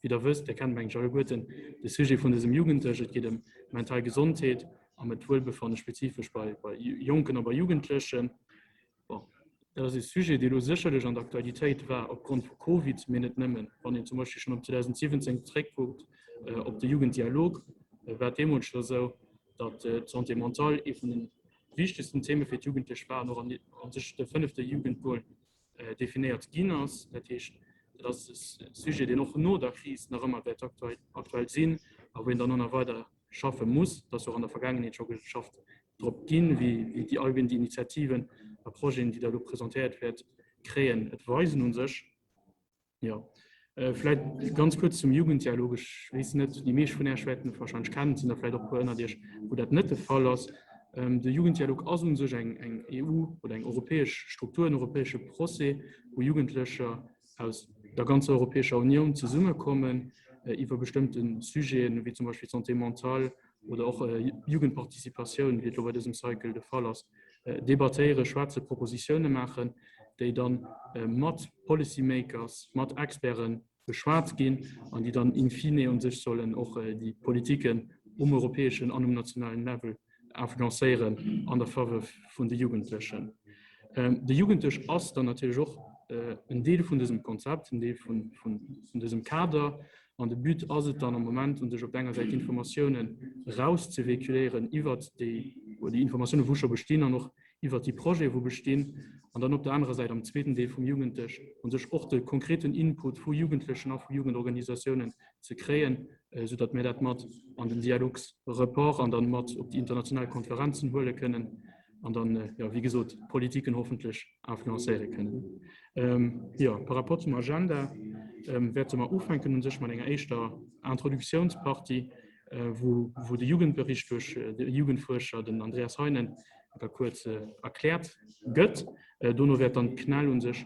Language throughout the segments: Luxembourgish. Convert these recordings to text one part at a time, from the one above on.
Wéi Der wësst, Dir kennt mengen ech alleguerten de Sujet vun dësem Jugenddësch, et geet ëm mental Gesondheet an ëm d'Wuelbefanne spezifesch bei Jonken a bei Jugendlechen. Bon, dat ass e Sujet, dee elo sécherlech an der Aktualitéit war opgrond vu Covid, mee net nëmmen. Wann een zum Beispill schonn op 2017 zréckkuckt, op de Jugenddialog, war et deemools scho sou, datt d'Santé mentale ee vun de wichtegsten Theme fir d'Jugendlech war an och an sech de fënnefte Jugendgoal definéiert ginn ass. Dat heescht, dat ass e Sujet, deen och no der Kris nach ëmmer wäert aktuell sinn a wou een dann och nach weider schaffe muss. Et ass jo och an der Vergaangenheet scho geschafft drop ginn, wéi déi all déi Initiativen a Projeten, déi da elo presentéiert wäert kréien, et weisen u sech. Jo, vläit ganz kuerz zum Jugenddialog. Ech weess net, déi meescht vun Äech wäerten et warscheinlech kennen, et sinn der vläit och e puer ënnert Iech, wou dat net de Fall ass. De Jugenddialog ass u sech eng eng EU oder eng europäesch Struktur, en europäesche Procès, wou Jugendlecher aus der ganzer Europäescher Unioun zesummekommen iwwer bestëmmte Sujeten, wéi zum Beispill d'Santé mentale oder och Jugendparticipatioun, wéi et elo bei dësem Cycle de Fall ass, debattéieren, schwätzen, Propositioune maachen, déi dann mat Policy-Makers, mat Experten beschwat ginn an déi dann in fine u sech sollen och déi Politiken um europäeschen an um nationalen Level influencéieren an der Faveur vun de Jugendlechen. De Jugenddësch ass dann natierlech och en Deel vun dësem Konzept, en Deel vun dësem Kader. An de But ass et dann am Moment un sech op der enger Säit Informatiounen erauszevéhiculéieren iwwert déi, oder déi Informatiounen, wou scho bestinn an och iwwert déi Projete wou bestinn, an dann op der anerer Säit am zweeten Deel vum Jugenddësch un sech och de konkreten Input vu Jugendlechen a vu Jugendorganisatiounen ze kréien, soudatt mir dat mat an den Dialogsreport an dann mat op déi international Konferenzen huele kënnen an dann, jo, wéi gesot, d'Politiken hoffentlech influencéiere kënnen. Jo, par rapport zum Agenda wäerte mer ufänken u sech mat enger éischter Introduktiounspartie, wou, wou de Jugendbericht duerch de Jugendfuerscher, den Andreas Heinen, da kuerz erkläert gëtt. Dono wäert dann d'CNEL u sech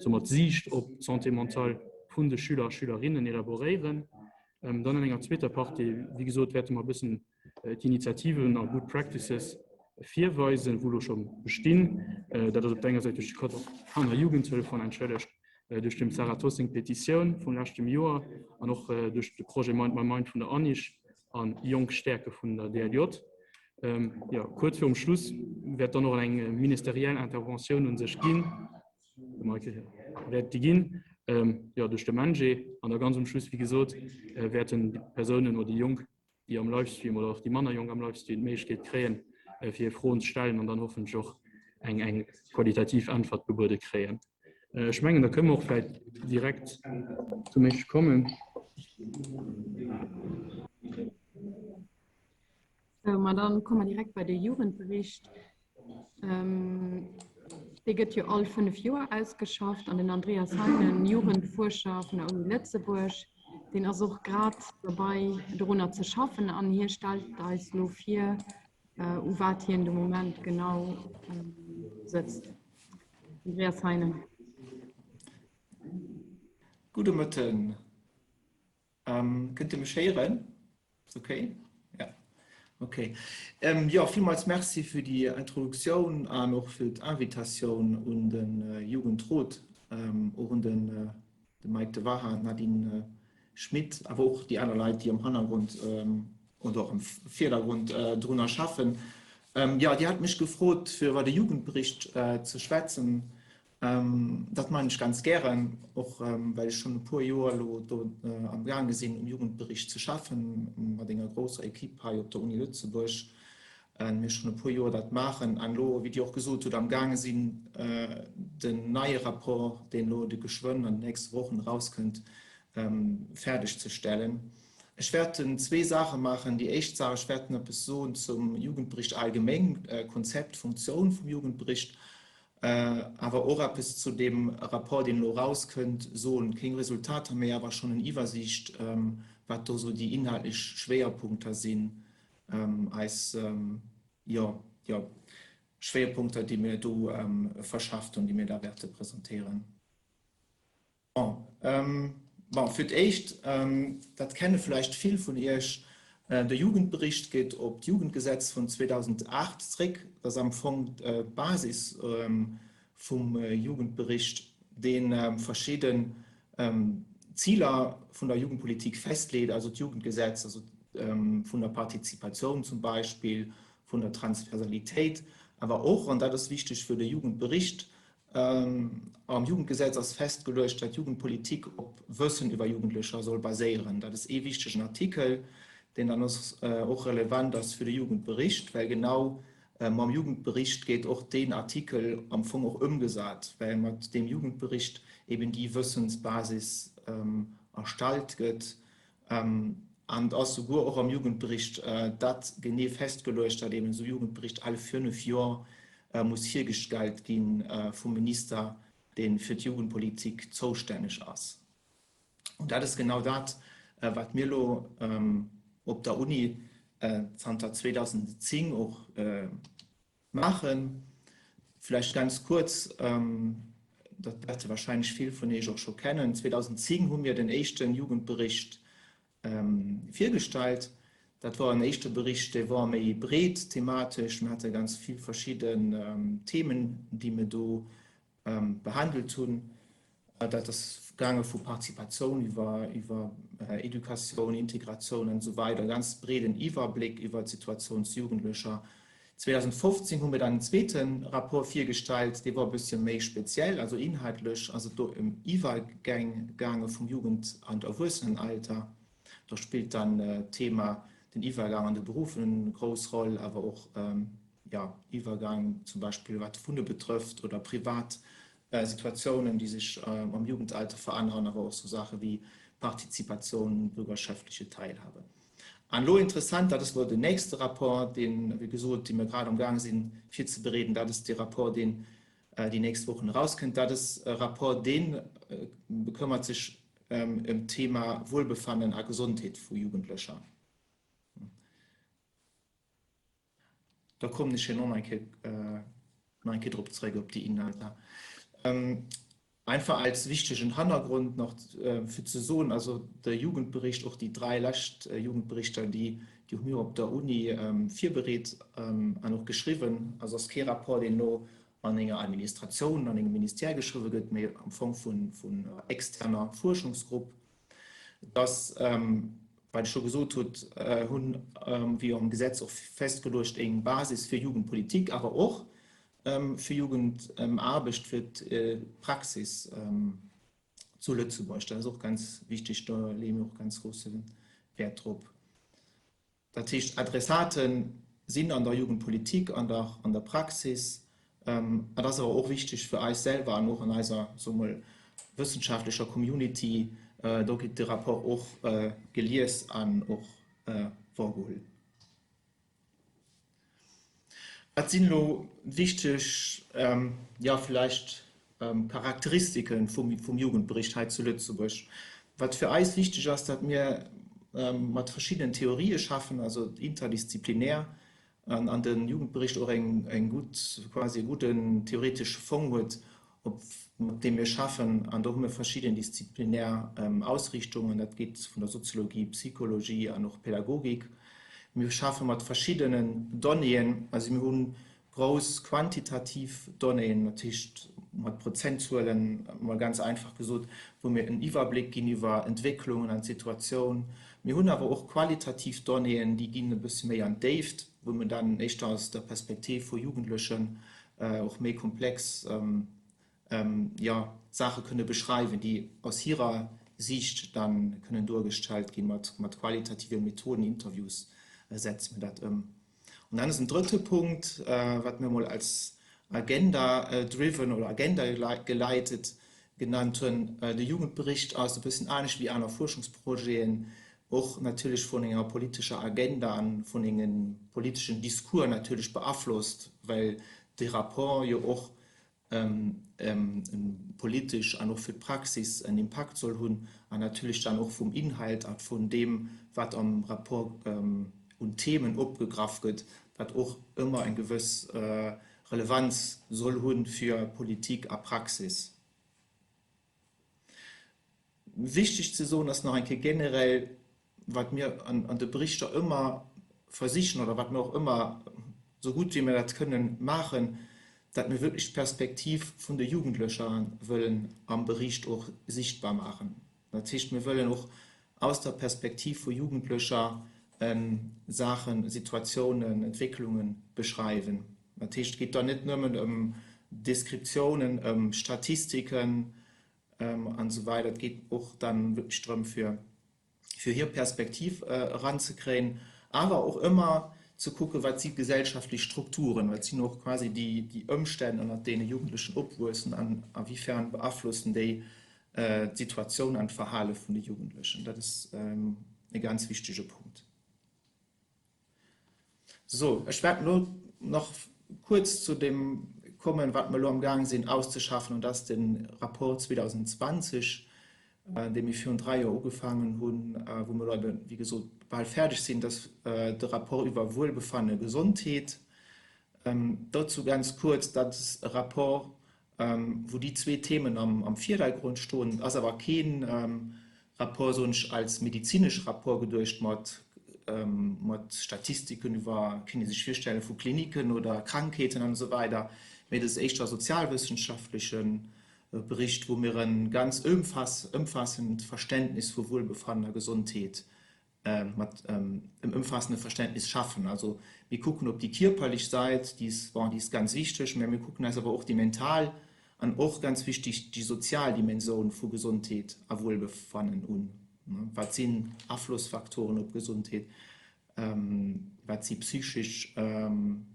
soumat d'Siicht op d'Santé mentale vun de Schüler a Schülerinnen elaboréieren. Dann an enger zweeter Partie, wéi gesot, wäerte mer e bëssen d'Initiativen a Good Practices virweisen, wou elo scho bestinn. Dat ass op der enger Säit duerch de Code Kanner Jugendtelefon, entschëllegt, duerch dem Sarah Toss seng Petitioun vum leschtem Joer an och duerch de Projet Mind My Mind vun der ANIC an Jonk Stäerke vun der DLJ. Jo, kuerz virum Schluss wäert dann och eng ministeriell Interventioun un sech ginn, de Michael wäert déi ginn, jo, duerch de MENJE. An da ganz um Schluss, wéi gesot, wäerten déi Persounen oder déi Jonk, déi am Livestream oder och déi manner Jonk am Livestream d'Méiglechkeet kréien, fir hir Froen ze stellen an dann hoffentlech och eng, eng qualitativ Äntwert gebuede kréien. Ech mengen, da kënne mer och vläicht direkt zum Éischte kommen. Sou, ma dann komme mer direkt bei de Jugendbericht. Dee gëtt jo all 5 Joer ausgeschafft an den Andreas Heinen, Jugendfuerscher vun der Uni Lëtzebuerg, deen ass och grad dobei dorunner ze schaffen an hie stellt eis elo vir, u wat hien de Moment genau sëtzt. Andreas Heinen. Gudde Mëtten. Kënnt Dir mech héieren? Ass okay? Ja. Okay. Ähm, ja, villmools Merci fir déi Introduktioun an och fir d'Invitatioun un de Jugendrot, ähm, och un den, äh, de Mike de Waha, d'Nadine Schmit, awer och déi aner Leit, déi am Hannergrond ähm, oder och am Virdergrond äh, drunner schaffen. Ähm, ja, Dir hat mech gefrot, fir iwwer de Jugendbericht äh, ze schwätzen. Dat maachen ech ganz gären, och well ech schonn e puer Joer elo do am gaange sinn, um Jugendbericht ze schaffen, mat enger grousser Equipe hei op der Uni Lëtzebuerg. Mir schonn e puer Joer dat maachen an elo, wéi Dir och gesot hutt, am gaange sinn, den neie Rapport, deen elo de geschwënn an den nächste Wochen erauskënnt, fäerdeg ze stellen. Ech wäerten zwee Saache maachen. Déi éischt Saach, ech wäerten eppes soen zum Jugendbericht allgeméng, Konzept, Funktioun vum Jugendbericht. Awer och eppes zu deem Rapport, deen elo erauskënnt, soen. Kéng Resultater, mee awer schonn en Iwwersiicht, wat do esou déi inhaltlech Schwéierpunkter sinn, eis, jo, jo, Schwéierpunkter, déi mir do verschafft hunn, déi mir da wäerte presentéieren. Bon, bon, fir d'éischt, dat kenne vläicht vill vun Iech, de Jugendbericht geet op d'Jugendgesetz vun 2008 zréck. Dat ass am Fong d'Basis vum Jugendbericht, dee verschidden. d'Ziler vun der Jugendpolitik festleet, also d'Jugendgesetz, also vun der Partizipatioun zum Beispill, vun der Transversalitéit, awer och, an dat ass wichteg fir de Jugendbericht, am Jugendgesetz ass festgeluecht, datt Jugendpolitik op Wëssen iwwer Jugendlecher soll baséieren. Dat ass ee wichtegen Artikel, deen dann och relevant ass fir de Jugendbericht, well genau Mam Jugendbericht gétt och deen Artikel am Fong och ëmgesat, well mat deem Jugendbericht eben déi Wëssensbasis erstallt gëtt. An et ass souguer och am Jugendbericht dat genee festgeluecht, datt eben esou Jugendbericht all fënnf Joer muss virgestellt gi vum Minister, dee fir d'Jugendpolitik zoustänneg ass. Und dat ass genau dat, wat mir elo op der Uni zanter 2010 och maachen. Vläicht ganz kuerz, dat wäerte wahrscheinlech vill vun Iech och scho kennen, 2010 hu mir den éischte Jugendbericht virgestallt. Dat war en éischte Bericht, dee war méi breet thematesch. Mir hate ganz vill verschidden Themen, déi mir do behandelt hunn. Dat ass gaange vu Partizipatioun iwwer iwwer Educatioun, Integratioun an esou weider, e ganz breeden Iwwerbléck iwwer d'Situatioun zu Jugendlecher. 2015 hu mir dann en zweete Rapport virgestallt, dee war e bëssche méi speziell, also inhaltlech ass et do ëm Iwwergäng gaange vum Jugend an d'Erwuessenenalter. Do spillt dann d'Thema den Iwwergang an de Beruff en grouss Roll, awer och jo, Iwwergang zum Beispill wat d'Wunne betrëfft oder privat Situatiounen, déi sech am Jugendalter veränneren, awer och sou Saache wéi Partizipatioun, bürgerschaftliche Teilhabe. An elo interessant, dat ass elo den nächste Rapport, deen, wéi gesot, dee mir grad am Gaang sinn virzebereeden, dat ass dee Rapport, deen déi nächst Wochen erauskënnt. Dat ass e Rapport, dee bekëmmert sech ëm d'Thema Wuelbefannen a Gesondheet vu Jugendlecher. Da kommen ech herno nach eng Kéier, nach eng Kéier drop zréck, op déi Inhalter. Einfach als wichtegen Hannergrond nach fir ze soen, also de Jugendbericht, och déi dräi lescht Jugendberichter, déi, déi hu mir op der Uni virbereet an och geschriwwen. Also ass kee Rapport, deen elo an enger Administratioun, an engem Ministère geschriwwe gëtt, mee am Fong vun, vun enger externer Fuerschungsgrupp. Dass, wat ech scho gesot hutt, hunn, wéi am Gesetz och festgeluecht, eng Basis fir Jugendpolitik, awer och fir Jugendaarbecht, fir d'Praxis zu Lëtzebuerg. Dat ass och ganz wichteg, do leeë mir och ganz grousse Wäert drop. Dat heescht, Adressate sinn an der Jugendpolitik, an der an der Praxis. Et ass awer och wichteg fir eis selwer an och an eiser, soe mol, wëssenschaftlecher Community, do gëtt de Rapport och gelies an och worgeholl. Wat sinn elo wichteg, jo vläicht Charakteristike vum Jugendbericht hei zu Lëtzebuerg? Wat fir eis wichteg ass, datt mir mat verschiddenen Theorië schaffen, also interdisziplinär, an de Jugendbericht och eng gutt, quasi e gudden theoretesche Fong huet, op mat deem mir schaffen. An do hu mir verschidden disziplinär Ausriichtungen, dat geet vun der Soziologie, Psychologie an och Pädagogik. Mir schaffe mat verschiddenen Donnéeën, also mir hu grouss quantitativ Donnéeën, dat heescht mat Prozentzuelen, mol ganz einfach gesot, wou mir en Iwwerbléck ginn iwwer Entwécklungen an d'Situatioun. Mir hunn awer och qualitativ Donnéeën, déi ginn e bësse méi an d'Déift, wou mir dann éischter aus der Perspektiv vu Jugendlechen och méi komplex jo, Saache kënne beschreiwen, déi aus hirer Siicht da kënnen duergestallt ginn. Mat qualitative Methoden, Interviews, setze mir dat ëm. An dann ass en drëtte Punkt, wat mir emol als Agenda-driven oder Agenda-geleitet genannt hunn. De Jugendbericht ass e bëssen anescht wéi aner Fuerschungsprojeten, och natierlech vun enger politescher Agenda a vun engem politeschen Discours natierlech beaflosst, well de Rapport jo och politesch an och fir d'Praxis en Impakt soll hunn an natierlech dann och vum Inhalt a vun deem, wat am Rapport un Themen opgegraff gëtt, dat och ëmmer eng gewëss Relevanz soll hu fir Politik a Praxis. Wichteg ze soen ass nach eng Kéier generell, wat mir an de Berichter ëmmer versichen oder wat mir och ëmmer, esou gutt wéi mir dat kënnen, maachen, datt mir wierklech d'Perspektiv vun de Jugendlecher wëllen am Bericht och sichtbar maachen. Dat heescht, mir wëllen och aus der Perspektiv vu Jugendlecher Saachen, Situatiounen, Entwécklunge beschreiwen. Dat heescht, et geet dann net nëmmen ëm Deskriptiounen, ëm Statistiken an esou weider, et geet och dann wierklech drëm, fir fir hir Perspektiv eranzekréien, awer och ëmmer ze kucken, wat si gesellschaftlech Strukturen, wat sinn och quasi déi Ëmstänn, ënnert deene Jugendlechen opwuessen an a wéifern beaflossen déi d'Situatioun an d'Verhale vun de Jugendlechen. Dat ass e ganz wichtege Punkt. So, ech wäert elo nach kuerz zu deem kommen, wat mer elo amgaang sinn auszeschaffen, an dat ass de Rapport 2020, dee mir virun dräi Joer ugefaangen hunn, wou mer elo eben, wéi gesot, bal fäerdeg sinn. Dat ass de Rapport iwwer Wuelbefanne Gesondheet. Dozou ganz kuerz, Dat ass e Rapport, wou déi zwee Themen am Virdergrond stoen. Et ass awer kee Rapport, soen ech, als medezinesch Rapport geduecht mat mat Statistiken iwwer, kéint ee sech virstellen, vu Kliniken oder Krankheeten an esou weider, mee et ass éischter e sozialwëssenschaftleche Bericht, wou mir e ganz ëmfaassend Verständnis vu Wuelbefannen a Gesondheet mat em ëmfaassende Verständnis schaffen. Also mir kucken op déi kierperlech Sait, déi ass, bon, déi ass ganz wichteg, mä mir kucken eis awer och déi mental an och ganz wichteg déi sozial Dimensioun vu Gesondheet a Wuelbefannen un. Wat sinn Aflossfaktoren op Gesondheet? Wat si psychesch,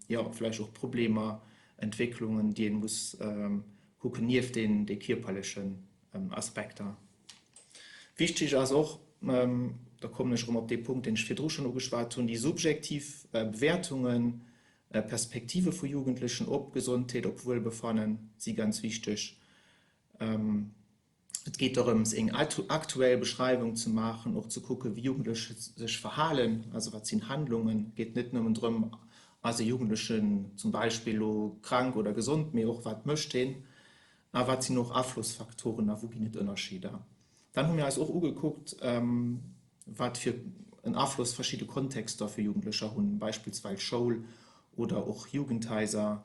jo, vläicht och Problemer, Entwécklungen, déi ee muss kucken nieft den de kierperlechen Aspekter. Wichtig ass och, da kommen ech erëm op dee Punkt, deen ech virdru schonn ugeschwat hunn, déi subjektiv Bewäertungen, Perspektive vu Jugendlechen op Gesondheet, op Wuelbefannen si ganz wichteg. Et geet dorëms, eng aktuell Beschreiwung ze maachen, och ze kucken, wéi Jugendlech sech verhalen, also wat sinn Handlungen. Et geet net nëmmen drëm, ass e Jugendlechen zum Beispill elo krank oder gesond, mee och, wat mécht heen a wat sinn och Aflossfaktoren a wou ginn et Ënnerscheeder. Dann hu mir eis och ugekuckt, wat fir en Afloss verschidde Kontexter fir Jugendlecher hunn, beispillsweis Schoul oder och Jugendhaiser,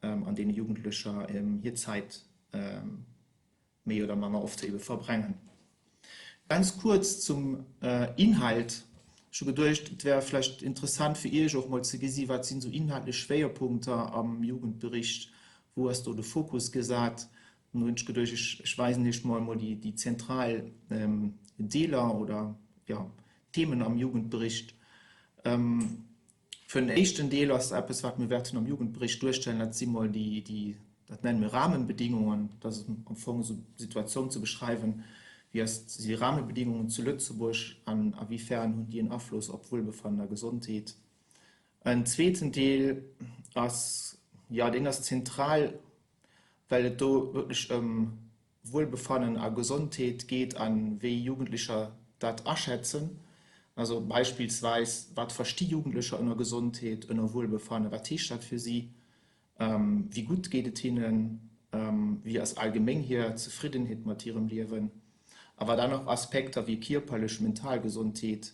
an deene Jugendlecher hir Zäit méi oder manner oft ebe verbrengen. Ganz kuerz zum Inhalt, Ech hu geduecht, et wär vläicht interessant fir Iech och mol ze gesi wat sinn esou inhaltlech Schwéierpunkter am Jugendbericht, wou ass do de Fokus gesat. Dann hunn ech geduecht, ech ech weisen Iech mol emol déi déi zentral Deeler oder jo Themen am Jugendbericht. Fir den éischten Deel ass eppes, wat mir wäerten am Jugendbericht duerstellen, dat si mol déi, déi, dat nenne mir Rahmenbedingungen. Dat ass am Fong esou d'Situatioun ze beschreiwen, wéi ass, si Rahmenbedingungen zu Lëtzebuerg an a wéi fern hunn déi en Afloss op Wuelbefannen a Gesondheet. En zweeten Deel ass, jo, deen ass zentral, well et do wierklech ëm Wuelbefannen a Gesondheet geet a wéi Jugendlecher dat aschätzen. Also beispillsweis, wat versti Jugendlecher ënner Gesondheet, ënner Wuelbefannen, wat heescht dat fir si, wéi gutt geet et hinnen, wéi ass allgeméng hir Zefriddenheet mat hirem Liewen. Awer dann och Aspekter wéi kierperlech, mental Gesondheet,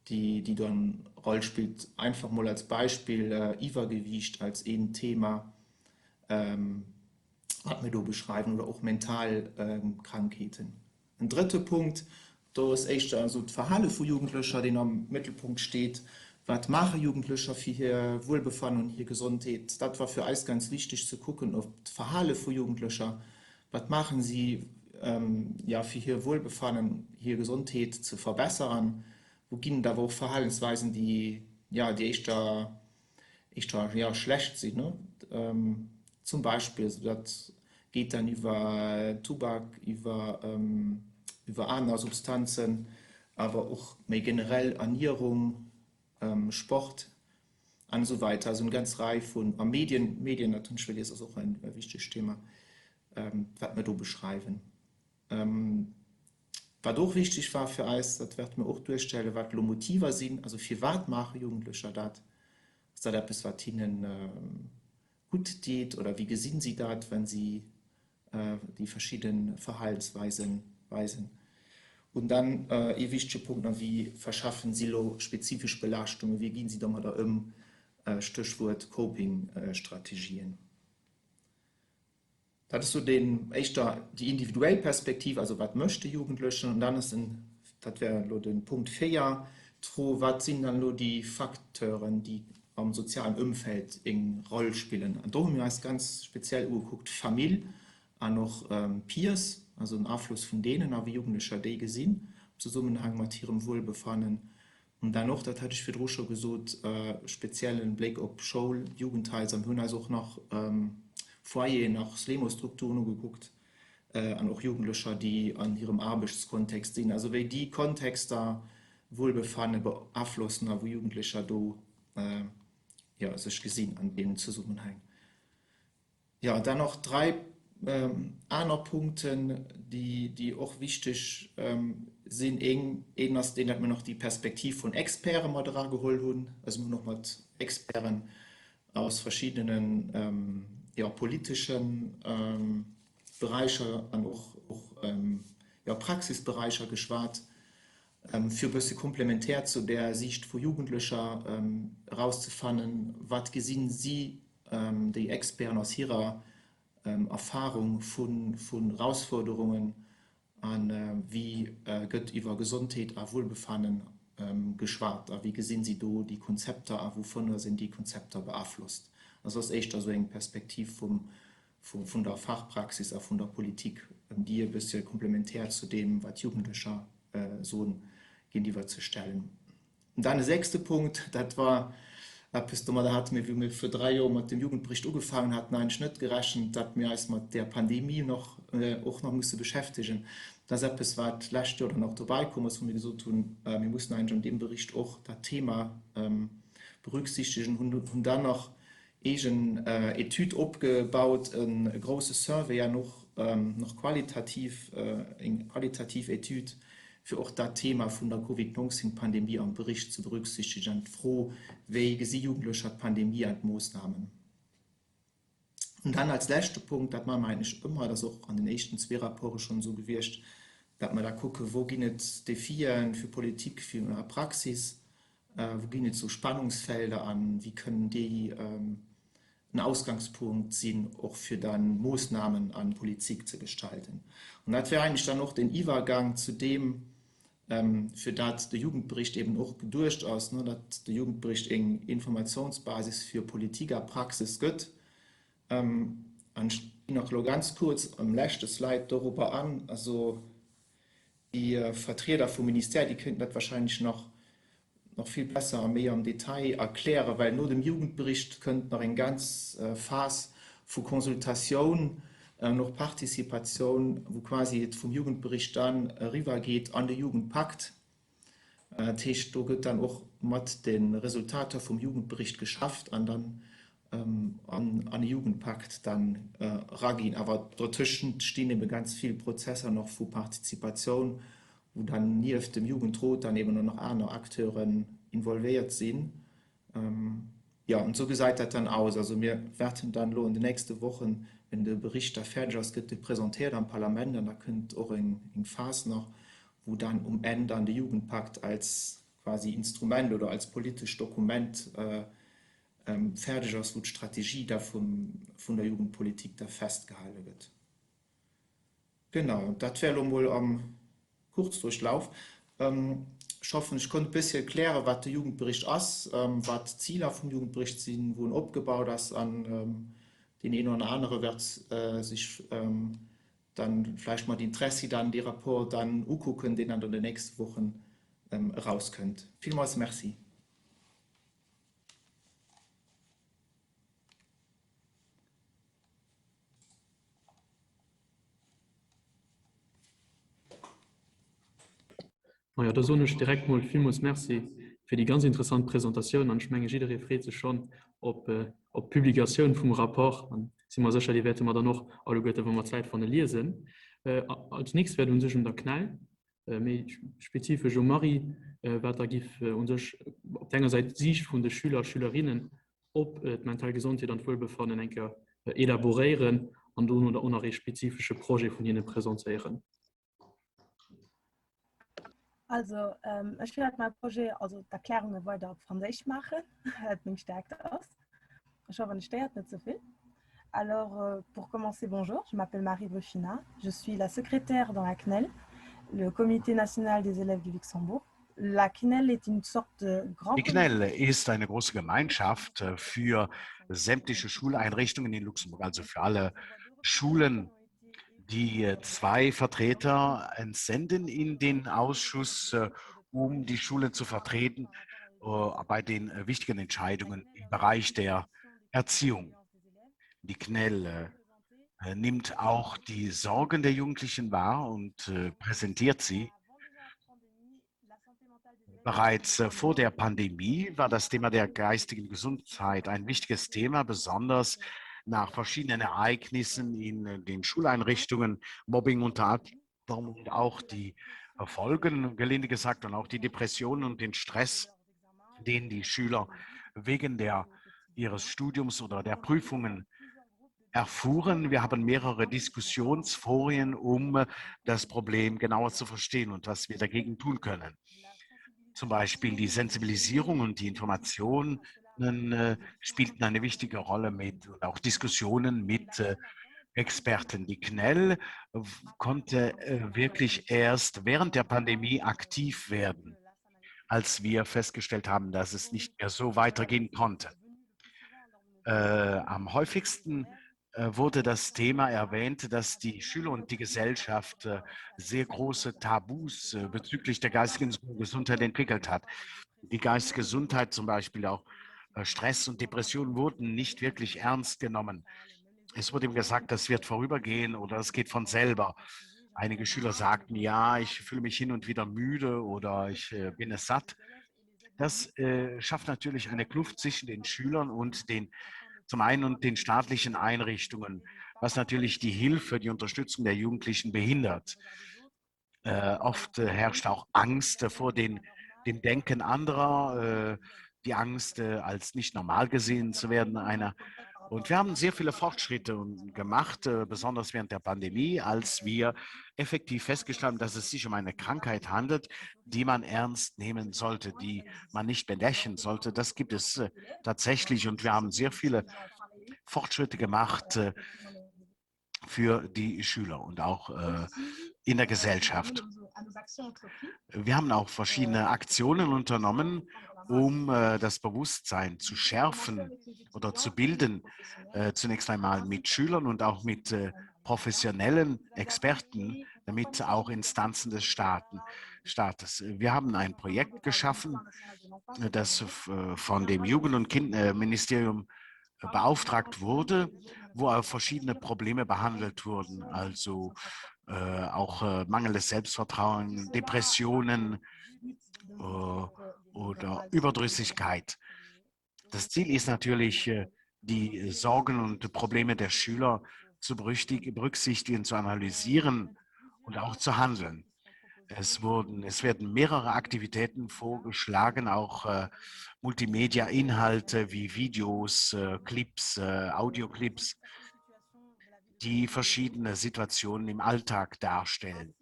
déi déi do eng Roll spillt. Einfach mol als Beispill Iwwergewiicht als een Thema. Wat mir do beschreiwen, oder och mental Krankheeten. En drëtte Punkt, do ass éischter esou d'Verhale vu Jugendlecher, deen am Mëttelpunkt steet. Wat maache Jugendlecher fir hir Wuelbefannen an hir Gesondheet? Dat war fir eis ganz wichteg ze kucken op d'Verhale vu Jugendlecher. Wat maachen si, jo, fir hir Wuelbefannen, hir Gesondheet ze verbessern? Wou ginn et awer och Verhalensweisen, déi, jo, déi éischter éischter jo schlecht sinn ne zum Beispill also dat geet dann iwwer Tubak iwwer iwwer aner Substanzen awer och méi generell Ernierung Sport an esou weiter also eng ganz Rei vun a Medien Medien dat hunn ech vergiess ass och en wichtegt Thema wat mir do beschreiwen. Wat och wichteg war fir eis, dat wäerte mir och duerstellen, wat elo Motiver sinn, also firwat maache Jugendlecher dat? Ass dat eppes, wat hinne gutt deet oder wéi gesinn si dat, wa si déi verschidde Verhalensweise weisen? Und dann ee wichtege Punkt nach, Wéi verschaffen si elo spezifesch Belaaschtungen, wéi gi si domadder ëm, Stéchwuert Coping-Strategien. Dat ass sou deen éischter déi individuell Perspektiv, also wat mécht de Jugendlechen? An dann ass den, dat wär elo de Punkt 4, d'Fro, wat sinn dann elo déi Facteuren, déi am sozialen Ëmfeld eng Roll spillen? An do hu mir eis ganz speziell ugekuckt d'Famill an och d'Peers, also den Afloss vun deenen a wéi Jugendlecher déi gesinn am Zesummenhang mat hirem Wuelbefannen. An dann och, dat hat ech virdru scho gesot, speziellen Bléck op Schoul, Jugendhaiser. Mir hunn eis och nach Foyeren, nach SLEMO-Strukturen ugekuckt an och Jugendlecher, déi an hirem Aarbechtskontext sinn. Also wéi déi Kontexter Wuelbefanne beaflossen a wou Jugendlecher do, jo, sech gesinn an deenen Zesummenhäng. Jo, dann och drai aner Punkten, déi och wichteg sinn. Een ass deen, datt mir nach déi Perspektiv vun Experte mat erageholl hunn. Also mir hunn och mat Experten aus verschiddenen, jo, politesche Beräicher an och, jo, Praxisberäicher geschwat, fir e bësse komplementär zu där Siicht vu Jugendlecher erauszefannen, wat gesinn si déi Experten aus hirer Erfahrung vun Erausforderungen a wéi gëtt iwwer Gesondheet a Wuelbefannen geschwat a wéi gesinn si do déi Konzepter a wouvunner sinn déi Konzepter beaflosst. Also ass éischter esou eng Perspektiv vum vun der Fachpraxis a vun der Politik, déi e bësse komplementär zu deem, wat Jugendlecher soen, géintiwwer ze stellen. An dann e sechste Punkt, dat war eppes, domadder hate mir, wéi mir vir drai Joer mat dem Jugendbericht ugefaangen haten, eigentlech net gerechent, datt mir eis mat där Pandemie noch, och nach musse beschäftegen. Dat ass eppes, wat d'lescht Joer dann och dobäi komm ass, wou mir gesot hunn, mir mussen eigentlech an deem Bericht och dat Thema berücksichtegen, hunn dann nach eegen Etüd opgebaut, e grousse Survey an och nach qualitativ, eng qualitativ Etüd, fir och dat Thema vun der Covid 19 Pandemie am Bericht ze berücksichtegen an d'Fro, wéi gesi Jugendlecher d'Pandemie an d'Moossnamen. Und dann als leschte Punkt, dat maache mer eigentlech ëmmer, dat ass och an den éischten zwee Rapporte schonn esou gewiescht, datt mer da kucken, wou ginn et Defien fir Politik, fir Praxis, Wou ginn et sou Spannungsfelder an wéi kënnen déi en Ausgangspunkt sinn, och fir da Moossnamen a Politik ze gestalten? An dat wär eigentlech dann och den Iwwergang zu deem, fir dat de Jugendbericht eben och geduecht ass, datt de Jugendbericht eng Informationsbasis fir Politik a Praxis gëtt. An ech ginn och elo ganz kuerz am leschte Slide dorobber an. Also Déi Vertrieder vum Ministère, déi kéinten dat wahrscheinlech nach nach vill besser a méi am Detail erklären, well no dem Jugendbericht kënnt nach eng ganz Phas vu Consultatioun an och Participatioun, wou quasi et vum Jugendbericht dann eriwwergeet an de Jugendpakt. Dat heescht, do gëtt dann och mat de Resultater vum Jugendbericht geschafft an dann an e Jugendpakt dann eraginn. Awer dotëschent stinn ebe ganz vill Prozesser nach vu Partizipatioun, wou dann nieft dem Jugendrot dann eben och nach aner Acteuren involvéiert sinn. Jo, an esou gesäit dat dann aus. Also mir wäerten dann elo an den nächste Wochen, wenn de Bericht da fäerdeg ass, gëtt e presentéiert am Parlament an da kënnt och eng Phas nach, wou dann um Enn dann de Jugendpakt als quasi Instrument oder als politescht Dokument fäerdeg ass, wou d'Strategie da vun der Jugendpolitik da festgehale gëtt. Genau, dat wär elo mol am Kurzdurchlauf. Ech hoffen, ech konnt e bëssi erklären, wat de Jugendbericht ass, wat d'Ziler vum Jugendbericht sinn, wou en opgebaut ass an deen een oder anere wäert sech dann vläicht mat Interessi dann dee Rapport dann ukucken, deen dann an den nächste Wochen erauskënnt. Villmools Merci. Majo, da soen ech direkt mol villmools Merci fir déi ganz interessant Presentatioun an ech menge jidderee freet sech schonn op op d'Publikatioun vum Rapport an si mer sécher, déi wäerte mer dann och alleguerte, wa mer Zäit fanne, liesen. Als nächst wäert un sech un der CNEL, méi spezifesch um Marie, wat da giff un sech op der enger Säit d'Siicht vun de Schüler a Schülerinnen op d'mental Gesondheet an d'Wuelbefannen eng Kéier elaboréieren an dono och nach ee spezifesche Projet vun hinne presentéieren. Also ähm, ech wäert mein Projet, also d'Erklärunge weider op Franséisch maachen, wat meng Stärkt ass. Ech hoffen, et stéiert net ze vill. Alors, euh, pour commencer, bonjour, je m'appelle Marie Bofina, je suis la secrétaire dans la CNEL, le Comité national des élèves du Luxembourg. La CNEL est une sorte de grand Die CNEL ist eine große Gemeinschaft äh, für sämtliche Schuleinrichtungen in Luxemburg, also für alle Schulen, die äh, zwei Vertreter entsenden in den Ausschuss, äh, um die Schule zu vertreten bei den wichtigen Entscheidungen im Bereich der Erziehung. Die CNEL nimmt auch die Sorgen der Jugendlichen wahr und präsentiert sie. Bereits äh, vor der Pandemie war das Thema der geistigen Gesundheit ein wichtiges Thema, besonders nach verschiedenen Ereignissen in äh, den Schuleinrichtungen, Mobbing unter anderem und auch die Folgen, gelinde gesagt, und auch die Depressionen und den Stress, den die Schüler wegen der, ihres Studiums oder der Prüfungen erfuhren. Wir haben mehrere Diskussionsfolien, um äh, das Problem genauer zu verstehen und was wir dagegen tun können. Zum Beispiel die Sensibilisierung und die Informationen äh, spielten eine wichtige Rolle mit und auch Diskussionen mit äh, Experten. Die CNEL konnte äh, wirklich erst während der Pandemie aktiv werden, als wir festgestellt haben, dass es nicht mehr so weitergehen konnte. Äh, am häufigsten äh, wurde das Thema erwähnt, dass die Schüler und die Gesellschaft äh, sehr große Tabus äh, bezüglich der geistigen Gesundheit entwickelt hat. Die geistige Gesundheit zum Beispiel auch Stress und Depressionen wurden nicht wirklich ernst genommen. Es wurde ihm gesagt, das wird vorübergehen oder es geht von selber. Einige Schüler sagten, ja, ich fühle mich hin und wieder müde oder ich bin es satt. Das äh, schafft natürlich eine Kluft zwischen den Schülern und den zum einen und den staatlichen Einrichtungen, was natürlich die Hilfe, die Unterstützung der Jugendlichen behindert. Äh, oft äh, herrscht auch Angst vor den, dem Denken anderer, äh, die Angst, äh, als nicht normal gesehen zu werden, einer Und wir haben sehr viele Fortschritte gemacht, äh, besonders während der Pandemie, als wir effektiv festgestellt haben, dass es sich um eine Krankheit handelt, die man ernst nehmen sollte, die man nicht belächeln sollte. Das gibt es äh, tatsächlich und wir haben sehr viele Fortschritte gemacht äh, für die Schüler und auch in der Gesellschaft. Wir haben auch verschiedene Aktionen unternommen, um äh, das Bewusstsein zu schärfen oder zu bilden, äh, zunächst einmal mit Schülern und auch mit äh, professionellen Experten, damit auch Instanzen des Staaten, Staates. Wir haben ein Projekt geschaffen, das äh, von dem Jugend- und Kindministerium äh, beauftragt wurde, wo verschiedene Probleme behandelt wurden, also äh, auch äh, mangelndes Selbstvertrauen, Depressionen äh, oder Überdrüssigkeit. Das Ziel ist natürlich, äh, die Sorgen und Probleme der Schüler zu berücksichtigen, zu analysieren und auch zu handeln. Es, wurden, es werden mehrere Aktivitäten vorgeschlagen, auch äh, Multimedia-Inhalte wie Videos, äh, Clips, äh, Audioclips, die verschiedene Situationen im Alltag darstellen.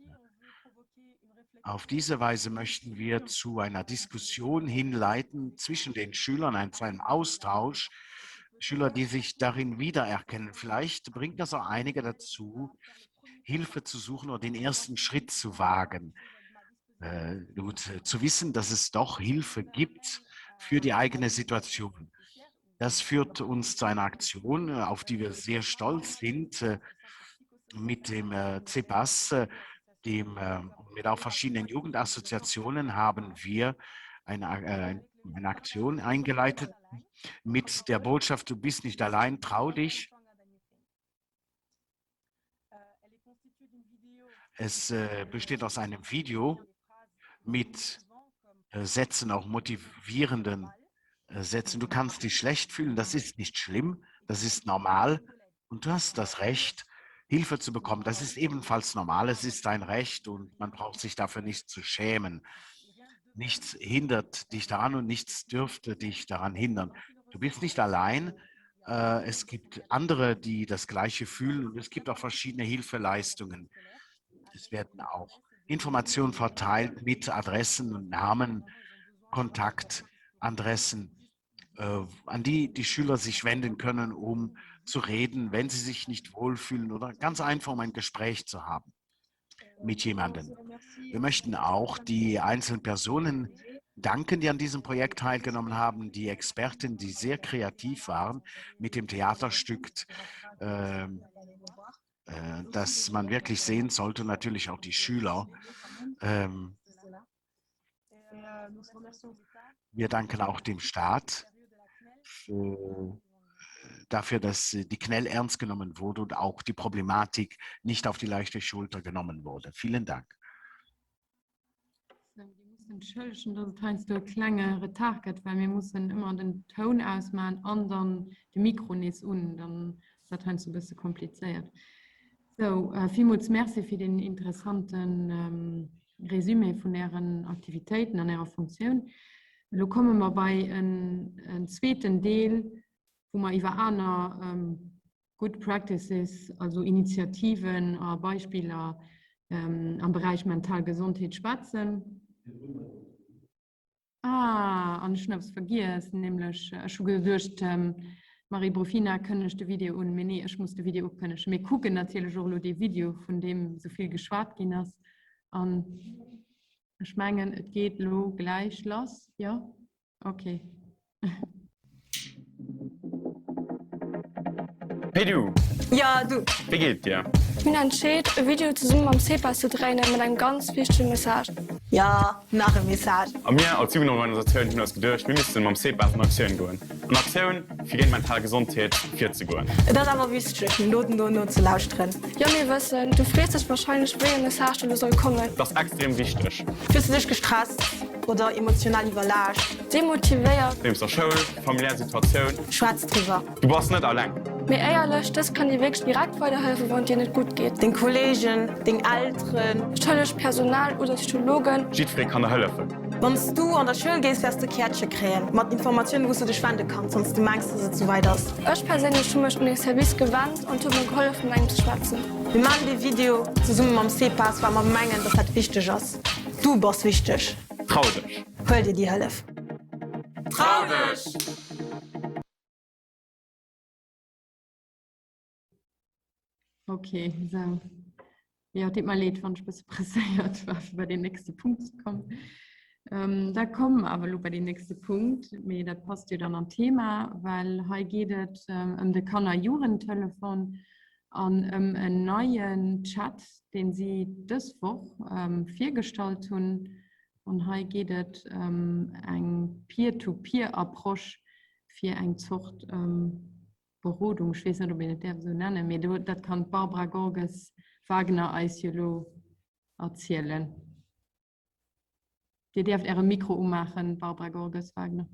Auf diese Weise möchten wir zu einer Diskussion hinleiten zwischen den Schülern, zu einem Austausch, Schüler, die sich darin wiedererkennen. Vielleicht bringt das auch einige dazu, Hilfe zu suchen oder den ersten Schritt zu wagen. Äh, gut, äh, zu wissen, dass es doch Hilfe gibt für die eigene Situation. Das führt uns zu einer Aktion, äh, auf die wir sehr stolz sind, äh, mit dem CEPAS, dem, mit auch verschiedenen Jugendassoziationen haben wir eine, eine Aktion eingeleitet mit der Botschaft, du bist nicht allein, trau dich. Es besteht aus einem Video mit äh, Sätzen, auch motivierenden äh, Sätzen. Du kannst dich schlecht fühlen, das ist nicht schlimm, das ist normal und du hast das Recht, Hilfe zu bekommen. Das ist ebenfalls normal, es ist dein Recht und man braucht sich dafür nicht zu schämen. Nichts hindert dich daran und nichts dürfte dich daran hindern. Du bist nicht allein. Äh, es gibt andere, die das Gleiche fühlen und es gibt auch verschiedene Hilfeleistungen. Es werden auch Informationen verteilt mit Adressen und Namen, Kontaktadressen, äh, an die die Schüler sich wenden können, um zu reden, wenn sie sich nicht wohlfühlen oder ganz einfach, um ein Gespräch zu haben mit jemandem. Wir möchten auch die einzelnen Personen danken, die an diesem Projekt teilgenommen haben, die Experten, die sehr kreativ waren mit dem Theaterstück, äh, äh, das man wirklich sehen sollte, natürlich auch die Schüler. Ähm, wir danken auch dem Staat für, dafür, dass die CNEL ernst genommen wurde und auch die Problematik nicht auf die leichte Schulter genommen wurde. Vielen Dank. Dir musst entschëllegen, dass et heiansdo e klenge Retard gëtt, well mir mussen ëmmer den Toun ausmachen an dann de Mikro nees un. Dann ass dat heiansdo e bësse komplizéiert. Sou, villmools Merci fir deen interessanten Résumé vun Ären Aktivitéiten an Ärer Funktioun. Elo komme mer bei en zweeten Deel, wou mer iwwer aner Good Practices, also Initiativen a Beispiller am Beräich mental Gesondheet schwätzen. Ah, an ech hunn eppes vergiess, nämlech ech hu geduecht, d'Marie Brufina kënnegt de Video un, mee nee, ech muss de Video ukënnegen. Mir kucken natierlech och elo dee Video, vun deem esou vill geschwat ginn ass. An ech mengen, et geet elo gläich lass, jo? Okay. Hey du! Ja, du! Wéi geet et dir? Mir hunn entscheet, e Video zesumme mam CEPAS ze dréinen, mat engem ganz wichtege Message. Ja, nach e Message. A mir als Jugendorganisatioun hunn eis geduecht, mir missten mam CEPAS an Aktioun goen. An Aktioun, fir géint mental Gesondheet virzegoen. Et ass awer wichteg, den Noten dono ze lauschteren. Jo, mir wëssen, du frees dech warscheinlech, wéi e Message do lo soll kommen. Et ass extrem wichteg. Fills du dech gestresst oder emotional iwwerlaascht? Demotivéiert? Wéinst der Schoul, familiär Situatioun. Schwätz driwwer. Du bass net alleng. Mee éierlech, dëst kann dir wierklech direkt weiderhëllefen, wann et dir net gutt geet. Deng Kolleegen, deng Elteren. Schoulesch Personal oder Psychologen. Jiddweree kann der hëllefen. Wann s du an der Schoul gees, wäers de Kärtche kréien mat Informatiounen, wou s du dech wende kanns, wann s du mengs, dass et souwäit ass. Ech perséinlech hu mech un ee Service gewennt an et huet mir gehollef, mat engem ze schwätzen. Mir maachen dee Video zesumme mam CEPAS, well mer mengen, dass dat wichteg ass. Du bass wichteg. Trau dech! Huel dir déi Hëllef. Trau dech! Ok, sou. Jo, et deet mer leed, wann ech e bësse presséiert war, fir bei deen nächste Punkt ze kommen. Ähm, da komme mer awer elo bei deen nächste Punkt, mee dat passt jo dann an d'Thema, well hei geet et ähm, ëm de Kanner-Jugendtelefon an ëm en neien Chat, deen si dës Woch ähm, virgestallt hunn. An hei geet et ëm eng Peer-to-Peer-Approche fir eng Zort Berodung. Ech weess net, ob een et däerf esou nennen, mee do, dat kann d'Barbara Gorges-Wagner eis jo elo erzielen. Dir däerft Äre Mikro umaachen, Barbara Gorges-Wagner.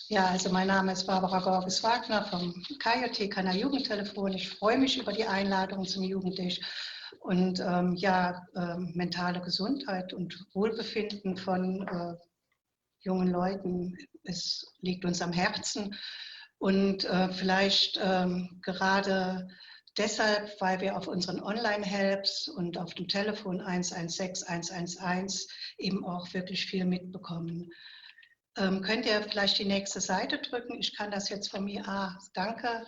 Ja, also mein Name ist Barbara Gorges-Wagner vom KJT Kanal-Jugendtelefon. Ich freue mich über die Einladung zum Jugendtisch und ähm, ja, äh, mentale Gesundheit und Wohlbefinden von äh, jungen Leuten es liegt uns am Herzen. Und äh, vielleicht ähm, gerade deshalb, weil wir auf unseren Online-Helps und auf dem Telefon 116 111 eben auch wirklich viel mitbekommen. Ähm, könnt ihr vielleicht die nächste Seite drücken? Ich kann das jetzt von mir. Ah, danke.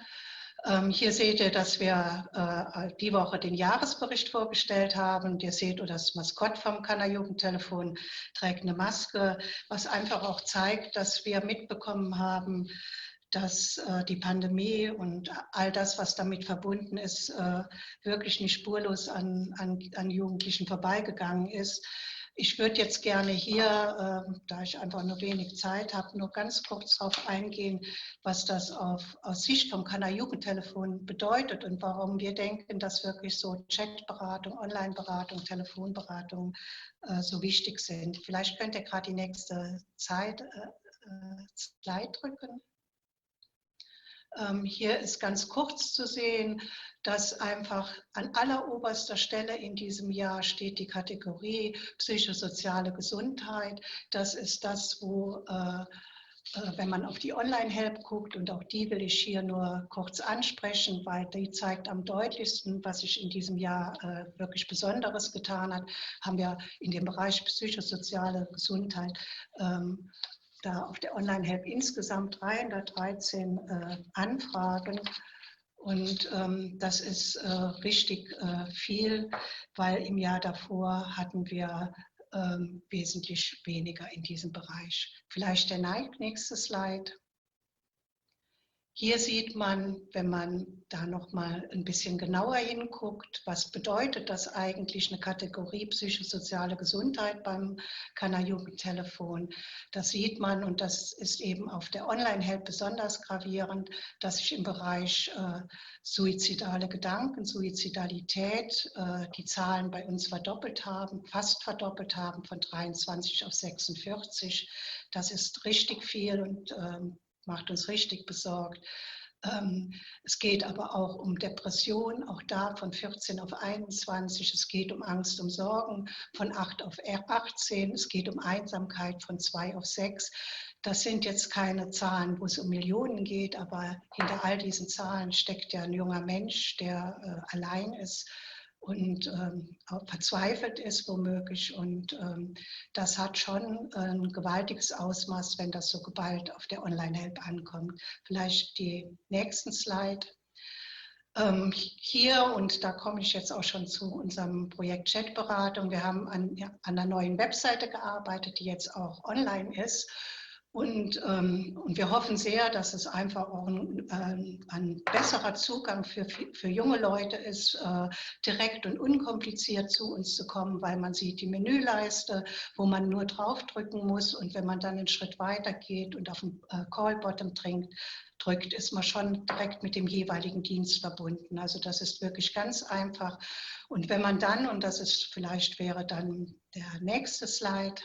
Ähm, hier seht ihr, dass wir äh, die Woche den Jahresbericht vorgestellt haben. Ihr seht, oder das Maskott vom Kanner-Jugendtelefon trägt eine Maske, was einfach auch zeigt, dass wir mitbekommen haben, dass äh, die Pandemie und all das, was damit verbunden ist, äh, wirklich nicht spurlos an, an, an Jugendlichen vorbeigegangen ist. Ich würde jetzt gerne hier, äh, da ich einfach nur wenig Zeit habe, nur ganz kurz darauf eingehen, was das auf, aus Sicht vom Kanal Jugendtelefon bedeutet und warum wir denken, dass wirklich so Chatberatung, Onlineberatung, Telefonberatung äh, so wichtig sind. Vielleicht könnt ihr gerade die nächste Zeit, äh, äh Slide drücken. Ähm, hier ist ganz kurz zu sehen, dass einfach an alleroberster Stelle in diesem Jahr steht die Kategorie psychosoziale Gesundheit. Das ist das, wo, äh, äh, wenn man auf die Online-Help guckt, und auch die will ich hier nur kurz ansprechen, weil die zeigt am deutlichsten, was sich in diesem Jahr äh, wirklich Besonderes getan hat, haben wir in dem Bereich psychosoziale Gesundheit ähm, da auf der Online-Help insgesamt 313 äh, Anfragen. Und ähm, das ist äh, richtig äh, viel, weil im Jahr davor hatten wir ähm, wesentlich weniger in diesem Bereich. Vielleicht der nächste Slide. Hier sieht man, wenn man da noch mal ein bisschen genauer hinguckt, was bedeutet das eigentlich eine Kategorie psychosoziale Gesundheit beim Kanner-Jugendtelefon. Das sieht man und das ist eben auf der Online-Help besonders gravierend, dass sich im Bereich äh, suizidale Gedanken, Suizidalität äh, die Zahlen bei uns verdoppelt haben, fast verdoppelt haben von 23 auf 46. Das ist richtig viel und ähm, macht uns richtig besorgt. Ähm, es geht aber auch um Depression, auch da von 14 auf 21. Es geht um Angst, um Sorgen von 8 auf 18. Es geht um Einsamkeit von 2 auf 6. Das sind jetzt keine Zahlen, wo es um Millionen geht, aber hinter all diesen Zahlen steckt ja ein junger Mensch, der äh, allein ist und ähm, verzweifelt ist womöglich. Und ähm, das hat schon ein gewaltiges Ausmaß, wenn das so geballt auf der Online-Help ankommt. Vielleicht die nächsten Slide. Ähm, hier, und da komme ich jetzt auch schon zu unserem Projekt Chatberatung, wir haben an, ja, an einer neuen Webseite gearbeitet, die jetzt auch online ist. Und, ähm, und wir hoffen sehr, dass es einfach auch ein, äh, ein besserer Zugang für, für junge Leute ist, äh, direkt und unkompliziert zu uns zu kommen, weil man sieht die Menüleiste, wo man nur draufdrücken muss. Und wenn man dann einen Schritt weiter geht und auf den äh, Call-Button drückt, drückt, ist man schon direkt mit dem jeweiligen Dienst verbunden. Also das ist wirklich ganz einfach. Und wenn man dann, und das ist vielleicht wäre dann der nächste Slide,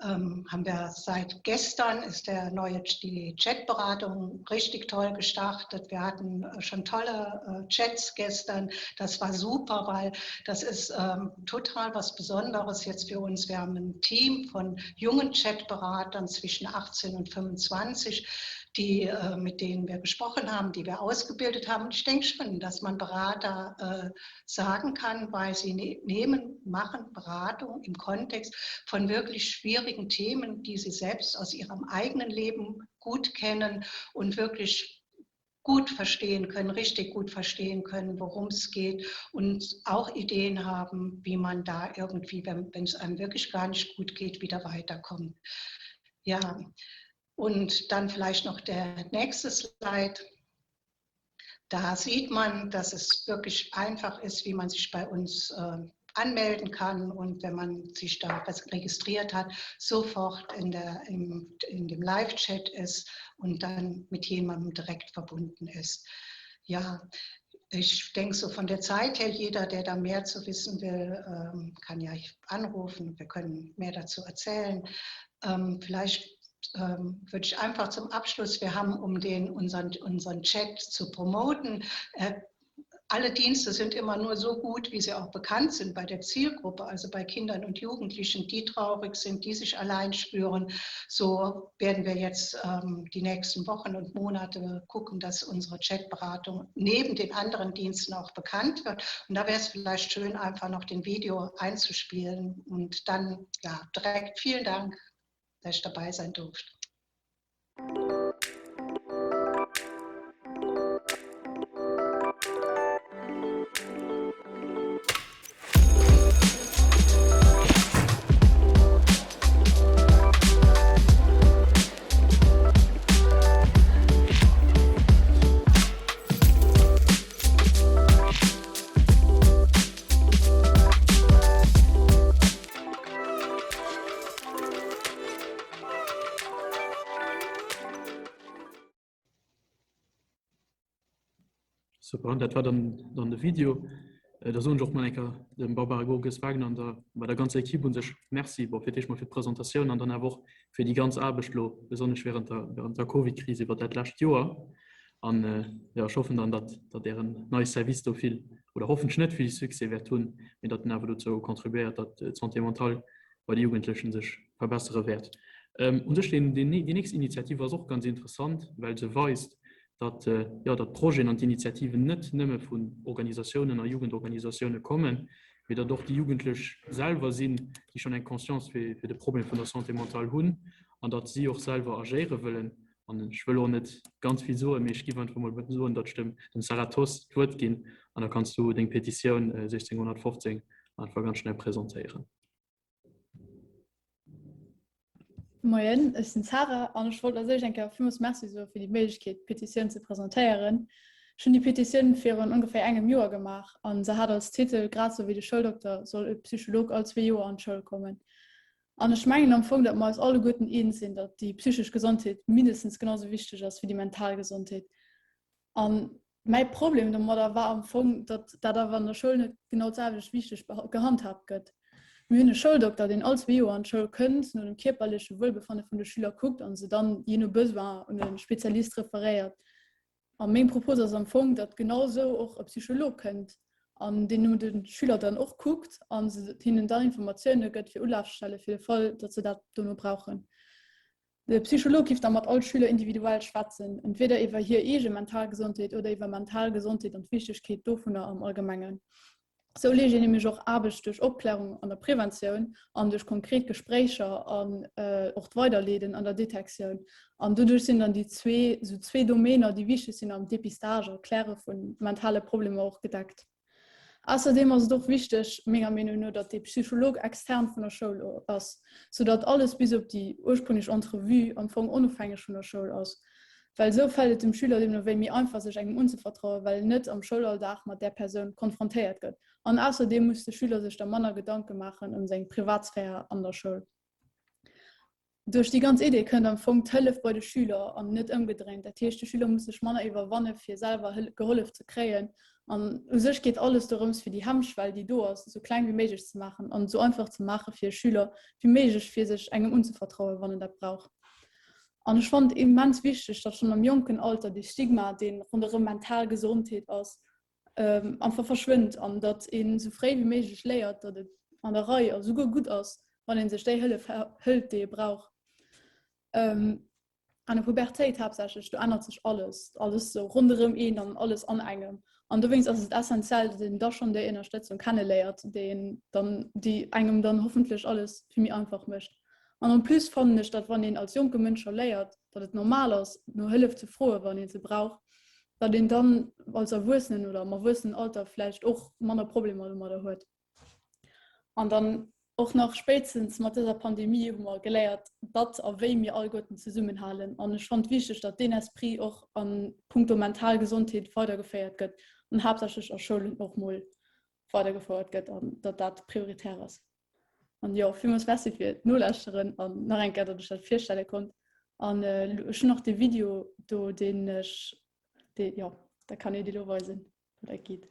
ähm, haben wir seit gestern ist der neue die Chatberatung richtig toll gestartet. Wir hatten äh, schon tolle äh, Chats gestern. Das war super, weil das ist ähm, total was Besonderes jetzt für uns. Wir haben ein Team von jungen Chatberatern zwischen 18 und 25 die, äh, mit denen wir gesprochen haben, die wir ausgebildet haben. Und ich denke schon, dass man Berater äh, sagen kann, weil sie ne nehmen, machen Beratung im Kontext von wirklich schwierigen Themen, die sie selbst aus ihrem eigenen Leben gut kennen und wirklich gut verstehen können, richtig gut verstehen können, worum es geht und auch Ideen haben, wie man da irgendwie, wenn, wenn es einem wirklich gar nicht gut geht, wieder weiterkommt. Ja, und dann vielleicht noch der nächste Slide. Da sieht man, dass es wirklich einfach ist, wie man sich bei uns äh, anmelden kann und wenn man sich da registriert hat, sofort in, der, im, in dem Live-Chat ist und dann mit jemandem direkt verbunden ist. Ja, ich denke so von der Zeit her, jeder, der da mehr zu wissen will, ähm, kann ja anrufen. Wir können mehr dazu erzählen. Ähm, vielleicht ähm, würde ich einfach zum Abschluss, wir haben, um den, unseren, unseren Chat zu promoten, äh, alle Dienste sind immer nur so gut, wie sie auch bekannt sind bei der Zielgruppe, also bei Kindern und Jugendlichen, die traurig sind, die sich allein spüren. So werden wir jetzt ähm, die nächsten Wochen und Monate gucken, dass unsere Chatberatung neben den anderen Diensten auch bekannt wird. Und da wäre es vielleicht schön, einfach noch den Video einzuspielen und dann ja, direkt vielen Dank dass ich dabei sein durfte. Super, dat war dann, dann de Video. Äh, da soen ech och mol eng Kéier dem Barbara Gorges-Wagner an der, bei der ganzer Equipe un sech Merci bon, fir d'éischt mol fir d'Presentatioun an dann awer och fir déi ganz Aarbecht lo, besonnesch während der, während der Covid-Kris iwwer dat lescht Joer. An äh, ja, ech hoffen dann, datt, datt Ären neie Service do vill oder hoffentlech net vill Succès wäert hunn, mee datt en awer dozou contribuéiert, datt d'Santé mentale bei de Jugendlechen sech verbessere wäert. Un sech déi nächst Initiativ ass och ganz interessant, well se weist, datt, jo, datt d'Projeten an d'Initiativen net nëmme vun Organisatiounen a Jugendorganisatioune kommen, mee datt och déi Jugendlech selwer sinn, déi schonn eng Conscience fir de Problem vun der Santé mentale hunn an datt si och selwer agéiere wëllen. An ech wëll och net ganz vill soen, mee ech géif einfach mol soen, datt ech dem Sarah Thoss d'Wuert ginn an da kanns du deng Petitioun 1615 einfach ganz schnell presentéieren. Moien, ech sinn d'Sarah an ech wollt als éischt eng Kéier villmools Merci soe fir déi Méiglechkeet, d'Petitioun ze presentéieren. Ech hunn déi Petitioun virun ongeféier engem Joer gemaach a se hat als Titel, Grad sou wéi de Schouldokter soll e Psycholog all zwee Joer an d'Schoul kommen. An ech mengen am Fong, datt mer eis alleguerten eens sinn, datt déi psychesch Gesondheet mindestens genau sou wichteg ass wéi déi mental Gesondheet. A mäi Problem domadder war am Fong, datt dat awer an der Schoul net genau d'selwecht wichteg gehandhaabt gëtt. Mir hunn e Schouldokter, deen all zwee Joer an d'Schoul kënnt, no dem kierperleche Wuelbefanne vun de Schüler kuckt a se dann jee no Besoin un e Spezialist referéiert. A meng Propos ass am Fong, datt genau esou och e Psycholog kënnt an deen no de Schüler dann och kuckt a hinnen dann Informatioune gëtt fir Ulafstelle fir de Fall, datt se dat dono brauchen. De Psycholog giff da mat all Schüler individuell schwätzen, entweder iwwer hir eege mental Gesondheet oder iwwer mental Gesondheet an d'Wichtegkeet dovunner am Allgemengen. Sou leescht een nämlech och Aarbecht duerch Opklärung an der Preventioun an duerch konkret Gespréicher an och d'Weiderleeden an der Detektioun. An doduerch sinn dann déi zwee, sou zwee Domainer, déi wichteg sinn am Depistage a Kläre vu mentale Problemer och gedeckt. Ausserdeem ass et och wichteg, menger Meenung no, datt dee Psycholog extern vun der Schoul ass, soudatt alles bis op déi ursprünglech Entrevue am Fong onofhängeg vun der Schoul ass. Well esou fält et dem Schüler deemno wéi méi einfach sech engem unzevertrauen, well en net am Schoulalldag mat där Persoun konfrontéiert gëtt. An ausserdeem muss de Schüler sech da manner Gedanke maachen ëm seng Privatsphär an der Schoul. Duerch déi ganz Idee kënnt am Fong d'Hëllef bei de Schüler an net ëmgedréint. Dat heescht, de Schüler muss sech manner iwwerwanne fir selwer gehollef ze kréien. An u sech geet alles dorëms fir déi Hemmschwell, déi do ass, esou kleng wéi méiglech ze maachen an esou einfach ze maache fir e Schüler wéi méiglech fir sech engem unzevertrauen, wann en dat brauch. An ech fannen et immens wichteg, datt schonn am jonken Alter dee Stigma, dee ronderëm mental Gesondheet ass, einfach verschwënnt an datt een esou fréi wéi méiglech léiert, datt et an der Rei a souguer gutt ass, wann ee sech déi Hëllef hëlt, déi ee brauch. An der Pubertéit haaptsächlech, do ännert sech alles, alles sou ronderëm een an alles an engem. An dowéinst ass et essentiell, datt een da schonn déi Ënnerstëtzung kenneléiert, déi een dann, déi engem dann hoffentlech alles vill méi einfach mécht. An en plus fannen ech, datt wann een als jonke Mënsch scho léiert, datt et normal ass, no Hëllef ze froen, wann ee se brauch, datt een dann als Erwuessenen oder am Erwuessenenalter vläicht och manner Problemer domadder huet. An dann och nach spéitstens mat dëser Pandemie hu mer geléiert, datt a wéi mir alleguerten zesummenhalen. An ech fannen et wichteg, datt deen Esprit och a punkto mental Gesondheet weidergeféiert gëtt an haaptsächlech a Schoulen och mol weidergefouert gëtt an datt dat prioritär ass. An jo, villmools Merci fir d'Nolauschteren an nach eng Kéier, datt ech dat virstelle konnt. An ech hunn och de Video do, deen ech, dee, jo, da kann ee dee lo weisen, wann dat geet.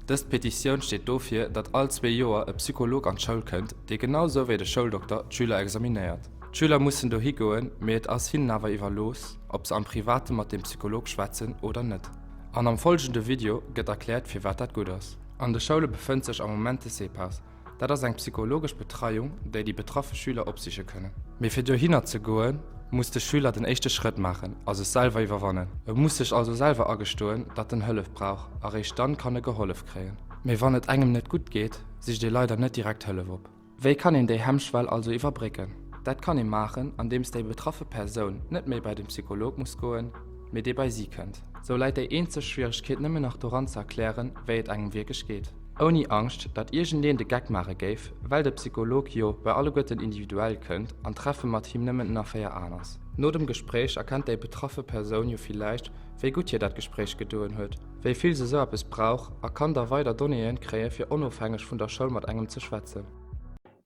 Dës Petitioun steet dofir, datt all zwee Joer e Psycholog an d'Schoul kënnt, dee genau sou wéi de Schouldokter d'Schüler examinéiert. D'Schüler mussen dohi goen, mee et ass hinnen awer iwwerlooss, ob se am Private mat deem Psycholog schwätzen oder net. An am folgende Video gëtt erkläert, firwat dat gutt ass. An de Schoule befënnt sech am Moment de CEPAS. Dat ass eng psychologesch Betreiung, déi déi betraffe Schüler opsiche kënnen. Mee fir dohinner ze goen, muss de Schüler den éischte Schrëtt maachen a sech selwer iwwerwannen. E muss sech also selwer agestoen, datt en Hëllef brauch a réischt dann kann e gehollef kréien. Mee wann et engem net gutt geet, sicht ee leider net direkt Hëllef op. Wéi kann een déi Hemmschwell also iwwerbrécken? Dat kann ee maachen, andeems déi betraffe Persoun net méi bei den Psycholog muss goen, mee dee bei si kënnt. Sou läit déi eenzeg Schwieregkeet nëmmen nach doran ze erklären, wéi et engem wierklech geet. Ouni Angscht, datt iergendeen de Geck maache géif, well de Psycholog jo bei alleguerten individuell kënnt an d'Treffe mat him nëmmen ënner 4 Aen ass. No dem Gespréich erkennt déi betraffe Persoun jo villäicht, wéi gutt hir dat Gespréich gedoen huet, wéi vill se sou eppes brauch a kann da weider Donnéeë kréie fir onofhängeg vun der Schoul mat engem ze schwätzen.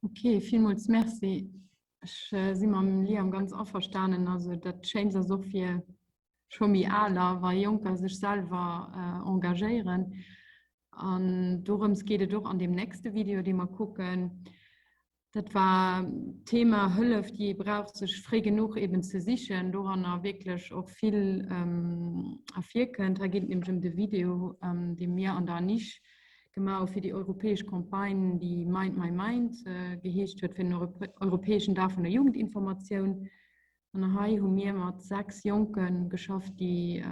Ok, villmools Merci. Ech si mam Liam ganz averstanen. Also dat Schéinst ass och fir scho méi Aler, wa Jonker sech selwer engagéieren. An dorëms geet et och an deem nächste Video, dee mer kucken. Dat war d'Thema Hëllef, déi ee brauch, sech fréi genuch eben ze sichen, doranner wierklech och vill ervirkënnt. Hei geet et nämlech ëm de Video, dee mir an der Aniche gemaach hu fir déi europäesch Campagne, déi Mind my Mind geheescht huet, fir den europäeschen Dag vun der Jugendinformatioun. An hei hu mir mat 6 Jonke geschafft, déi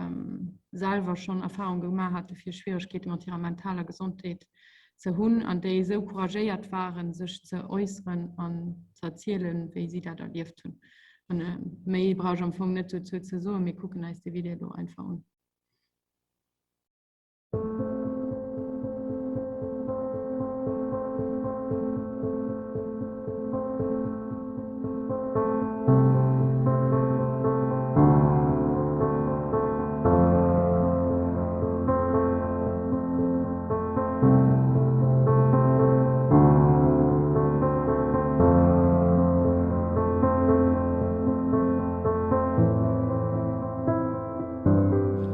selwer schonn Erfarung gemaach hate fir Schwieregkeete mat hirer mentaler Gesondheet ze hunn an déi esou couragéiert waren, sech ze äusseren an ze erzielen, wéi si dat erlieft hunn. Méi brauch ech am Fong net dozou ze soen, mir kucken eis de Video elo einfach un.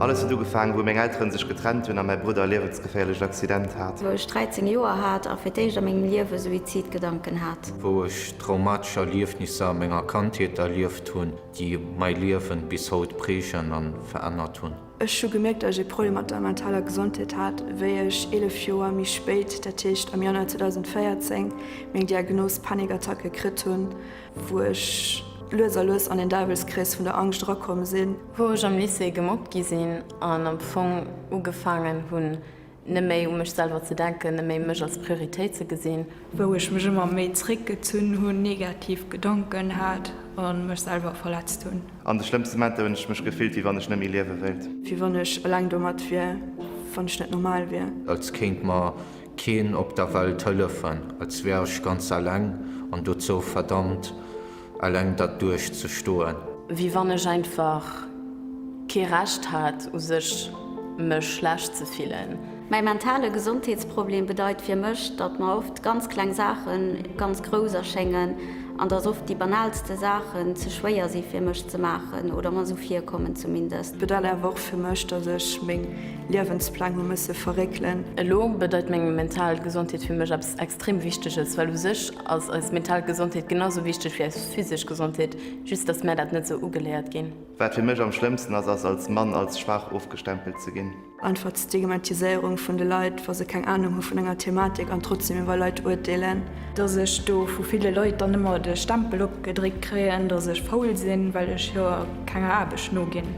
Alles huet ugefaangen, wou meng Elteren sech getrennt hunn a mäi Brudder e liewensgeféierlecht Accident hat. Wou ech 13 Joer hat a fir d'éischt a mengem Liewe Suizidgedanken hat. Wou ech traumatesch Erliefnisser a menger Kandheet erlieft hunn, déi mäi Liewen bis haut prägen an verännert hunn. Ech hu gemierkt, datt ech ee Problem mat der mentaler Gesondheet hat, wéi ech 11 Joer méi spéit, dat heescht am Januar 2014, meng Diagnos Panikattacke kritt hunn, wou ech lues a lues an den Däiwelskrees vun der Angscht erakomm sinn. Wou ech am Lycée gemobbt gi sinn an am Fong ugefaangen hunn, Net méi u mech selwer ze denken, net méi mech als Prioritéit ze gesinn. Wou ech mech ëmmer méi zréckgezunn hunn, negativ Gedanken hat a mech selwer verletzt hunn. An de schlëmmste Momenter hunn ech mech gefillt, wéi wann ech net méi liewe wéilt. Wéi wann ech eleng domat wier, wann ech net normal wier. Als kéint mer keen op der Welt hëllefen, als wär ech ganz eleng an dozou verdammt. Eleng dat duerch ze stoen. Wéi wann ech einfach kee Recht hat u sech mech schlecht ze fillen. Mäi mentale Gesondheetsproblem bedeit fir mech, datt mer oft ganz kleng Saache ganz grouss erschéngen an datt oft déi banaalste Saachen ze schwéier si fir mech ze maachen oder mer esou virkommen zumindest. Bedeit awer och fir mech, datt ech meng Liewenspläng hu mësse verréckelen. Elo bedeit meng mental Gesondheet fir mech eppes extrem Wichteges, well u sech ass eis mental Gesondheet genau sou wichteg wéi eis physesch Gesondheet, just dass mär dat net sou ugeléiert ginn. Wat fir mech am schlëmmsten ass, ass als Mann als schwaach ofgestempelt ze ginn. Einfach d'Stigmatiséierung vun de Leit, wa se keng Anung hu vun enger Thematik an trotzdem iwwer Leit urteelen. Dass ech do vu ville Leit dann ëmmer de Stempel opgedréckt kréien, dass ech faul sinn, well ech jo kenger Aarbecht noginn.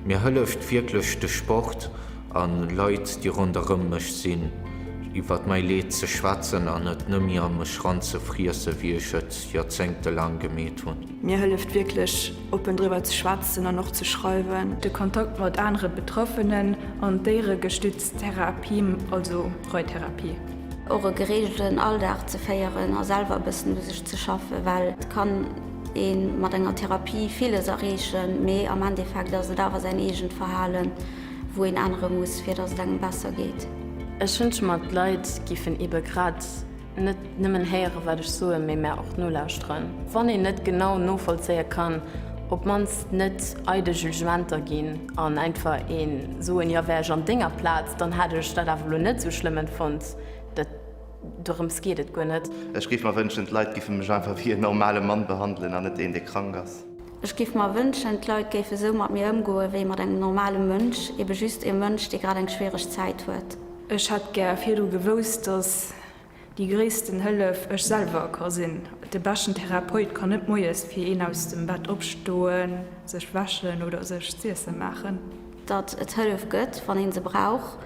Mir hëlleft wierklech de Sport an Leit déi ronderëm mech sinn, iwwert mäi Leed ze schwätzen an et nëmmi a mech ranzefriesse wéi ech et joerzéngtelaang gemeet hunn. Mir hëlleft wierklech oppen driwwer ze schwätzen an och ze schreiwen. De Kontakt mat anere Betraffenen an d'déieregestützt Therapie, also Reitherapie. Och e geregelten Alldag ze féieren a selwer e bëssen u sech ze schaffen, well et kann ee mat enger Therapie villes erreechen, mee am Endeffekt ass et awer säin eegent Verhalen, wou een ännere muss, fir datt et engem besser geet. Ech wënsche mer, d'Leit giffen ebe grad net nëmmen héieren, wat ech soen, mee mär och nolauschteren. Wann een net genau novollzéie kann, op d'mannst net eidel Jugementer ginn an einfach een soen, jo, wär ech an denger Plaz, dann hätt ech dat awer elo net esou schlëmm empfonnt. Dat, dorëms geet et guer net. Ech géif mer wënschen, d'Leit giffe mech einfach wéi en normale Mann behandelen an net een, dee krank ass. Ech giff mer wënschen, d'Leit géife sou mat mir ëmgoen, wéi mat engem normale Mënsch, ebe just e Mënsch, dee grad eng schwiereg Zäit huet. Ech hätt gär virdru gewousst, dass déi gréissten Hëllef ech selwer ka sinn. De beschten Therapeut kann net moies fir een aus dem Bett opstoen, sech wäschen oder sech z'iesse maachen. Datt et Hëllef gëtt, wann een se brauch,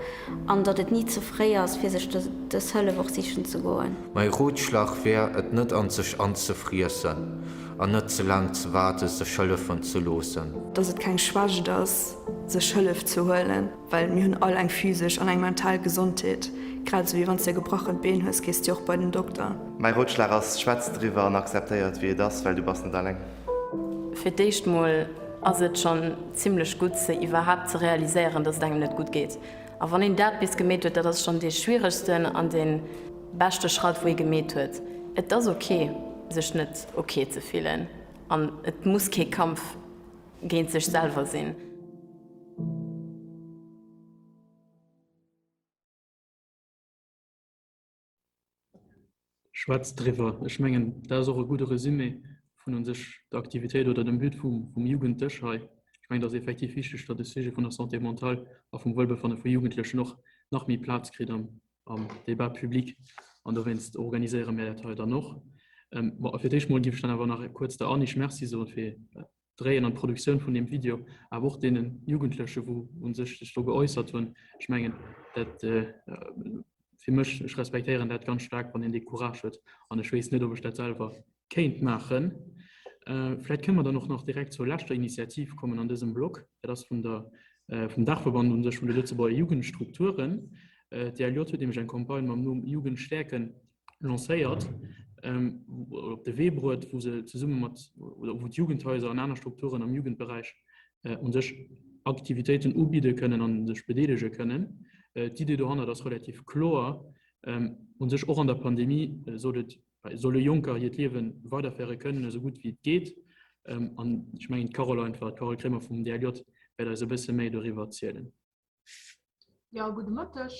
an datt et ni ze fréi ass, fir sech dës Hëllef och sichen ze goen. Mäi Rotschlag wär, et net an sech anzefriessen an net ze laang ze waarde sech hëllefen ze loossen. Datt et keng Schwächt ass, sech Hëllef ze huelen, well mir hunn all eng physesch an eng mental Gesondheet. Grad esou wéi wann s de e gebrachent Been hues, gees de och bei den Dokter. Mäi Rotschlag ass, schwätz driwwer an akzeptéier et wéi et ass, well du bass net alleng. Fir d'éischt mol ass et schonn zimlech gutt se iwwerhaapt ze realiséieren, dass et engem net gutt geet. A wann een dat bis gemeet huet, dat ass schonn dee schwieregsten an dee beschte Schratt wou ee gemeet huet. Et ass ok sech net ok ze fillen an et muss kee Kampf géint sech selwer sinn. Schwätzt driwwer. Ech mengen, dat ass och e gudde Resumé vun u sech der Aktivitéit oder dem But vum, vum Jugenddësch hei. Ech mengen, et ass effektiv wichteg, datt de Sujet vun der Santé mentale a vum Wuelbefanne vu Jugendlechen och nach méi Plaz kritt am, am Débat public. An dowéinst organiséiere mir dat hei dann och. Bon, a fir d'éischt mol géif ech dann awer nach kuerz der Annick Merci soen fir d'Dréien an d'Produktioun vun deem Video, awer och deene Jugendleche wou u sech sech do geäussert hunn. Ech mengen dat fir mech, ech respektéieren dat ganz staark, wann een dee Courage huet an ech weess net, ob ech dat selwer kéint maachen. Vläicht kënne mer dann och nach direkt zur leschter Initiativ kommen an dësem Block. Dat ass vun der, vum Daachverband un sech vun de Lëtzebuerger Jugendstrukturen. D'DLJ huet nämlech eng Campagne mam Numm Jugend stäerken lancéiert, op de Wee bruet, wou se zesumme mat, oder wou d'Jugendhaiser an aner Strukturen am Jugendberäich un sech Aktivitéiten ubidde kënnen a sech bedeelege kënnen. D'Idee dohannert ass relativ kloer, un sech och an der Pandemie sollt et solle Jonker hiert Liewe weiderféiere kënnen, esou gutt wéi et geet. An ech mengen, d'Carole einfach, d'Carole Kremer vum DLJ wäert eis e bësse méi doriwwer erzielen. Jo, gudde Mëtteg.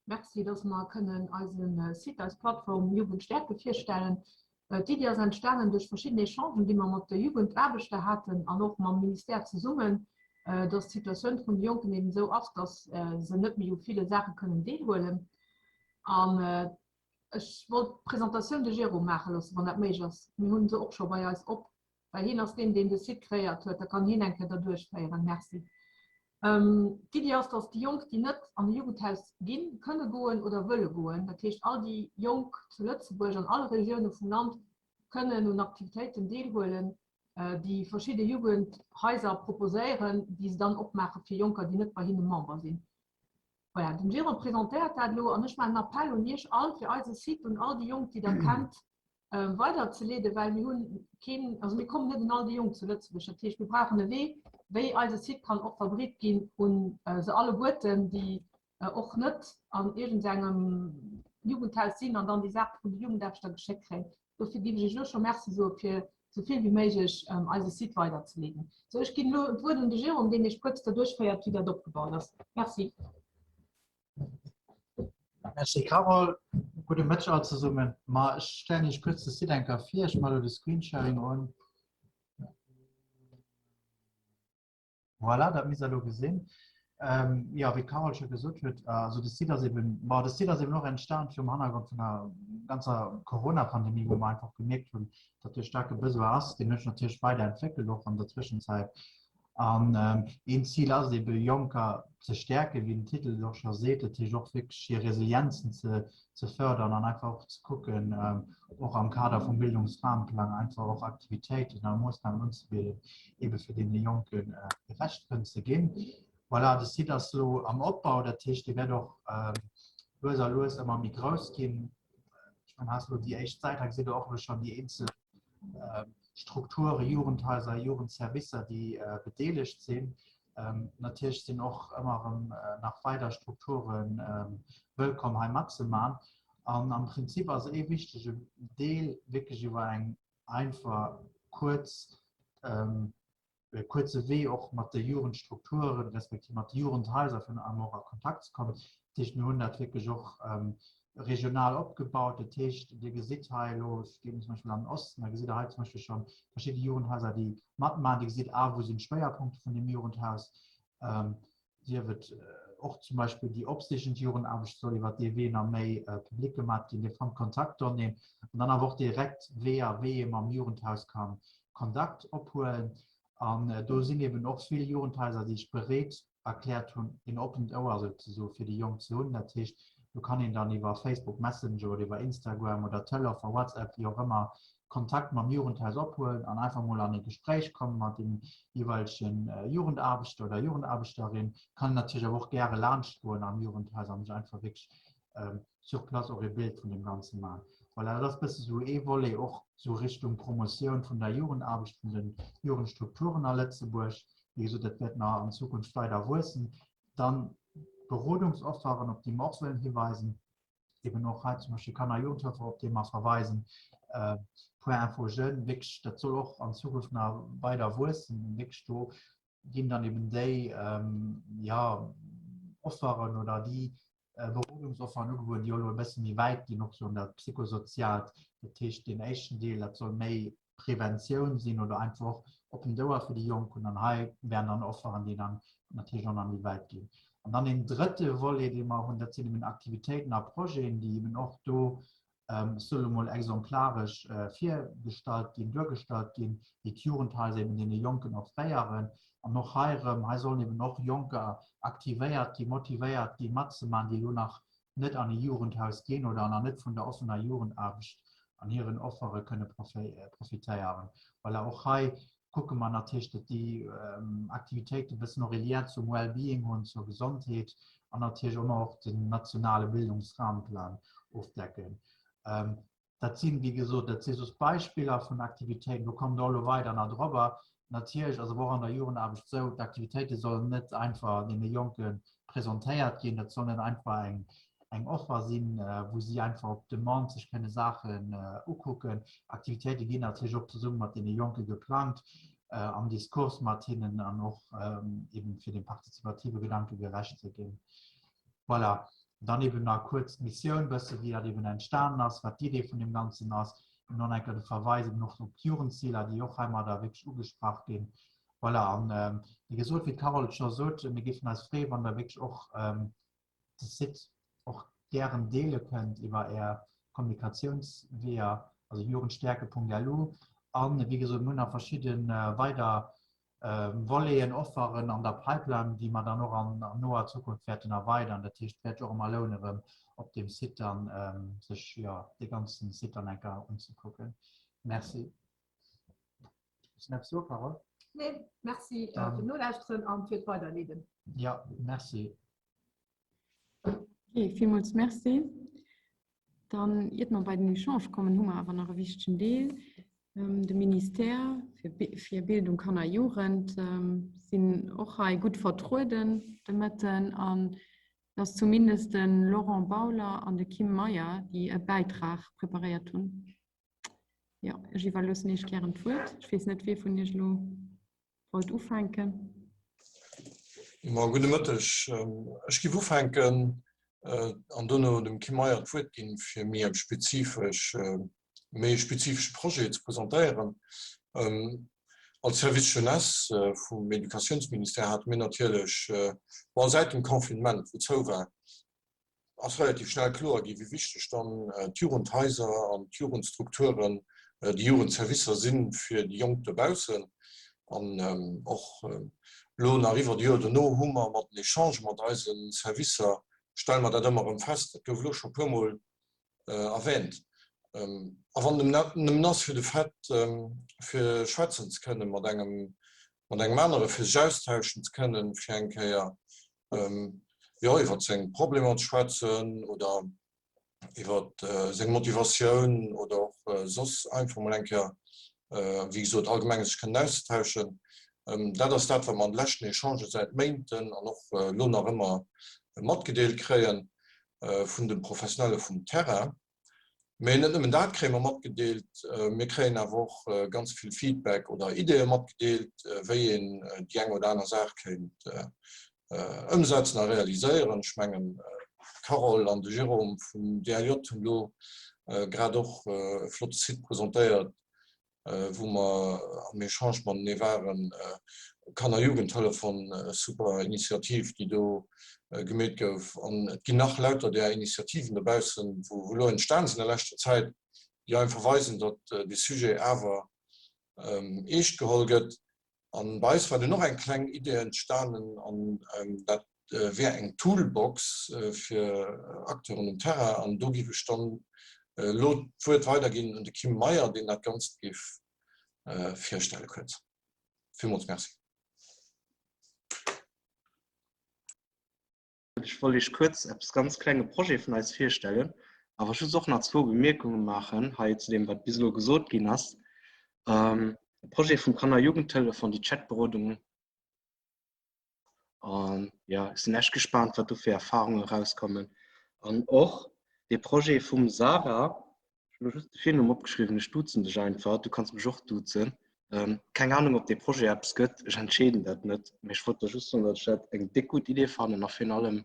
Merci, dass mer kënnen eise Site, eis Plattform Jugend stäerke virstellen. D'Iddi ass entstanen duerch verschidden Echangen, déi mer mat de Jugendaarbechter haten an och mam Ministère zesummen, dass d'Situatioun vun de Jonken eben esou ass, dass se net méi u ville Saache kënnen deelhuelen. An ech wollt d'Presentatioun de Jérôme maache loossen, wann dat méiglech ass. Mir hu se och scho bei eis op. Well hien ass deen, deen de Site kreéiert huet, da kann hien eng Kéier derduerch féieren. Merci. D'Iddi ass, dass déi Jonk, déi net an e Jugendhaus ginn, kënne goen oder wëlle goen, dat heescht all déi Jonk zu Lëtzebuerg an alle Regioune vum Land, kënnen un Aktivitéiten deelhuelen, déi verschidde Jugendhaiser proposéieren, déi se dann opmaache fir Jonker, déi net bei hinne Member sinn. Voilà, den Jérôme presentéiert dat elo an ech maachen en Appell un Iech all, fir eise Site un all déi Jonk, déi Der kennt, weiderzeleeden, well mir hunn keen, also mir kommen net un all déi Jonk zu Lëtzebuerg. Dat heescht, mir brauchen e Wee, wéi eise Site kann och verbreet ginn un se alleguerten, déi och net an iergendengem Jugendhaus sinn an dann déi Saache vun de Jugendaarbechter geschéckt kréien. Dofir géif ech Iech elo scho Merci soe fir esou vill wéi méiglech eise Site weiderzeleeden. Sou, ech ginn elo d'Wuert un de Jérôme, deen Iech kuerz derduerch féiert, wéi dat opgebaut ass. Merci. Merci Carole. Gudde Mëtteg all zesummen. Ma ech stellen Iech kuerz de Site eng Kéier vir. Ech maache elo de Screensharing un. Voilà, dat misst Der elo gesinn. Ähm, jo, wéi d'Carole scho gesot huet, also de Site ass eben, bon, de Site ass eben och entstan virum Hannergrond vun der ganzer Corona-Pandemie, wou mer einfach gemierkt hunn, datt do e staarke Besoin ass. Deen huet sech natierlech weiderentwéckelt och an der Zwëschenzäit. An een Zil ass et ebe Jonker ze stäerken, wéi den Titel et och scho seet, dat heescht och wierklech hir Resilienzen ze ze fördern an einfach och ze kucken, och am Kader vum Bildungsrahmenplang einfach och Aktivitéiten a Moossnamen unzebidden, ebe fir deene Jonke gerecht kënnen ze ginn. Voilà, de Site ass elo am Opbau, dat heescht, dee wäert och lues a lues ëmmer méi grouss ginn. Ech mengen, hei ass elo déi éischt Säit, hei gesitt Der och elo schonn déi eenzel Strukture, Jugendhaiser, Jugendservicer, déi bedeelegt sinn. Natierlech sinn och ëmmer erëm nach weider Strukture wëllkomm hei matzemaachen. An am Prinzip ass ee wichtege Deel wierklech iwwer eng einfach kuerz, e kuerze Wee och mat de Jugendstrukturen, respektiv mat de Jugendhaiser virun allem och a Kontakt ze kommen. Dat heescht, mir hunn dat wierklech och regional opgebaut. Dat heescht, Dir gesitt hei elo, ech ginn zum Beispill an den Osten, da gesitt Der hei zum Beispill scho verschidde Jugendhaiser, déi matmaachen. Dir gesitt, ah, wou sinn d'Schwéierpunkte vun deem Jugendhaus? Sief et och zum Beispill déi opsichend Jugendaarbecht soll iwwer dee Wee nach méi public gemaat ginn. Dir fannt Kontaktdonnéeën an dann awer och direkt Weeër, wéi ee mam Jugendhaus ka Kontakt ophuelen. An do sinn eben och vill Jugendhaiser, déi sech bereet erkläert hunn, een oppent Ouer souzesoe fir déi Jonk ze hunn. Dat heescht, do kann een dann iwwer Facebook Messenger oder iwwer Instagram oder Telefon, WhatsApp, wéi och ëmmer, Kontakt mam Jugendhaus ophuelen an einfach mol an ee Gespréich komme mat dem jeeweilege Jugendaarbechter oder Jugendaarbechterin. Kann een natierlech awer och gäre laanscht goen am Jugendhaus a sech einfach wierklech sur place och ee Bild vun deem Ganze maachen. Voilà, dat ass e bësse sou ee Volet och sou Richtung Promotioun vun der Jugendaarbecht, vun de Jugendstrukturen a Lëtzebuerg. Wéi gesot, dat wäert nach an Zukunft weider wuessen. Dann d'Berodungsofferen, op déi mer och wëllen hiweisen, eben och hei zum Beispill Kanner a Jugendhëlfer, op déi mer verweisen, Point Info Jeunes, wierklech, dat soll och an Zukunft nach weider wuessen. Wierklech do ginn dann eben déi, jo, Offeren oder déi Berodungsofferen ugebueden, déi och elo e bësse méi wäit ginn, och sou an dat Psychosoziaalt. Dat heescht, deen éischten Deel, dat soll méi Preventioun sinn oder einfach och oppent Ouer fir déi Jonk hunn. An hei wären dann Offeren, déi dann natierlech och nach méi wäit ginn. An dann een drëtte Volet, dee mer hunn, dat sinn eben Aktivitéiten a Projeten, déi eben och do, ech soe lo mol, exemplaresch virgestallt ginn, duergestallt ginn, déi d'Jugendhaiser eben deene Jonken offréieren. An och hei erëm, hei sollen eben och Jonker aktivéiert ginn, motivéiert ginn, matzemaachen, déi elo nach net an e Jugendhaus ginn oder nach net vun der offener Jugendaarbecht. an hiren Offere kënne profitéieren. Voilà, och hei kucke mer natierlech, datt déi Aktivitéite e bëssen och e Lien zum Wellbeing hunn, zur Gesondheet an natierlech ëmmer och den nationale Bildungsrahmenplan ofdecken. Dat sinn, wéi gesot, dat si soss Beispiller vun Aktivitéiten. Do kommt och elo weider nach dorobber. Natierlech ass awer och an der Jugendaarbecht esou, d'Aktivitéite sollen net einfach deene Jonke presentéiert ginn. Dat soll net einfach eng, eng Offer sinn, wou si einfach op Demande sech kënne Saachen ukucken. Aktivitéite ginn natierlech och zesumme mat deene Jonke geplangt, am Diskurs mat hinnen an och eben fir dem partizipative Gedanke gerecht ze ginn. Voilà. Dann eben nach kuerz d'Missioun, bësse wéi dat eben entstanen ass, wat d'Idee vun deem Ganzen ass. An dann enker de Verweis eben och op d'Jugendziler, déi och heimadder wierklech ugesprach ginn. Voilà, an wéi gesot, wéi d'Carole et scho sot, mir géifen eis freeën, wann Der wierklech och de Site och gären deele kënnt iwwer Är Kommunikatiounsweeër, also jugendstärke.lu. An wéi gesot, mir hunn nach verschidde weider Voleten, Offeren an der Pipeline, déi mer dann och an noer Zukunft wäerten erweidern. Dat heescht, et wäert sech och ëmmer lounen, erëm op deem Site dann sech, jo, dee ganzen Site dann eng Kéier unzekucken. Merci. Hues du nach eppes ze soen, Carole? Nee, merci fir d'Nolauschteren an fir d'Weiderleeden. Jo, merci. Okay, villmools Merci. Dann, iert mer bei den Echange kommen, hu mer awer nach e wichtegen Deel. De Ministère fir Bildung, Kanner a Jugend sinn och hei gutt vertrueden de Mëtten. An et ass zumindest de Laurent Bauler an de Kim Meyer, déi e Bäitrag preparéiert hunn. Jo, ech iwwerloossen Iech gären d'Wuert. Ech weess net, wie vun Iech elo wollt ufänken. Ma gudde Mëtteg. Ech giff ufänken an dono dem Kim Meyer d'Wuert ginn, fir méi eng spezifesch, méi e spezifesche Projet ze presentéieren. Als Service Jeunesse vum Educatiounsministère hate mir natierlech, bon, säit dem Confinement, wou zou war, ass relativ schnell kloer ginn, wéi wichteg dann d'Jugendhaiser an d'Jugendstrukturen, déi Jugendservicer si fir déi Jonk dobaussen. An och elo nach iwwert e Joer dono hu mer mat den Echangë mat eise Servicer, stelle mer dat ëmmer erëm fest, dat gouf elo scho e puermol erwähnt. A wann et nëmmen ass fir de Fait, fir schwätzen ze kënnen mat engem, mat engem anere, fir sech austauschen ze kënnen, fir eng Kéier jo iwwer seng Problemer ze schwätzen oder iwwer seng Motivatioun oder och soss einfach mol eng Kéier, wéi gesot, allgemeng sech kënnen auszetauschen. Dat ass dat, wat mer an de leschten Echangë säit Méinten an och elo nach ëmmer matgedeelt kréie vun de Professionelle vum Terrain. Mee net nëmmen dat kréie mer matgedeelt, mir kréien awer och ganz vill Feedback oder Ideeë matgedeelt, wéi een déi eng oder aner Saach kéint ëmsetzen a realiséieren. Ech mengen, d'Carole an de Jérôme vum DLJ hunn elo grad och e flotte Site presentéiert, wou mer am Echange matenee waren, Kanner-Jugendtelefon, super Initiativ, déi do gemeet gouf. An et ginn nach lauter där Initiativen dobaussen, wou elo entstan sinn a leschter Zäit, déi einfach weisen, datt dee Sujet awer eescht geholl gëtt. An bei eis war dunn och eng kleng Idee entstanen, an dat wär eng Toolbox fir Acteuren um Terrain. An do giff ech dann elo d'Wuert weiderginn un de Kim Meyer, deen dat Ganzt giff virstelle kuerz. Villmools Merci. Ech wollt Iech kuerz eppes ganz klenge Projet vun eis virstellen, awer just och nach zwou Bemierkunge maachen hei zu deem, wat bis elo gesot ginn ass. De Projet vum Kanner-Jugendtelefon, déi Chatberodung, an jo, ech sinn echt gespaant, wat do fir Erfarunge erauskommen. An och dee Projet vum Sarah, Ech hunn elo just de Virnumm opgeschriwwen, ech duzen dech einfach, du kanns mech och duzen. Keng Ahnung, ob dee Projet eppes gëtt, ech entscheeden dat net, mee ech wollt der just soen, datt ech dat eng déck gutt Idee fannen a virun allem,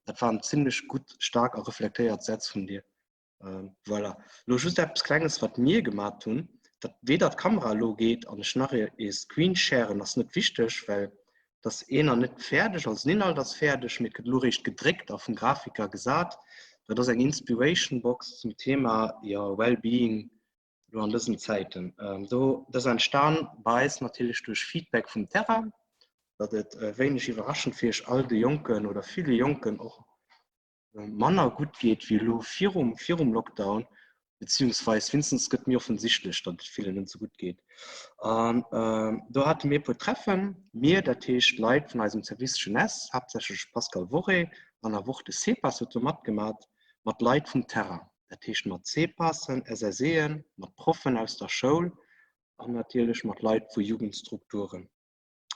dat waren zimlech gutt, staark a reflektéiert Sätz vun dir. Voilà. Elo just eppes Klenges, wat mir gemat hunn, datt weder d'Kamera elo geet an ech nach ee Screen sharen, ass net wichteg, well dass een nach net fäerdeg, also den Inhalt ass fäerdeg, mee et gëtt elo réischt gedréckt a vum Grafiker gesat. Dat ass eng Inspiration Box zum Thema jo Wellbeing elo an dësen Zäiten. Do dat ass entstan bei eis natierlech duerch Feedback vum Terrain, datt et wéineg iwwerraschend fir iech all de Jonken oder ville Jonken och manner gutt geet wéi elo virum virum Lockdown. Beziehungsweis wéinstens gëtt méi offensichtlech, datt et villen net esou gutt geet. An do hate mir e puer Treffen, mir, dat heescht Leit vun eisem Service Jeunesse, haaptsächlech Pascal Worré an awer och de CEPAS huet do matgemat, mat Leit vum Terrain, dat heescht mat CEPASen, SSEen, mat Proffen aus der Schoul an natierlech mat Leit vu Jugendstrukturen.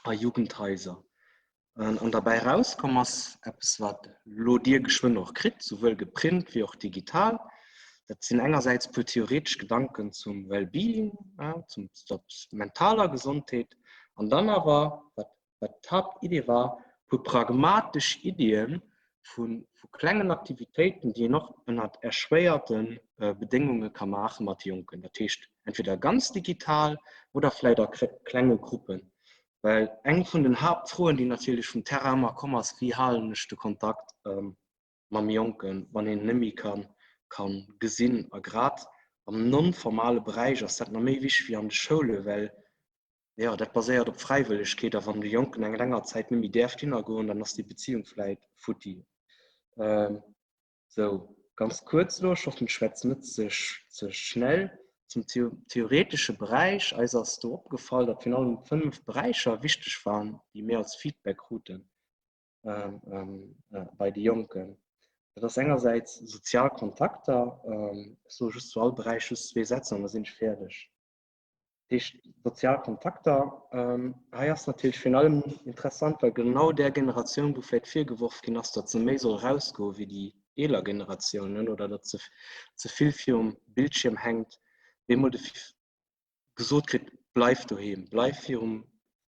a Jugendhaiser. An derbäi erauskomm ass eppes, wat elo Dir geschwënn och kritt, souwuel geprint wéi och digital. Dat sinn engersäits e puer theoretesch Gedanken zum Wellbeing, zum, zur mentaler Gesondheet, an dann awer, wat, wat d'Haaptidee war, e puer pragmatesch Iddien vu, vu klengen Aktivitéiten, déi een och ënnert erschwéierte Bedéngunge ka maache mat Jonken. Dat heescht entweder ganz digital oder vläicht a klenge Gruppen. Well eng vun den Haaptfroen, déi natierlech vum Terrain ëmmer komm ass, Wéi halen ech de Kontakt mam Jonken, wann een en net méi ka gesinn? A grad am non-formale Beräich ass dat nach méi wichteg wéi an de Schoule, well jo, dat baséiert op Fräiwëllegkeet a wann de Jonken eng länger Zäit net méi däerf hinner goen, dann ass déi Beziehung vläit futti. Ähm, sou, ganz kuerz elo, ech hoffen, ech schwätzen net ze, ze schnell. Zum theoretesche Beräich, eis ass do opgefall, datt virun allem 5 Beräicher wichteg waren, déi mir als Feedback kruten ähm, ähm, äh, bei de Jonken. Dat ass engersäits sozial Kontakter, ähm, ech soe just zu all Beräich just zwee Sätz an da sinn ech fäerdeg. Heescht sozial Kontakter. Hei ass natierlech virun allem interessant, well genau där Generatioun, wou vläicht virgeworf ginn ass, datt se méi soll erausgoe wéi déi eeler Generatiounen oder datt se ze vill virum Bildschierm hänkt, bemol de gesot kritt, bleif doheem, bleif virum,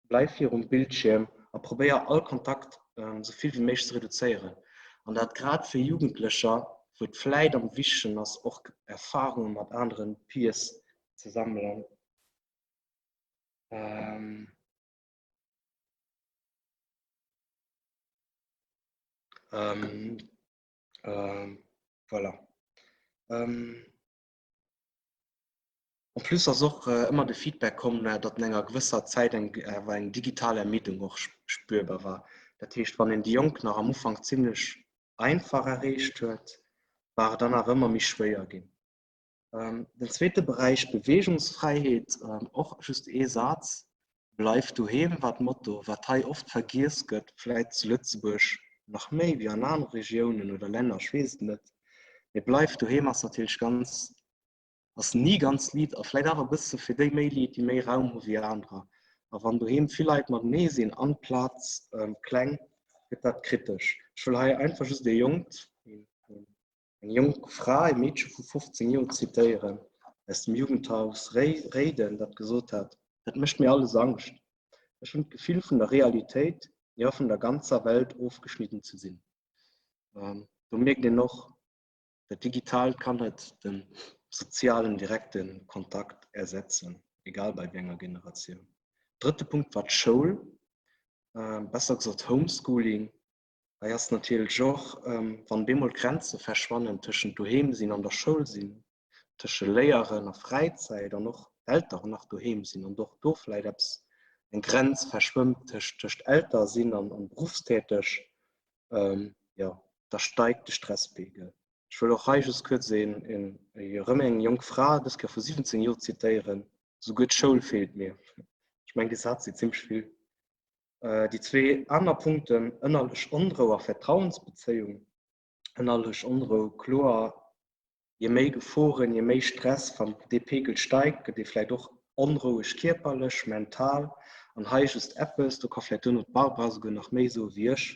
bleif virum Bildschierm a probéier all Kontakt esou vill wéi méiglech ze reduzéieren. An dat grad fir Jugendlecher, wou et vläicht am wichtegsten ass, och Erfarunge mat aneren Peers ze sammelen. Ähm ähm, ähm, voilà. Ähm, en plus ass och äh, ëmmer de Feedback komm, äh, datt an enger gewësser Zäit eng, äh, eng digital Ermiddung och spürbar war. Dat heescht, wann een déi Jonk nach am Ufank zimmlech einfach erreecht huet, war et dann awer ëmmer méi schwéier ginn. Den zweete Beräich Beweegungsfräiheet, och just ee Saz, Bleif doheem war d'Motto, wat hei oft vergiess gëtt, vläit zu Lëtzebuerg nach méi wéi an anere Regiounen oder Länner, ech weess et net, mee Bleif doheem ass natierlech ganz, ass ni ganz liit a vläit awer e bësse fir déi méi liit, déi méi Raum hu wéi anerer. A wann doheem vill Leit matenee sinn an d'Plaz kleng, gëtt dat kritesch. Ech wëll hei einfach just ee Jonkt, Eng jonk Fra, e Meedche vu 15 Joer zitéieren aus dem Jugendhaus Réiden, dat gesot hat, Dat mécht mir alles Angscht. Ech hunn d'Gefill vun der Realitéit, jo vun der ganzer Welt ofgeschnidden ze sinn. Do mierkt een och, dat Digitaalt kann net de sozialen, direkte Kontakt ersetzen, egal bei wéi enger Generatioun. Drëtte Punkt war d'Schoul, besser gesot Homeschooling. Hei ass natierlech och, wann bemol d'Grenze verschwannen tëschent doheem sinn an der Schoul sinn, tësche Léieren a Fräizäit an och d'Elteren nach doheem sinn an och do vläicht eppes, eng Grenz verschwëmmt tëscht tëscht Elter sinn an an berufstäteg, jo, da steigt de Stresspegel. Ech wëll och hei just kuerz een, een, erëm eng jonk Fra, dës Kéier vu 17 Joer zitéieren, Souguer d'Schoul feelt mir. Ech mengen, dee Saz seet zimmlech vill. Déi zwee aner Punkten, ënnerlech Onrou a Vertrauensbezéiung. Ënnerlech Onrou, kloer, je méi Geforen, je méi Stress, wann dee Pegel steigt, gëtt ee vläicht och onroueg kierperlech, mental. An hei just eppes, do ka vläicht duerno d'Barbara souguer nach méi soe wéi ech,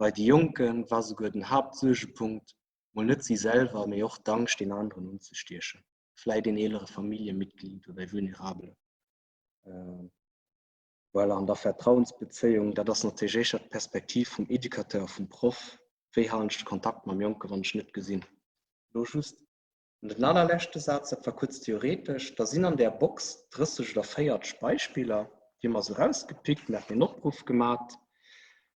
bei de Jonke war souguer den Haaptsuergepunkt mol net si selwer, mee och d'Angscht, een aneren unzestiechen, vläicht een eelere Familljemitglied oder ee Vulnerabelen. Voilà, an der Vertrauensbezéiung, dat ass natierlech éischter d'Perspektiv vum Educateur, vum Proff, wéi halen ech de Kontakt mam Jonken, wann ech en net gesinn. Elo just den allerleschte Saz, dat war kuerz theoretesch, Da sinn an där Box 30 oder 40 Beispiller, déi hu mer esou erausgepickt, mir haten een Opruff gemat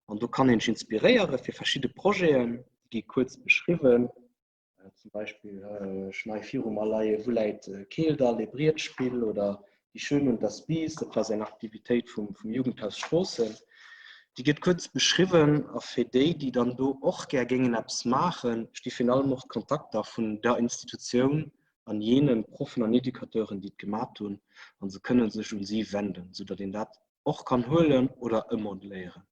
an do kann een sech inspiréiere fir verschidde Projeten, déi gi kuerz beschriwwen. Zum Beispill Schnei viru mer leie, Wou läit Keeldall, ee Brietspill oder Die Schön und das Biest, dat war seng Aktivitéit vum Jugendhaus Stroossen. Déi gëtt kuerz beschriwwen a fir déi, déi dann do och gär géingen eppes maachen, sti virun allem och d'Kontakter vun der Institutioun an jenen Proffen an Educateuren, déi et gemat hunn, an se kënne sech un si wenden, sou datt een dat och kann huelen oder ëmmodeléieren.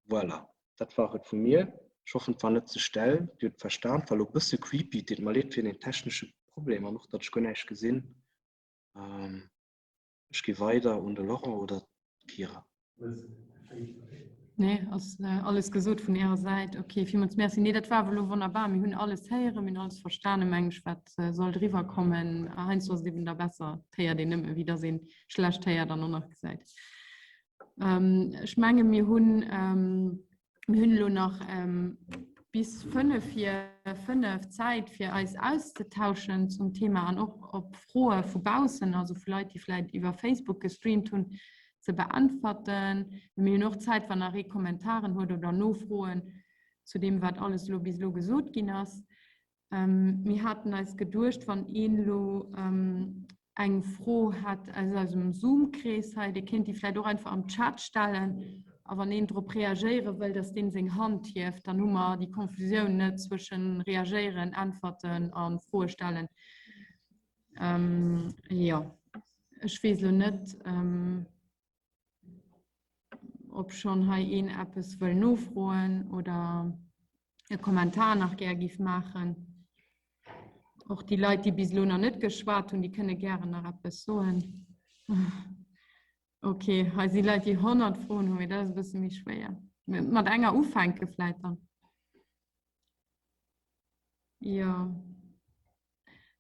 Voilà, dat war et vu mir. Ech hoffen, et war net ze stell, Dir hutt et verstan. Et war elo e bësse creepy, et deet mer leed fir den technesche Problem an och, datt ech guer näischt gesinn. Ech gi weider un de Laurent oder d'Kira. Nee, ass alles gesot vun Ärer Säit. Okay, villmools Merci. Nee, dat war awer elo wonnerbar. Mir hunn alles héieren, mir hunn alles verstanen, meng ech, wat sollt eriwwerkommen. Heiansdo ass et eben da besser, et héiert een nëmme, wéi datt ee schlecht héiert an och nach gesäit. Ech menge mir hunn Mir hunn elo nach bis 5 vir 5 Zäit fir eis auszetauschen zum Thema an och op Froe vu baussen, also vu Leit, déi vläit iwwer Facebook gestreamt hunn, ze beäntwerten. Mir hunn och Zäit, wann nach ee Kommentaren huet oder Nofroen zu deem, wat alles elo bis elo gesot ginn ass. Mir haten eis geduecht, wann een elo eng Fro hätt aus eisem Zoom-Krees hei, dee kéint déi vläicht och einfach am Chat stellen. A wann een drop reagéiere wëll, dass deen seng Hand hieft, dann hu mer déi Konfusioun net zwëschen reagéieren, äntwerten a Froe stellen. Jo, ech weess elo net, ob schonn hei een eppes wëll nofroen oder e Kommentar nach gär giff maachen. Och déi Leit, déi bis elo nach net geschwat hunn, déi kënne gären nach eppes soen. Ok, hei si Leit, déi 100 Froen hunn, mee dat ass e bësse méi schwéier. Mat enger ufänke vläit dann. Jo.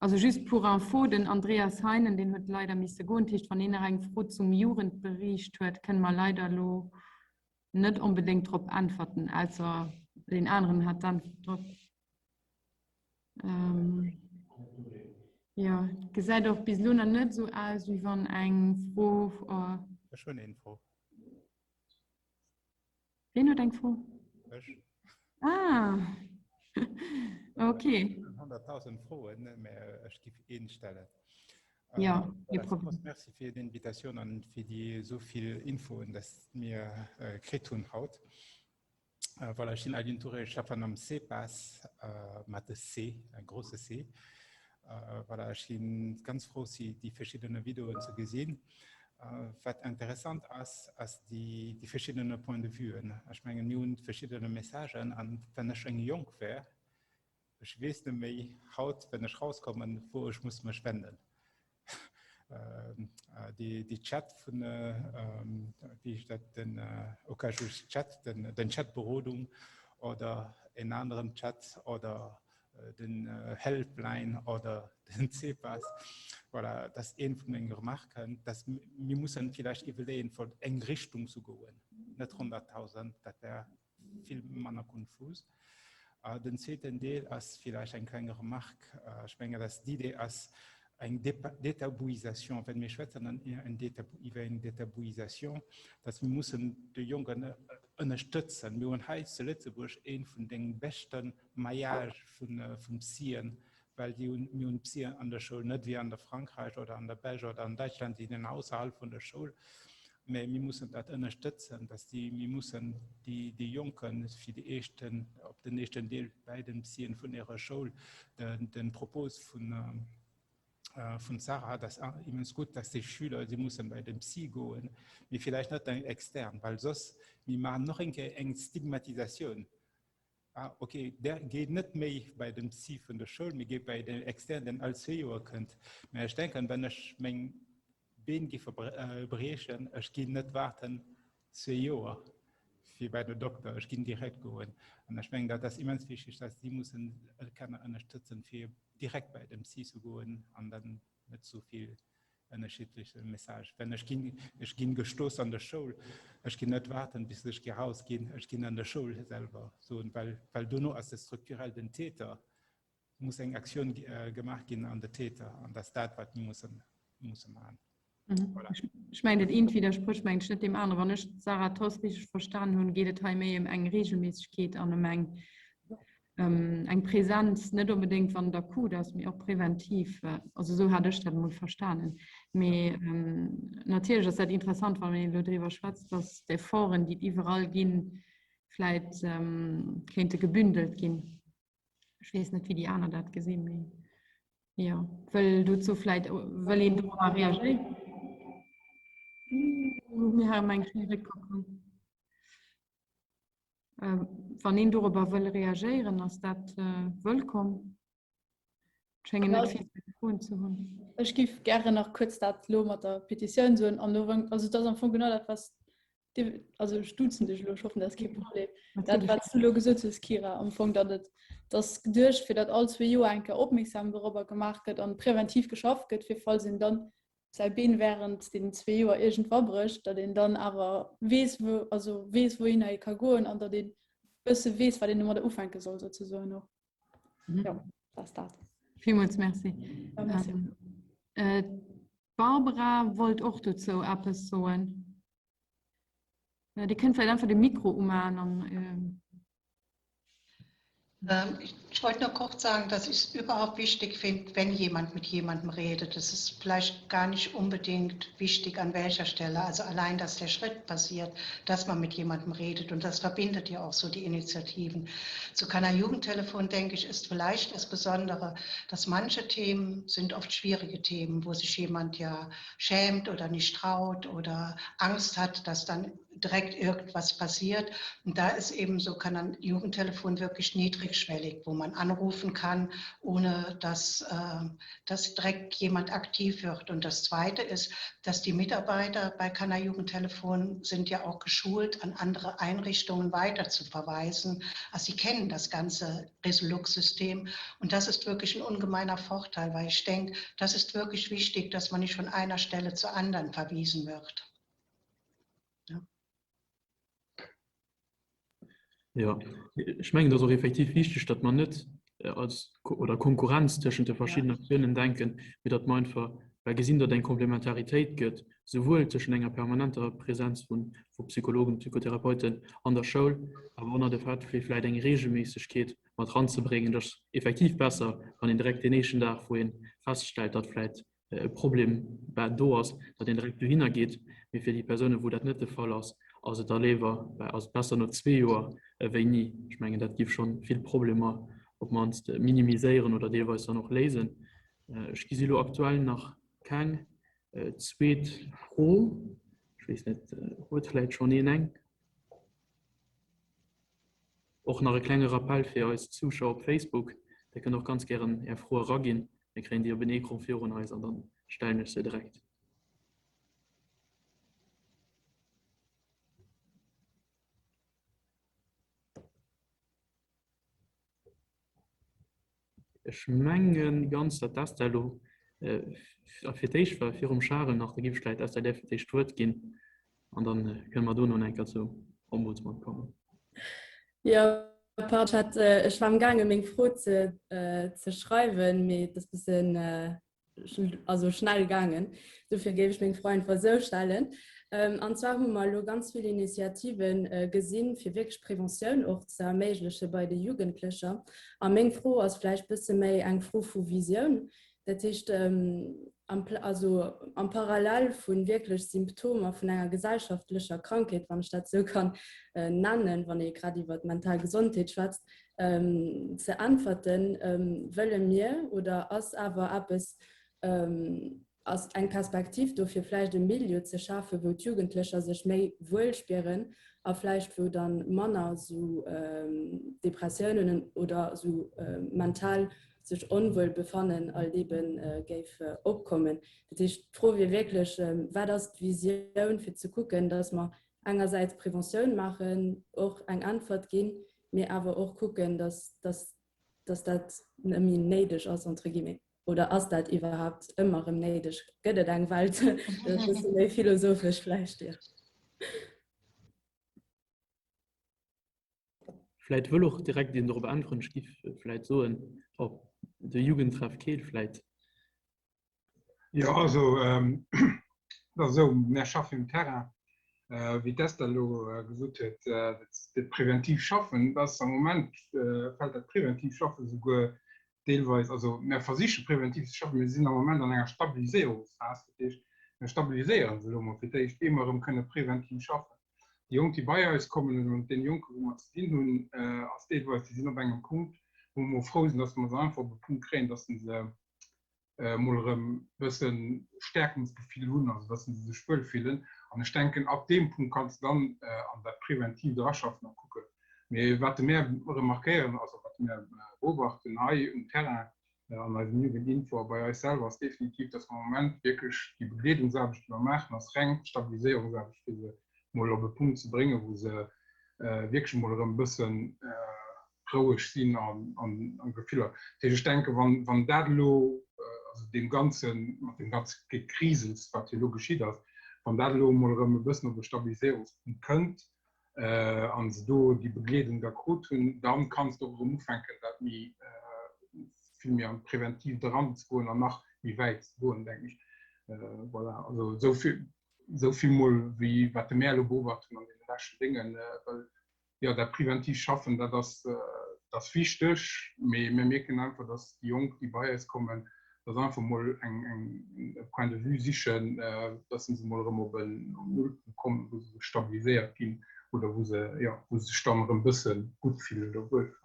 Also just pour info, den Andreas Heinen, deen huet leider misse goen. Dat heescht, wann een nach eng Fro zum Jugendbericht huet, kënne mer leider elo net onbedéngt drop äntwerten, ausser deen aneren hat d'Äntwert drop. Ähm, jo, gesäit och bis elo nach net esou aus, wéi wann eng Fro. Oh. Ech hunn eng Fro. Wien huet eng Fro? Ech. Ah, okay. 100.000 Froen, mä ech giff een stellen. Ja, ähm, voilà, Merci fir d'Invitatioun an fir déi esou vill Infoen, dass mir äh, kritt hunn haut. Äh, voilà, ech sinn Aydin Touré, ech schaffen am CEPAS äh, mat de C, e grosse C. Äh, voilà, ech sinn ganz frou, si déi verschiddene Videoen ze gesinn. Wat interessant ass, ass déi, déi verschiddene Point de vuen. Ech mengen, mir hunn verschiddene Messagen an wann ech eng Jonk wär, ech weess net méi haut, wenn ech rauskommen, wou ech muss mech wenden. Déi, déi Chat vun, wéi heescht dat, den Okajus Chat, den, den Chatberodung oder en aneren Chat oder den Helpline oder den CEPAS. Voilà, dat ass een vun menge Remarken, dass mir mussen vielleicht iwwerleeën, fir eng Richtung zu goen, net 100.000, dat wär vill manner konfus. Den zweeten Deel ass vielleicht eng kleng Remarque. Ech menge, dass d'Idee ass eng Détabouisation, wenn mir schwätzen iwwer eng Détabouisation, dass mir mussen de Jonken ënnerstëtzen. Mir hunn hei zu Lëtzebuerg ee vun de beschte Maillage vun Psyen, well déi hunn, mir hunn Psyen an der Schoul, net wéi an der Frankräich oder an der Belsch oder an Däitschland, déi sinn ausserhalb vun der Schoul. Mä mir mussen dat ënnerstëtzen, dass déi, mir mussen déi, déi Jonken fir déi éischten, op den éischten Deel bäi den Psyen vun hirer Schoul, den, den Propos vun, vun Sarah, dat ass immens gutt, dass déi Schüler, si mussen bei den Psy goen, mee villäicht net eng extern, well soss mir maachen nach eng Kéier eng Stigmatisatioun. Ah, ok, der geet net méi bei den Psy vun der Schoul, mee geet bei den externen, den all zwee Joer kënnt. Mä ech denken, wenn ech meng Been giffe briechen, ech ginn net waarden zwee Joer fir bei den Dokter, ech ginn direkt goen. An ech mengen, dat ass immens wichteg, dass déi mussen d'Kanner ënnerstëtzen, fir direkt bei den Psy ze goen an dann net sou vill ënnerschiddleche Message. Wenn ech ginn, ech ginn gestoss an der Schoul, ech ginn net warten, bis ech gi raus ginn, ech ginn an der Schoul selwer soen, well, well dono ass es strukturell den Täter, muss eng Aktioun gemaach ginn an de Täter an dat ass dat, wat mir mussen, musse maachen. Mhm. Voilà. Ech mengen, dat eent widdersprécht mengen ech net deem aneren. Wann ech d'Sarah Thoss richteg verstan hunn, geet et hei méi ëm eng Regelméissegkeet an ëm eng, ähm, eng Präsenz, net onbedéngt wann et akut ass, mee och präventiv. Also esou hat ech dat emol verstanen. Mee ähm, natierlech ass dat interessant, wann een elo driwwer schwätzt, dass d'Efforten, déi et iwwerall ginn, vläit ähm, kéinte gebündelt ginn. Ech weess net, wéi déi aner dat gesinn, mee. Jo, wëll dozou vläit, wëll een dorobber reagéieren? Mir haben eng kleng Réckkopplung. Wann een dorobber wëll reagéieren, ass dat wëllkomm. Et schéngen net vill Leit Froen ze hunn. Ech géif gären nach kuerz dat elo mat der Petitioun soen. An do, also et ass am Fong genau dat, wat Dir, also ech duzen dech elo, ech hoffen, dat ass kee Problem. Dat, wat s du elo gesot hues, Kira, am Fong, datt et datt geduecht fir datt all zwee Joer eng Kéier opmierksam dorobber gemaach gëtt an präventiv geschafft gëtt, fir falls een dann säi Been während deenen zwee Joer iergendwa brécht, datt een dann awer weess, wou, also weess, wouhinner ee ka goen an datt een bësse weess, wat een domadder ufänke soll, souzesoen och. Jo, dat ass dat. Villmools Merci. Ja, merci. D'Barbara wollt och dozou eppes soen. Dir kënnt vläicht einfach de Mikro umachen an. Ähm, ich wollte nur kurz sagen, dass ich es überhaupt wichtig finde, wenn jemand mit jemandem redet. Es ist vielleicht gar nicht unbedingt wichtig, an welcher Stelle. Also allein, dass der Schritt passiert, dass man mit jemandem redet. Und das verbindet ja auch so die Initiativen. Zu Kanal Jugendtelefon, denke ich, ist vielleicht das Besondere, dass manche Themen sind oft schwierige Themen, wo sich jemand ja schämt oder nicht traut oder Angst hat, dass dann direkt irgendwas passiert. Und da ist eben so kann ein Jugendtelefon wirklich niedrigschwellig, wo man anrufen kann, ohne dass, äh, dass direkt jemand aktiv wird. Und das Zweite ist, dass die Mitarbeiter bei Kanner Jugendtelefon sind ja auch geschult, an andere Einrichtungen weiter zu verweisen. Also sie kennen das ganze Resolux-System. Und das ist wirklich ein ungemeiner Vorteil, weil ich denke, das ist wirklich wichtig, dass man nicht von einer Stelle zur anderen verwiesen wird. Ja. Ja, ech mengen, dat ass och effektiv wichteg, datt mer net äh, als oder Konkurrenz tëschent de verschiddenen Aktiounen denken, mee datt mer einfach well gesinn, datt eng Komplementaritéit gëtt, souwuel tëschent enger permanenter Präsenz vun vu Psychologen, Psychotherapeuten an der Schoul, awer och nach de Fait, fir vläicht eng Reegelméissegkeet mat ranzebréngen. Dat ass effektiv besser, wann een direkt deen éischten Dag, wou ee feststellt, datt vläicht e Problem do ass, datt een direkt dohinner geet. Mee fir déi Persounen, wou dat net de Fall ass, ass et da léiwer, ass et besser no zwee Joer ewéi ni. Ech mengen, dat géif scho vill Problemer op d'mannst minimiséieren oder deelweis dann och léisen. Ech gesi lo aktuell nach keng zweet Fro. Ech weess net, huet vläicht schonn een eng? Och nach e klenge Rappell fir eis Zuschauer op Facebook, Dir kënnt och ganz gären Är Froe eraginn. Mir kréien déi op en Ecran virun eis an dann stellen ech se direkt. Ech mengen ganz, datt d'Esther elo fir d'éischt war, virum Charel nach. Da géif ech vläicht Esther där fir d'éischt d'Wuert ginn an da kënne mer dono eng Kéier zum Ombudsman kommen. Jo, pardon, ech hat, ech war amgaange meng Fro ze ze schreiwen, mee et ass bëssen also schnell gaangen. Dofir géif ech meng Fro einfach esou stellen. An zwar hu mer elo ganz vill Initiative gesinn, fir wierklech Preventioun och ze erméigleche bei de Jugendlecher. A meng Fro ass vläicht e bësse méi eng Fro vu Visioun. Dat heescht, am, also am Parallel vu wierklech Symptomer vun enger gesellschaftlecher Krankheet, wann ech dat esou kann nennen, wann ee grad iwwer d'mental Gesondheet schwätzt, ze äntwerten, wëlle mir oder ass awer eppes, ass eng Perspektiv do fir vläicht e Milieu ze schafen, wou d'Jugendlecher sech méi wuel spieren a vläicht wou dann manner esou Depressiounen oder esou mental sech onwuel befannen alt eben géif opkommen. Dat heescht, d'Fro wier wierklech, wat ass d'Visioun fir ze kucken, datt mer engersäits Preventioun maachen, och eng Äntwert ginn, mee awer och kucken, dass, dass, dass dat net méi néideg ass, entre guillemets. Oder ass dat iwwerhaupt ëmmer erëm néideg? Gëtt et eng Welt, dat ass e bësse méi philosophesch vläicht, jo. Vläit wëll och direkt een dorop äntweren. Ech giff vläit soen, ob de Jugendtreff Keel vläit. Jo, also et ass esou, mär schaffen um Terrain, wéi d'Esther elo gesot huet, dat preventiv Schaffen, dat ass am Moment, fält dat preventiv Schaffe souguer deelweis, also mär versiche preventiv ze schaffen, mir sinn am Moment an enger Stabiliséierungsphas, dat heescht, mir stabiliséieren se elo mol fir d'éischt, ier mer erëm kënne preventiv schaffen. Déi Jonk, déi bei eis kommen, oder mat deene Jonken, wou mer ze dinn hunn, ass deelweis, déi sinn op engem Punkt, wou mer frou sinn, datt mer se einfach op e Punkt kréien, datt se. mol erëm bësse Stärkungsgefill hunn, also dass se sech wuel fillen. An ech denken, ab deem Punkt kanns de dann an dat Preventiivt eraschaffen a kucken. Mee wat de mär remarquéieren, also wat mär beobachten hei um Terrain an eisem Jugendinfo a bei eis selwer, ass definitiv, dass mer am Moment wierklech déi Begleedungsaarbecht, déi mer maachen, ass reng Stabiliséierungsaarbecht, fir se mol op e Punkt ze bréngen, wou se wierklech emol erëm e bëssen roueg sinn an Gefiller. Dat heescht, ech denken, wann, wann dat elo, also deem Ganzen, mat deem ganze Gekrisels, wat jo elo geschitt ass, wann dat elo emol erëm e bëssen op e Stabiliséierungspunkt kënnt a se do déi Begleedung da krut hunn, da kanns de och erëm ufänken, dat méi, vill méi an d'Preventiivt eranzegoen an nach méi wäit ze goen, denken ech. Voilà, also esou vill, esou vill mol wéi wat de mär elo beobacht hunn an deene leschten Déngen, well jo, dat preventiivt Schaffen, dat ass, dat ass wichteg, mee mir mierken einfach, dass déi Jonk, déi bei eis kommen, dass einfach emol eng, eng, e Point de vue sichen, dass se emol erëm op en Nullpunkt kommen, wou se stabiliséiert ginn oder wou se, jo, wou se sech dann erëm e bësse gutt fillen oder wuel fillen.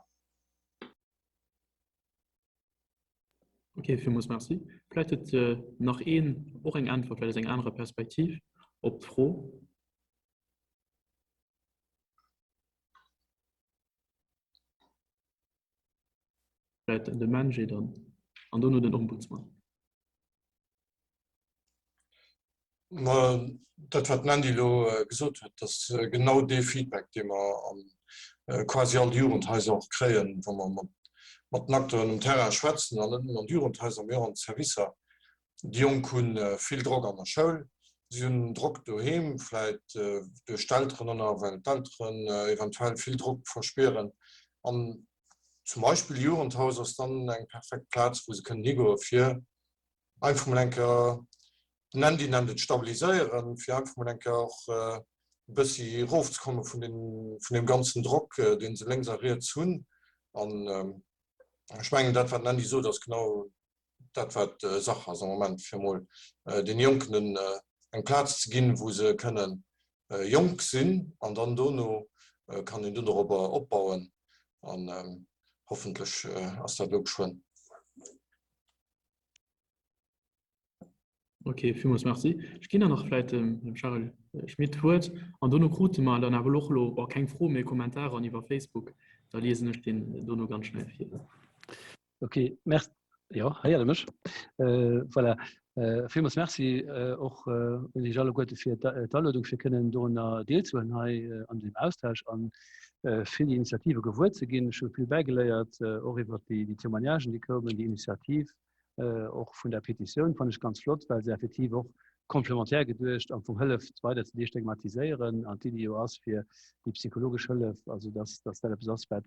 Okay, villmools Merci. Vläicht huet nach een och eng Äntwert, vläicht aus enger anerer Perspektiv op d'Fro. Vläicht de Menje dann an dono den Ombudsman. Ma dat wat den Andy elo gesot huet, dat ass genau dee Feedback, dee mer a quasi all de Jugendhaiser och kréien, wa mer mat den Acteuren um Terrain schwätzen, an net nëmmen an de Jugendhaiser, mee och an de Servicer. Déi Jonk hu vill Drock an der Schoul, si hunn Drock doheem, vläit duerch d'Elteren ënner, well d'Elteren eventuell vill Drock verspieren. An zum Beispill Jugendhaus ass dann eng perfekt Plaz, wou se kënnen higoe fir einfach mol eng Kéier, den Andy nennt et stabiliséieren, fir einfach mol eng Kéier och e bëssi erofzekomme vun deem ganzen Drock, dee se lénks a riets hunn. An ech mengen, dat wat den Andy sot, ass genau dat wat Sach ass am Moment, fir emol den Jonken eng Plaz ze ginn, wou se kënnen jonk sinn an dann dono kann een dunn dorobber opbauen an hoffentlech ass dat elo geschwënn. Ok, villmools Merci. Ech ginn dann nach vläit dem Charel Schmit d'Wuert an dono krute mer dann awer och elo, bon, keng Fro, mee e Kommentar an iwwer Facebook, da liesen ech deen dono ganz schnell vir. Ok, merci. Jo, héiert Der mech? Voilà. Villmools Merci och un Iech alleguerte fir d'Aluedung, fir kënnen dorunner deelzehuelen hei an deem Austausch a fir déi Initiative gewuer ze ginn. Ech hu vill bäigeléiert, och iwwert déi Témoignagen, déi koumen, déi Initiativ och vun der Petitioun fannen ech ganz flott, well se effektiv och komplementär geduecht am Fong hëlleft weider ze destigmatiséieren an d'Iddi jo ass fir déi psychologesch Hëllef, also dass dass dat eppes ass wat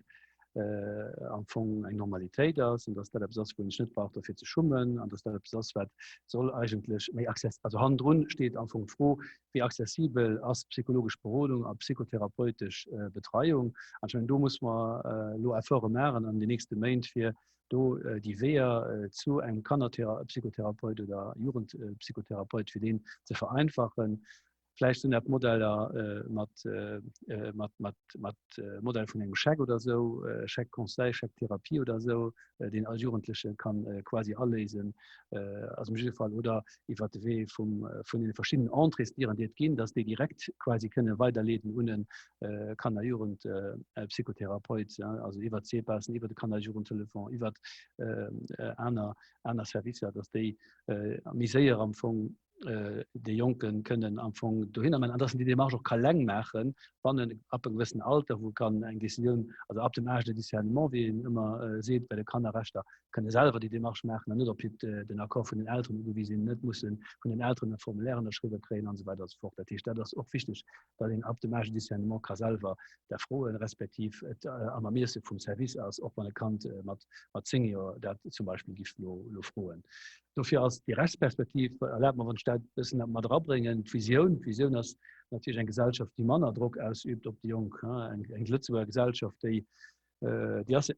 am Fong eng Normalitéit ass an dass dat eppes ass wou een sech net brauch derfir ze schummen an dass dat eppes ass wat soll eigentlech méi access, also hannendrun steet am Fong d'Fro, wéi accessibel ass psychologesch Berodung a psychotherapeutesch Betreiung an ech mengen do muss mer elo Efforte maachen an den nächste Méint fir do déi Weeër zu engem Kannerpsychotherapeut oder Jugendpsychotherapeut fir deen ze vereinfachen. Vläicht sinn dat Modeller mat mat mat mat Modell vun engem Scheck oder esou, Chèque conseil, Chèque Thérapie oder esou, deen all Jugendleche kann quasi aléisen, also am jidde Fall oder iwwer de Wee vum vun deene verschiddenen Entréesdieren, déi et ginn, datt déi direkt quasi kënne weiderleeden un e Kanner-Jugend-Psychotherapeut, also iwwer d'CPASen, iwwer de Kanner-Jugendtelefon, iwwer aner aner Servicer, datt déi méi séier am Fong de Jonke kënnen am Fong dohinner man, an datt en déi Démarche och ka leng maachen, wann en ab engem gewëssenen Alter, wou e kann eng Décisioun, also ab dem Âge de discernement, wéi een ëmmer seet bei de Kannerrechter, kënne selwer déi Démarche maachen an net op den Accord vun den Elteren ugewise sinn, net musse vun den Elteren e Formulaire ënnerschriwwe kréien an esou weider an esou fort. Dat heescht, dat ass och wichteg, datt een ab dem Âge de discernement ka selwer da froen, respektiv et am Ermiesse vum Service ass, och wann e Kand mat 10 Joer dat zum Beispill giff lo froen. Dofir ass déi Rechtsperspektiv, erlaabt mer, wann ech dat e bëssen mat erabréngen, d'Visioun. D'Visioun ass natierlech eng Gesellschaft, déi manner Drock ausübt op déi Jonk, eng Lëtzebuerger Gesellschaft, déi, déi ass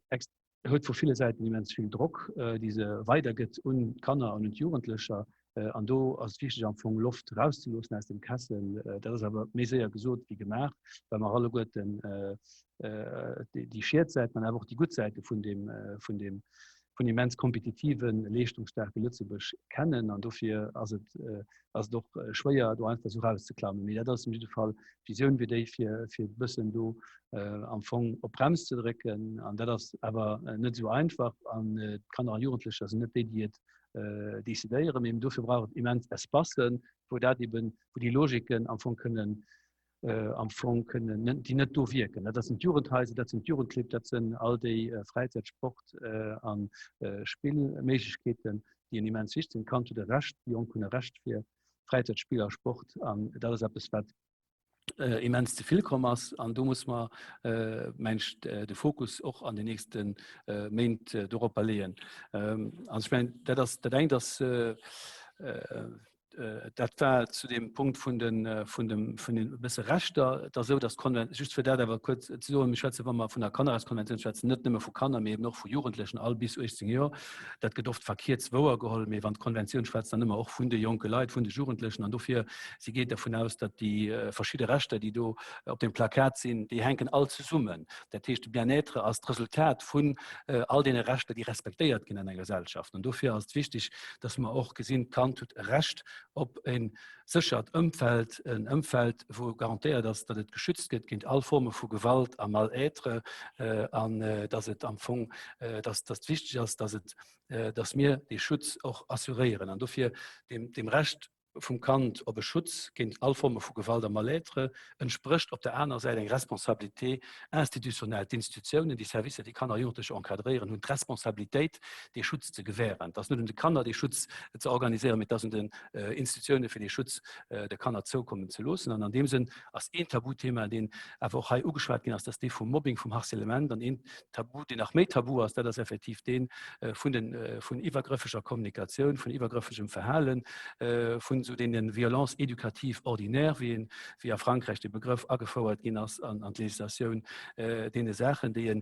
huet vu ville Säiten immens vill Drock, déi se weidergëtt un d'Kanner an un d'Jugendlecher. An do ass et wichteg, am Fong Loft erauszeloossen aus dem Kessel. Dat ass awer méi séier gesot wéi gemaach, well mer alleguerten déi Schietsäiten an awer och déi gutt Säite vun deem, vun deem. vun immens kompetitive leeschtungsstaarke Lëtzebuerg kennen an dofir ass et ass et och schwéier do einfach esou rauszeklammen. Mee dat ass um jidde Fall d'Visioun wier déi fir fir e bëssen do am Fong op d'Brems ze drécken an dat ass awer net esou einfach an d'Kanner a Jugendlecher sinn net déi déi et decidéieren, mee dofir brauch et immens Espacen, wou dat eben wou déi Logiken am Fong kënnen am Fong kënnen, déi net do wierken. Dat sinn d'Jugendhaiser, dat sinn d'Jugendclibb, dat sinn all déi Fräizäit-, Sport a Spillméiglechkeeten, déi en immens wichteg sinn. D'Kand huet e Recht, déi Jonk hunn e Recht fir Fräizäit, Spill a Sport an dat ass eppes, wat immens ze vill komm ass. An do muss mer, meng ech, de Fokus och an den nächste Méint doropper leeën. Also ech mengen, dat ass dat engt ass, Dat war zu dem Punkt vun den, vun dem, vun den e bësse Rechter. Et ass esou, dass d'Konven-, just fir dat awer kuerz ze soen, mir schwätzen, wa mer vun der Kannerrechtskonventioun schwätzen, net nëmme vu Kanner, mee eben och vu Jugendlechen, all bis 18 Joer. Dat gëtt oft verkierzt wouergeholl, mee wann d'Konventioun schwätzt, dann ëmmer och vun de jonke Leit, vun de Jugendlechen. An dofir, si geet dervun aus, datt déi verschidde Rechter, déi do op dem Plakat sinn, déi hänken all zesummen. Dat heescht, de Bien-être ass d'Resultat vun all deene Rechter, déi respektéiert ginn an enger Gesellschaft. An dofir ass et wichteg, dass mer och gesinn, d'Kand huet e Recht op e séchert Ëmfeld, en Ëmfeld, wou garantéiert ass, datt et geschützt gëtt géint all Forme vu Gewalt a Mal-être an datt et am Fong, datt et wichteg ass, datt et, datt mir dee Schutz och assuréieren. An dofir deem Recht vum Kand op e Schutz géint all Forme vu Gewalt a Mal-être entsprécht op der aner Säit eng Responsabilité institutionnelle. D'Institutiounen, déi Servicer, déi Kanner a Jugendlecher encadréieren, hunn d'Responsabilitéit, dee Schutz ze gewähren. Et ass net un de Kanner, dee Schutz ze organiséieren, mee et ass un den Institutiounen, fir dee Schutz de Kanner zoukommen ze loossen. An an deem Sënn ass een Tabuthema, deen awer och hei ugeschwat ginn ass, dat ass dee vum Mobbing, vum Harcèlement. An een Tabu, deen nach méi tabu ass, dat ass effektiv dee vun den, vun iwwergrëffeger Kommunikatioun, vun iwwergrëffegem Verhalen, vun esou deene Violences éducatives ordinaires, wéi een, wéi a Frankräich de Begrëff agefouert ginn ass an an d'Législatioun, deene Saachen, déi en,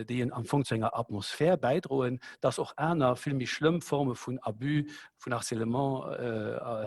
déi en am Fong zu enger Atmosphär bäidroen, dass och aner vill méi schlëmm Forme vun Abus, vun Harcèlement,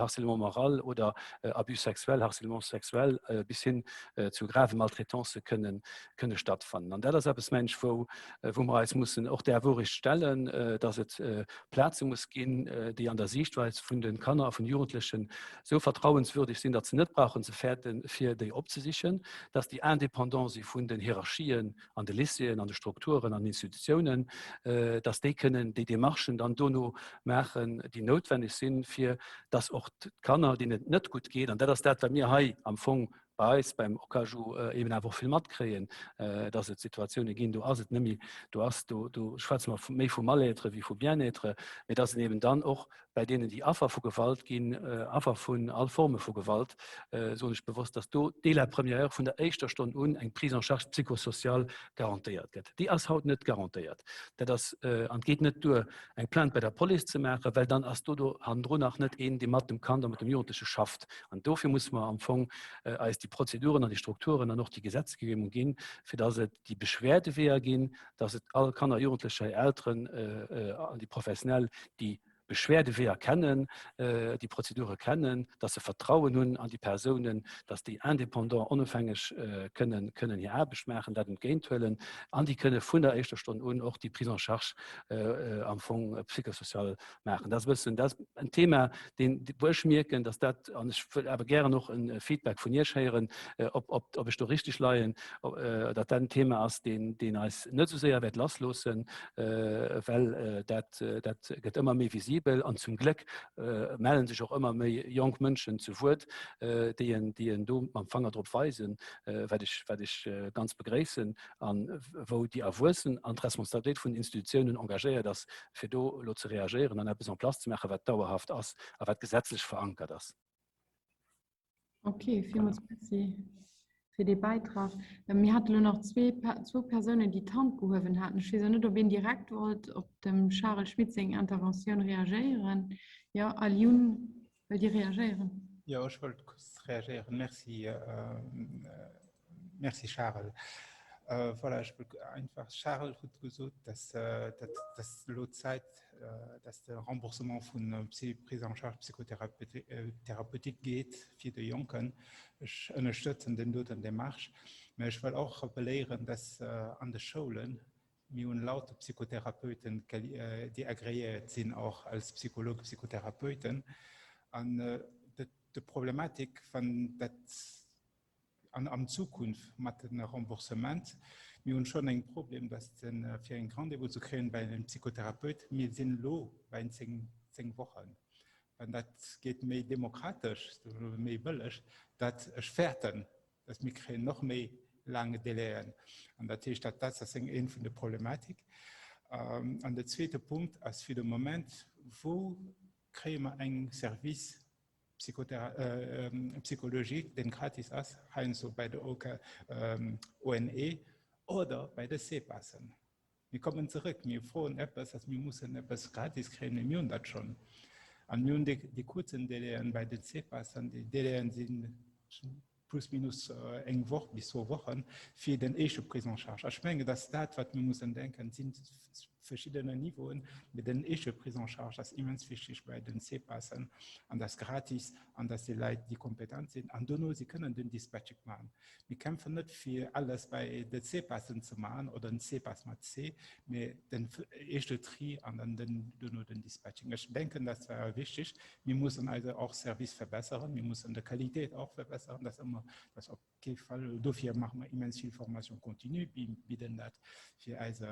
Harcèlement moral oder Abus sexuel, Harcèlement sexuel bis hin zu grave Maltraitancë kënnen kënne stattfannen. An dat ass eppes, mengen ech, wou, wou mer eis mussen och där Wourecht stellen, dass et Plaze muss ginn, déi an der Siichtweis vun de Kanner a vun de Jugendlechen esou vertrauenswürdig sinn, datt se net brauchen ze fäerten, fir déi opzesichen, dass déi indépendant si vun den Hierarchien an de Lycéeën, an de Strukturen an Institutiounen, dass déi kënnen déi Démarchen dann dono maachen, déi noutwenneg sinn, fir dass och d'Kanner, deenen et net gutt geet, an dat ass dat, wat mir hei am Fong bei eis beim Okaju eben awer och vill matkréien, dass et Situatioune ginn, do ass et net méi, do ass, do, do schwätze mer méi vu Mal-être wéi vu Bien-être, mee dass en eben dann och bei deenen, déi Affer vu Gewalt ginn, Affer vun all Forme vu Gewalt, soen ech bewosst, dass do dès la première heure, vun der éischter Stonn un, eng Prise en charge psychosociale garantéiert gëtt. Déi ass haut net garantéiert. Dat ass, an et geet net duer, eng Plainte bei der Police ze maachen, well dann ass do do hannendrun nach net een, dee mat dem Kand a mat dem Jugendleche schafft. An dofir musse mer am Fong eis déi Prozeduren an déi Strukturen an och déi Gesetzgebung ginn, fir dass et déi Beschwerdeweeër ginn, dass et all Kanner, Jugendlecher, hir Elteren an déi Professionell déi Beschwerdeweeër kennen, déi Prozedure kennen, dass se Vertrauen hunn an déi Persounen, dass déi indépendant, onofhängeg kënnen kënnen hir Aarbecht maachen, dat entgéinthuelen an déi kënne vun der éischter Stonn un och déi Prise en charge am Fong psychosocial maachen. Dat ass e bëssen, dat ass en Thema, deen, wou ech mierken, dass dat, an ech wëll awer gären och e Feedback vun Iech héieren, ob, ob, ob ech do richtig leien, datt dat en Thema ass, deen, deen eis net esou séier wäert lassloossen, well dat, dat gëtt ëmmer méi visibel an zum Gléck mellen sech och ëmmer méi jonk Mënschen zu Wuert, déi en, déi en do mam Fanger drop weisen, wat ech, wat ech ganz begréissen an wou déi Erwuessen an d'Responsabilitéit vun den Institutiounen engagéiert ass, fir do elo ze reagéieren an eppes en place ze maachen, wat dauerhaft ass a wat gesetzlech verankert ass. Ok, villmools Merci fir dee Bäitrag. Mir hate lo nach zwee, zwou Persounen, déi d'Hand gehuewen haten. Ech weess och net, ob een direkt wollt op dem Charel Schmit seng Interventioun reagéieren. Jo, Alioune, wëllt Dir reagéieren? Jo, ech wollt kuerz reagéieren. Merci. Merci Charel. Voilà, ech wëll einfach, Charel huet gesot, dass dass elo d'Zäit, dass de Remboursement vun Prise en charge psychothérapeutique geet fir de Jonken. Ech ënnerstëtzen den doten Démarche, mä ech wëll och rappelléieren, dass an de Schoulen. Mir hunn lauter Psychotherapeuten, déi agréiert sinn och als Psychologen, Psychotherapeuten. An de Problematik, wann dat an am Zukunft mat den Remboursement, mir hunn schonn eng Problem, dass den fir eng Rendez-vous ze kréien bei engem Psychotherapeut, mir sinn elo bei 10, 10 Wochen. Wann dat geet méi demokratesch, méi bëlleg, dat ech fäerten, dass mir kréien noch méi laang Délaiën. An dat heescht, dat dat ass eng vun de Problematik. An de zweete Punkt ass fir de Moment, wou kréie mer eng Service psychologique, deen gratis ass, heiansdo bei der ONE oder bei de CPASen. Mir kommen zeréck, mir froen eppes, dass mir mussen eppes gratis kréien, mee mir hunn dat schonn. An mir hunn déi kuerzen Délaiën bei den CPAS, an déi Délaiën si plus minus eng Woch bis zwou Wochen fir den éischte Prise en charge. Ech mengen, dass dat, wat mir mussen denken, sinn verschiddene Niveauen, mee den éischte Prise en charge ass immens wichtig bei den CPASen an dat gratis an dass déi Leit, déi kompetent sinn, an dono si kënnen den Dispatching maachen. Mir kämpfen net fir alles bei de CPASen ze maachen oder den CPAS mat C, mee den éischte Tri an dann den duerno den Dispatching. Ech denken, dat war wichteg. Mir mussen eise och Service verbessern, mir mussen de Qualitéit och verbessern, dat ëmmer dat op kee Fall. Dofir maache mer immens vill Formation continue, bidden dat fir eise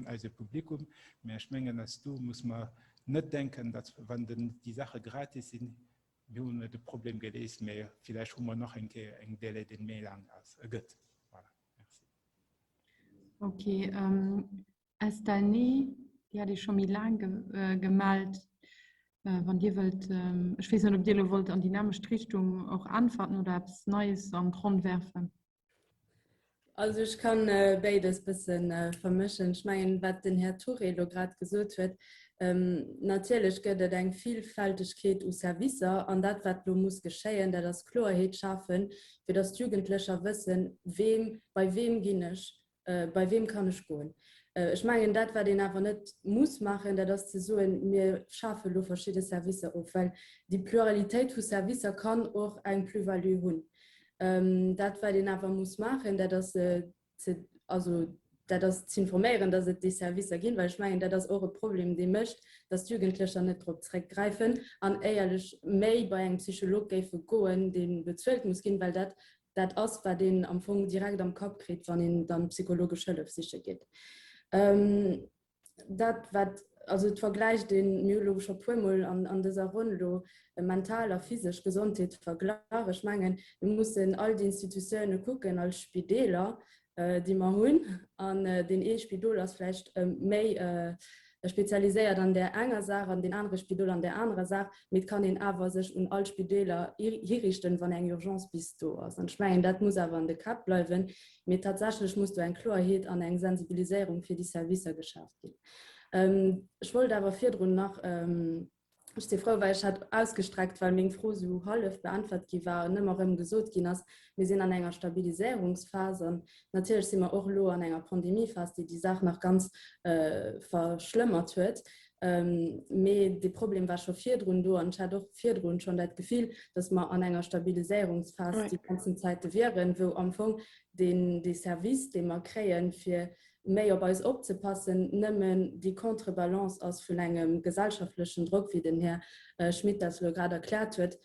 eise Publikum. Mä ech mengen, dass do muss mer net denken, datt wann den déi Saache gratis sinn, Mir hunn de Problem geléist, mä villäicht hu mer nach eng Kéier eng Délai, deen méi laang ass, e gëtt. Voilà, merci. Ok, Estelle Nee, Dir hat Iech scho méi laang gemellt. Wann Dir wëllt, ech weess net, ob Dir elo wollt an déi nämmlecht Richtung och äntwerten oder eppes Neies an d'Ronn werfen. Also ech kann béides bëssen vermëschen. Ech mengen, wat den Här Touré elo grad gesot huet, natierlech gëtt et eng Villfältegkeet u Servicer an dat, wat elo muss geschéien, dat ass Kloerheet schafen, fir datt d'Jugendlecher wëssen, weem, bei weem ginn ech, bei weem kann ech goen. Ech mengen, dat, wat een awer net muss maachen, dat ass ze soen, mir schafe elo verschidde Servicer of, well déi Pluralitéit vu Servicer kann och eng Plus-value hunn. Dat wat een awer muss maachen, dat ass ze, also dat ass z'informéieren, datt et déi Servicer ginn, well ech mengen, dat ass och e Problem, dee mécht, datt d'Jugendlecher net drop zréckgräifen an éierlech méi bei engem Psycholog géife goen, dee bezuelt muss ginn, well dat dat ass, wat een am Fong direkt am Kapp kritt, wann een dann psychologesch Hëllef siche geet. Dat wat, also et vergläicht een, mir hu lo scho puermol an, an dëser Ronn elo mental a physesch Gesondheet verglach. Ech mengen, mir mussen all déi Institutioune kucken als Spideeler, déi mer hunn. An deen ee Spidol ass vläicht méi spezialiséiert an där enger Saach an deen anere Spidol an där anerer Saach, mee et kann een awer sech un all Spideeler hiriichten, wann eng Urgence bis do ass. An ech mengen, dat muss awer an de Käpp bleiwen. Mee tatsächlech muss do eng Kloerheet an eng Sensibiliséierung fir déi Servicer geschaaft ginn. Ech wollt awer virdrun nach, ech si frou, well ech hat ausgestreckt, well meng Fro esou hallef beäntwert gi war an ëmmer erëm gesot ginn ass, mir sinn an enger Stabiliséierungsphas an natierlech si mer och elo an enger Pandemiephas, déi déi Saach nach ganz verschlëmmert huet. Mee dee Problem war scho virdrun do an ech hat och virdrun schonn dat Gefill, datt mer an enger Stabiliséierungsphas déi ganzen Zäite wieren, wou am Fong deen dee Service, dee mer kréien, fir méi op eis opzepassen, nëmmen déi Contrebalance ass vun engem gesellschaftlechen Drock, wéi den Här Schmit dat elo grad erkläert huet,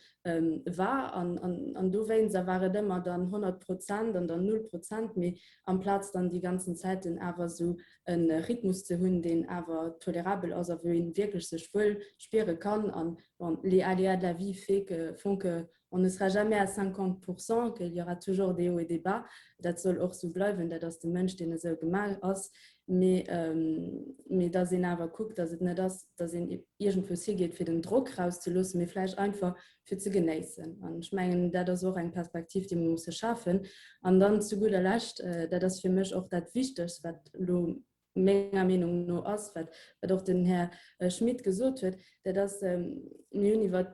war. An dowéinster war et ëmmer dann 100 Prozent an dann null Prozent, mee amplaz dann déi ganzen Zäiten awer esou e Rhythmus ze hunn, deen awer tolerabel ass a wou ee wierklech sech wuel spiere kann. An bon, les aléas de la vie fait que, font que on ne sera jamais à 50 pour cent, qu'il y aura toujours des hauts et des bas. Dat soll och esou bleiwen, dat ass de Mënsch, deen esou gemaach ass. Mee, mee dass een awer kuckt, dass et net ass, dass een iergendwous higeet, fir den Drock rauszeloossen, mee vläicht einfach fir ze genéissen. An ech mengen, dat ass och eng Perspektiv, déi mer musse schafen. An dann zu gudder Lescht, dat ass fir mech och dat Wichtegst, wat elo menger Meenung no ass, wat, wat och den Här Schmit gesot huet, dat ass, mir hunn iwwer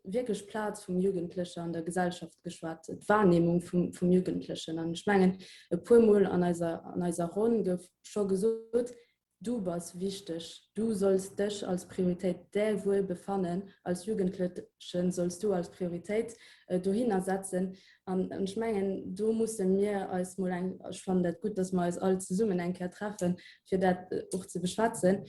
wierklech d'Plaz vum Jugendleche an der Gesellschaft geschwat, d'Wahrnehmung vum, vum Jugendlechen. An ech mengen, e puermol an eiser, an eiser Ronn gouf scho gesot, Du bass wichteg, du solls dech als Prioritéit, däi Wuelbefannen als Jugendlechen solls du als Prioritéit dohinner setzen. An ech mengen, do musse mir eis mol eng, ech fannen dat gutt, datt mer eis all zesummen eng Kéier treffen, fir dat och ze beschwätzen,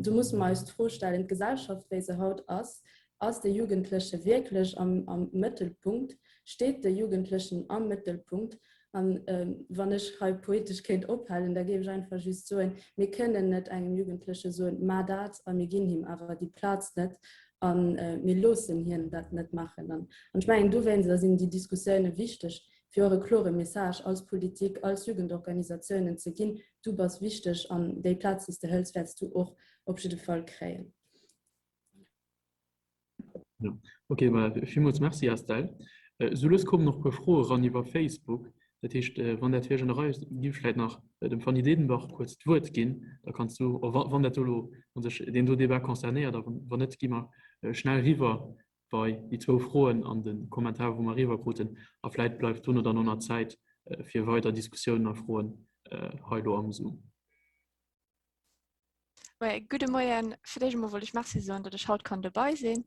do musse mer eis d'Fro stellen, d'Gesellschaft wéi se haut ass, ass de Jugendleche wierklech am Mëttelpunkt, steet de Jugendlechen am Mëttelpunkt? An wann ech hei poetesch kéint ophalen, da géif ech einfach just soen, Mir kënnen net engem Jugendleche soen, Maach dat, a mir ginn him awer déi Plaz net a mir loossen hien dat net maachen. An ech mengen, dowéinster sinn déi Diskussioune wichteg, fir och e klore Message als Politik, als Jugendorganisatiounen ze ginn, Du bass wichteg an déi Plaz, déi s de hëls, wäerts du och op jidde Fall kréien. Ja. Ok, ma villmools Merci Estelle. Äh, sou lues kommen och puer Froe ran iwwer Facebook. Dat heescht, äh, wann dat fir iech an der Rei ass, giff ech vläit nach äh, dem Fanny Dedenbach kuerz d'Wuert ginn. Da kanns du, oh, wann, wann dat do lo, wann sech deen do Debat concernéiert, a wann, wann net, gi mer äh, schnell riwwer bei déi zwou Froen an de Kommentar, wou mer riwwer kruten. A vläit bleift dono dann och nach Zäit äh, fir weider Diskussiounen a Froen äh, hei lo am Zoom. Ouais, gudde Moien. Fir d'éischt emol wollt ech Merci soen, datt ech haut kann dobei sinn.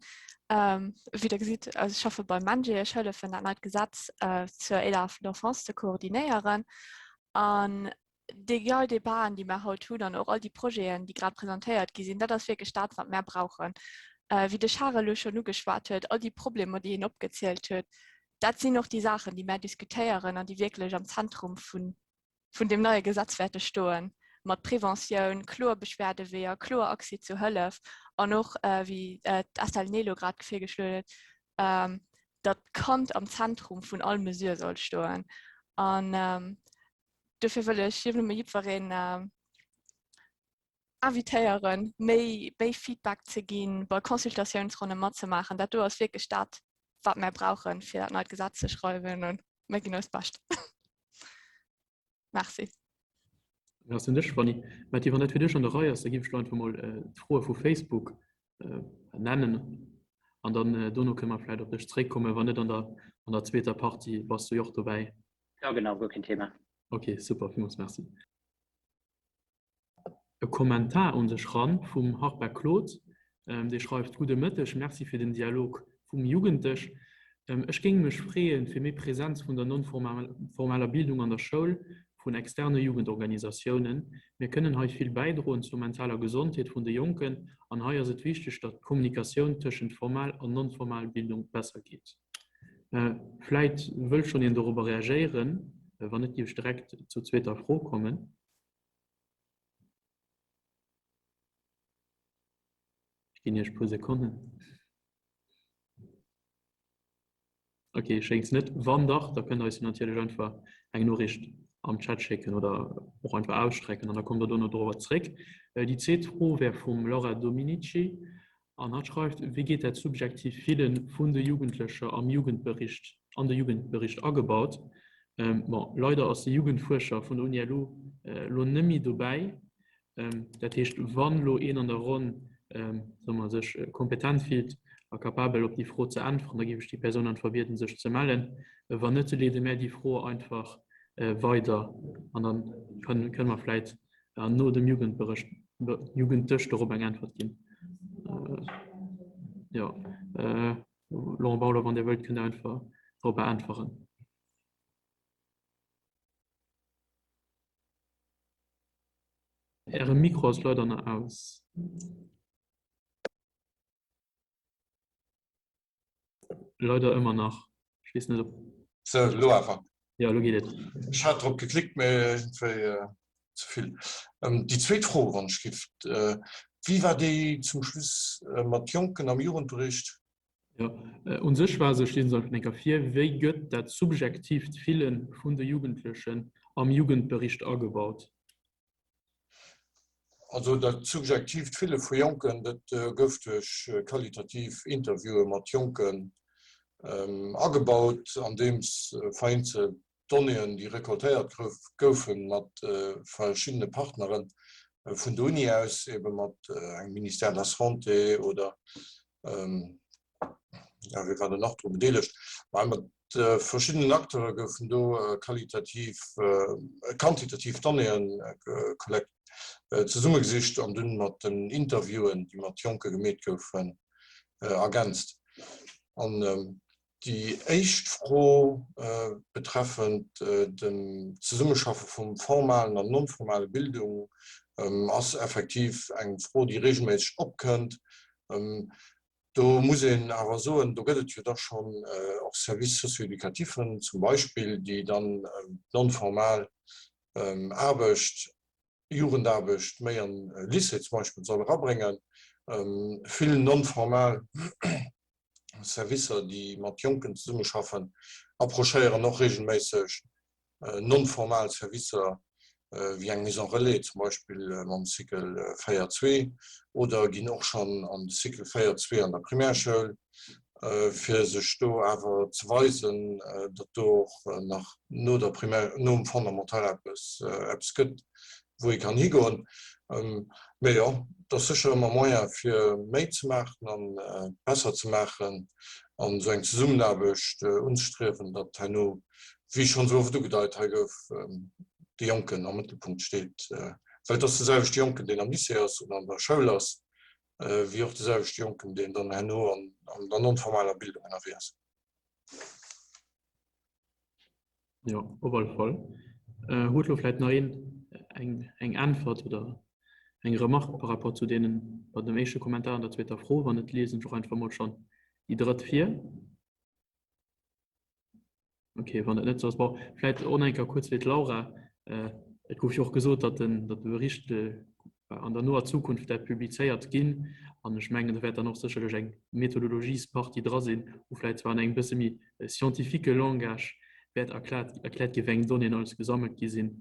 Ähm, wéi der gesitt, also ech schaffe beim MENJE, ech hëllefen dat neit Gesetz äh, zur Aide à l'enfance ze koordinéieren. An déi all Debaten, déi mer haut hunn an och all déi Projeten, déi grad presentéiert gi sinn, dat ass wierklech dat, wat mer brauchen. Äh, wéi de Charel elo schonn ugeschwat huet, all déi Problemer, déi en opgezielt huet, dat sinn och déi Saachen, déi mer diskutéieren an déi wierklech am Zentrum vun vun deem neie Gesetz wäerte stoen, mat Preventioun, kloer Beschwerdeweeër, kloer Accès zu Hëllef an och, wéi d'Estelle Nelo grad virgeschloen huet, datt d'Kand am Zentrum vun all Mesure soll stoen. An dofir wëll ech nëmme jiddwereen invitéieren, méi, méi Feedback ze ginn, bei Consultatiounsronne matzemaachen. Dat do ass wierklech dat, wat mär brauchen, fir dat neit Gesetz ze schreiwen. An mir ginn eist Bescht. Merci. Merci un dech, Fanny. Matti, wann dat fir dech an der Rei ass, da géif ech lo einfach mol d'Froe vu Facebook nennen an dann dono kënne mer vläicht op dech zréckkommen. Wann net an der, an der zweeter Partie bass du jo och dobäi. Ja, genau, guer keen Thema. Ok, super, villmools Merci. E Kommentar un sech ran vum Harper Claude, dee schreift, Gudde Mëtteg, Merci fir den Dialog vum Jugenddësch. Ech géing mech freeën, fir méi Präsenz vun der non-formaler Bildung an der Schoul, vun externe Jugendorganisatiounen. Mir kënnen hei vill bäidroen zur mentaler Gesondheet vun de Jonken an hei ass et wichteg, datt d'Kommunikatioun tëschent formal an non-formal Bildung besser geet. Vläit wëll schonn een dorobber reagéieren, wann net géif ech direkt zur zweeter Fro kommen. Ech ginn Iech e puer Sekonnen. Ok, schéngt net. Wann dach, da kënnt Der eis jo natierlech einfach eng Noriicht am Chat schécken oder och einfach ausstrecken an da kommt Der dono dorobber zréck. Déi zweet Fro wär vum Laura Dominici an hatt schreift, Wéi geet dat subjektiv Fillen vun de Jugendlecher am Jugendbericht, an de Jugendbericht agebaut? Bon, leider ass de Jugendfuerscher vun der Uni LU elo net méi dobäi. Dat heescht, wann elo een an der Ronn, soe mer, sech kompetent fillt a capabel op déi Fro ze äntweren, da géif ech déi Persoun einfach bieden, sech ze mellen. Wann net, leede mär déi Fro einfach weider an da kënne mer vläit no dem Jugendbericht, Jugenddësch dorop eng Äntwert ginn. Jo, Laurent Bauler, wann Dir wëllt, kënnt Dir einfach dorobber äntweren. Äre Mikro ass leider nach aus. Leider ëmmer nach. Ech weess net, ob. Sou, elo awer. Jo, elo geet et. Ech hat drop geklickt, mä iergendwéi ze vill. Déi zweet Fro, wann ech giff, Wéi war déi zum Schluss mat Jonken am Jugendbericht? Jo, u sech war se, ech liesen se einfach eng Kéier vir, Wéi gëtt dat subjektiivt Fille vun de Jugendlechen am Jugendbericht agebaut? Also dat subjektiivt Fille vu Jonken, dat gouf duerch qualitativ Interviewe mat Jonken agebaut, andeems vereenzelt Donnéeën, déi recoltéiert goufen, mat verschiddene Partnere vun der Uni aus, ebe mat engem Ministère de la Santé oder, jo, wie war do nach dru bedeelegt, mä mat verschiddenen Acteure goufen do qualitativ, quantitativ Donnéeë. zesummegesicht an dunn mat den Interviewen, déi mat Jonke gemeet goufen, ergänzt. An déi éischt Fro betreffend dem Zesummeschaffe vum formalen an non-formale Bildung ass effektiv eng Fro, déi regelméisseg opkënnt. Do muss een awer soen, do gëtt et jo da schonn och Services socio-éducatifen zum Beispill, déi dann d'non-formal Aarbecht, Jugendaarbecht méi an Lycée zum Beispill soll erabréngen. Vill non-formal Servicer, déi mat Jonken zesummeschaffen, approchéieren och regelméisseg non-formal Servicer wéi eng Maison relais zum Beispill mam Cycle 4 zwee oder ginn och schonn an de Cycle 4 zwee an der Primärschoul, fir sech do awer ze weisen, datt do och nach no der Primär, nom Fondamental eppes eppes gëtt, wou ee kann higoen. Mee jo, et ass sécher ëmmer Moyen fir méi ze maachen an besser ze maachen an esou eng Zesummenaarbecht unzestriewen, datt herno wéi schonn esou oft ugedeit hei gouf, de Jonken am Mëttelpunkt steet, well et ass de selwechte Jonken, deen am Lycée ass oder an der Schoul ass, wéi och de selwechte Jonken, deen dann herno an der non-formaler Bildung ënnerwee ass. Jo, op alle Fall. Huet elo vläicht nach een eng, eng Äntwert oder eng Remarque par rapport zu deenen, bei dem éischte Kommentar an der zweeter Fro? Wann net, liesen ech och einfach mol schonn déi drëtt vir. Okay, wann et net sou ass, bon, vläit och nach eng Kéier kuerz fir d'Laura. Et gouf jo och gesot, datt den, datt de Bericht an der noer Zukunft wäert publizéiert ginn. An ech mengen, do wäert dann och sécherlech eng Methodologiespartie dra sinn, wou vläit zwar an engem bësse méi scientifique Langage wäert erkläert, erkläert ginn, wéi eng Donnéeën alles gesammelt gi sinn.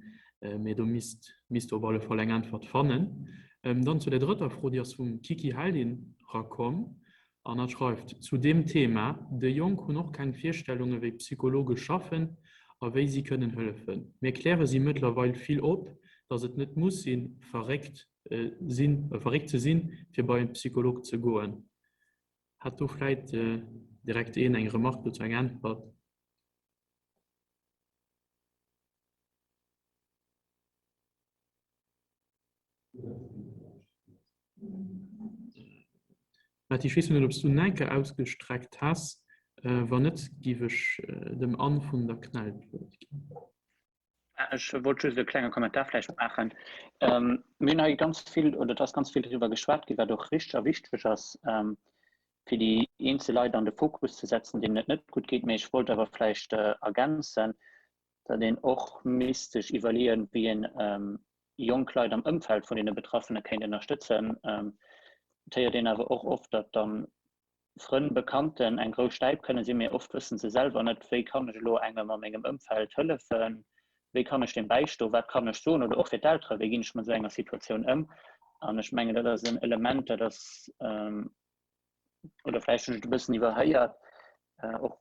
Mee do misst, misst Der op alle Fall eng Äntwert fannen. Dann zu der drëtter Fro, déi ass vum Kiki Heldin erakomm. An hatt schreift zu deem Thema, Déi Jonk hunn och keng Virstellunge wéi Psychologe schaffen a wéi si kënnen hëllefen. Mir kläre si mëttlerweil vill op, datt et net muss sinn, verréckt sinn, verréckt ze sinn, fir bei e Psycholog ze goen. Hätt do vläit direkt een eng Remarque dozou, eng Äntwert? Matti, ech weess net, ob s du Nike ausgestreckt has. Wann net, giff ech dem Anne vun der CNEL d'Wuert ginn. Ech wollt just e klenge Kommentar vläicht maachen. Mir hunn hei ganz vill, oder et ass ganz vill driwwer geschwat ginn, wat och richteg a wichteg ass, fir déi eenzel Leit an de Fokus ze setzen, deenen et net gutt geet. Mee ech wollt awer vläicht ergänzen, datt een och misst sech iwwerleeën, wéi een jonk Leit am Ëmfeld vun deene Betraffene kéint ënnerstëtzen. Et héiert een awer och oft, datt dann Frënn, Bekannten eng grouss Stäip kënne sinn, mee oft wësse se selwer net, wéi kann ech elo engem a mengem Ëmfeld hëllefen, wéi kann ech deem bäistoen, wat kann ech soen oder och fir d'Eltere, wéi ginn ech mat esou enger Situatioun ëm. An ech mengen, dat ass en Element, dat ass oder vläicht hunn ech et e bëssen iwwerhéiert, och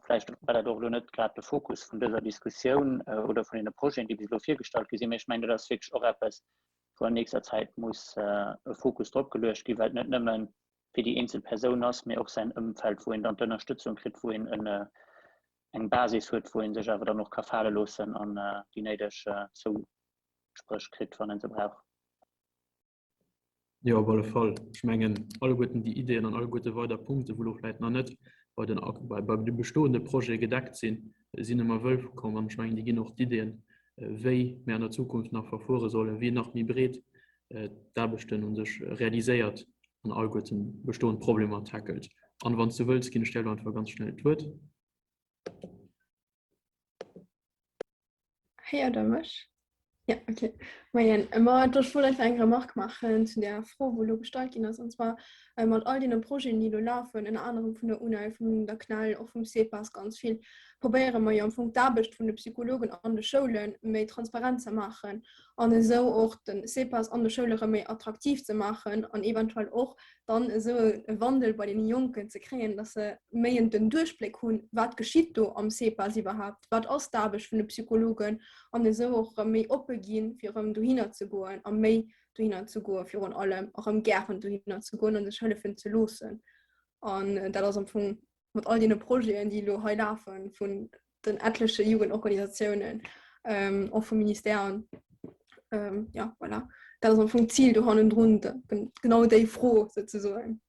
vläicht war dat och elo net grad de Fokus vun dëser Diskussioun oder vun deene Projeten, déi bis elo virgestallt gi sinn, mee ech mengen, dat ass wierklech och eppes, wou an nächster Zäit muss e Fokus drop geluecht ginn, well et net nëmme fir déi eenzel Persoun ass, mee och säin Ëmfeld, wou een dann d'Ënnerstëtzung kritt, wou een eng Basis huet, wou ee sech awer dann och ka fale loossen an déi néideg Zouspréch kritt, wann ee se brauch. Jo, op alle Fall. Ech mengen, alleguerten déi Ideeën an alleguerte weider Punkte, wou elo vläicht nach net bei den, bei, bei de bestoende Projete gedeckt sinn, sinn ëmmer wëllkomm. An ech mengen, déi ginn och d'Ideeën, wéi mir an der Zukunft nach verfuere sollen, wéi nach méi breet d'Aarbechten u sech realiséiert an alleguerten bestoend Problemer tackelt. An wann s du wëlls, ginn ech där elo einfach ganz schnell d'Wuert. Héiert der mech? Ja, okay. Moien. Ma ech wollt einfach eng Remarque maachen zu der Fro, wou elo gestallt ginn ass. An zwar äh, mat all deene Projeten, déi elo lafen, ënner anerem vun der UNEL, vun der CNEL, och vum CEPAS ganz vill, probéiere mer jo am Fong d'Aarbecht vun de Psychologen an de Schoule méi transparent ze maachen an esou och de CEPAS an de Schoule rëm méi attraktiv ze maachen an eventuell och dann esou e Wandel bei den Jonken ze kréien, dass se méi en den Duerchbléck hunn, wat geschitt do am CEPAS iwwerhaapt, wat ass d'Aarbecht vun de Psychologen an esou och erëm méi oppe ginn, fir erëm dohinner ze goen a méi dohinner ze goen, virun allem erëm gären dohinner ze goen an sech hëllefen ze loossen. An dat ass am Fong mat all deene Projeten, déi elo hei lafen, vun den etleche Jugendorganisatiounen, ähm, och vum Ministère an ähm, ja, voilà. Dat ass am Fong d'Zil do hannendrun, genau déi Fro souzesoen.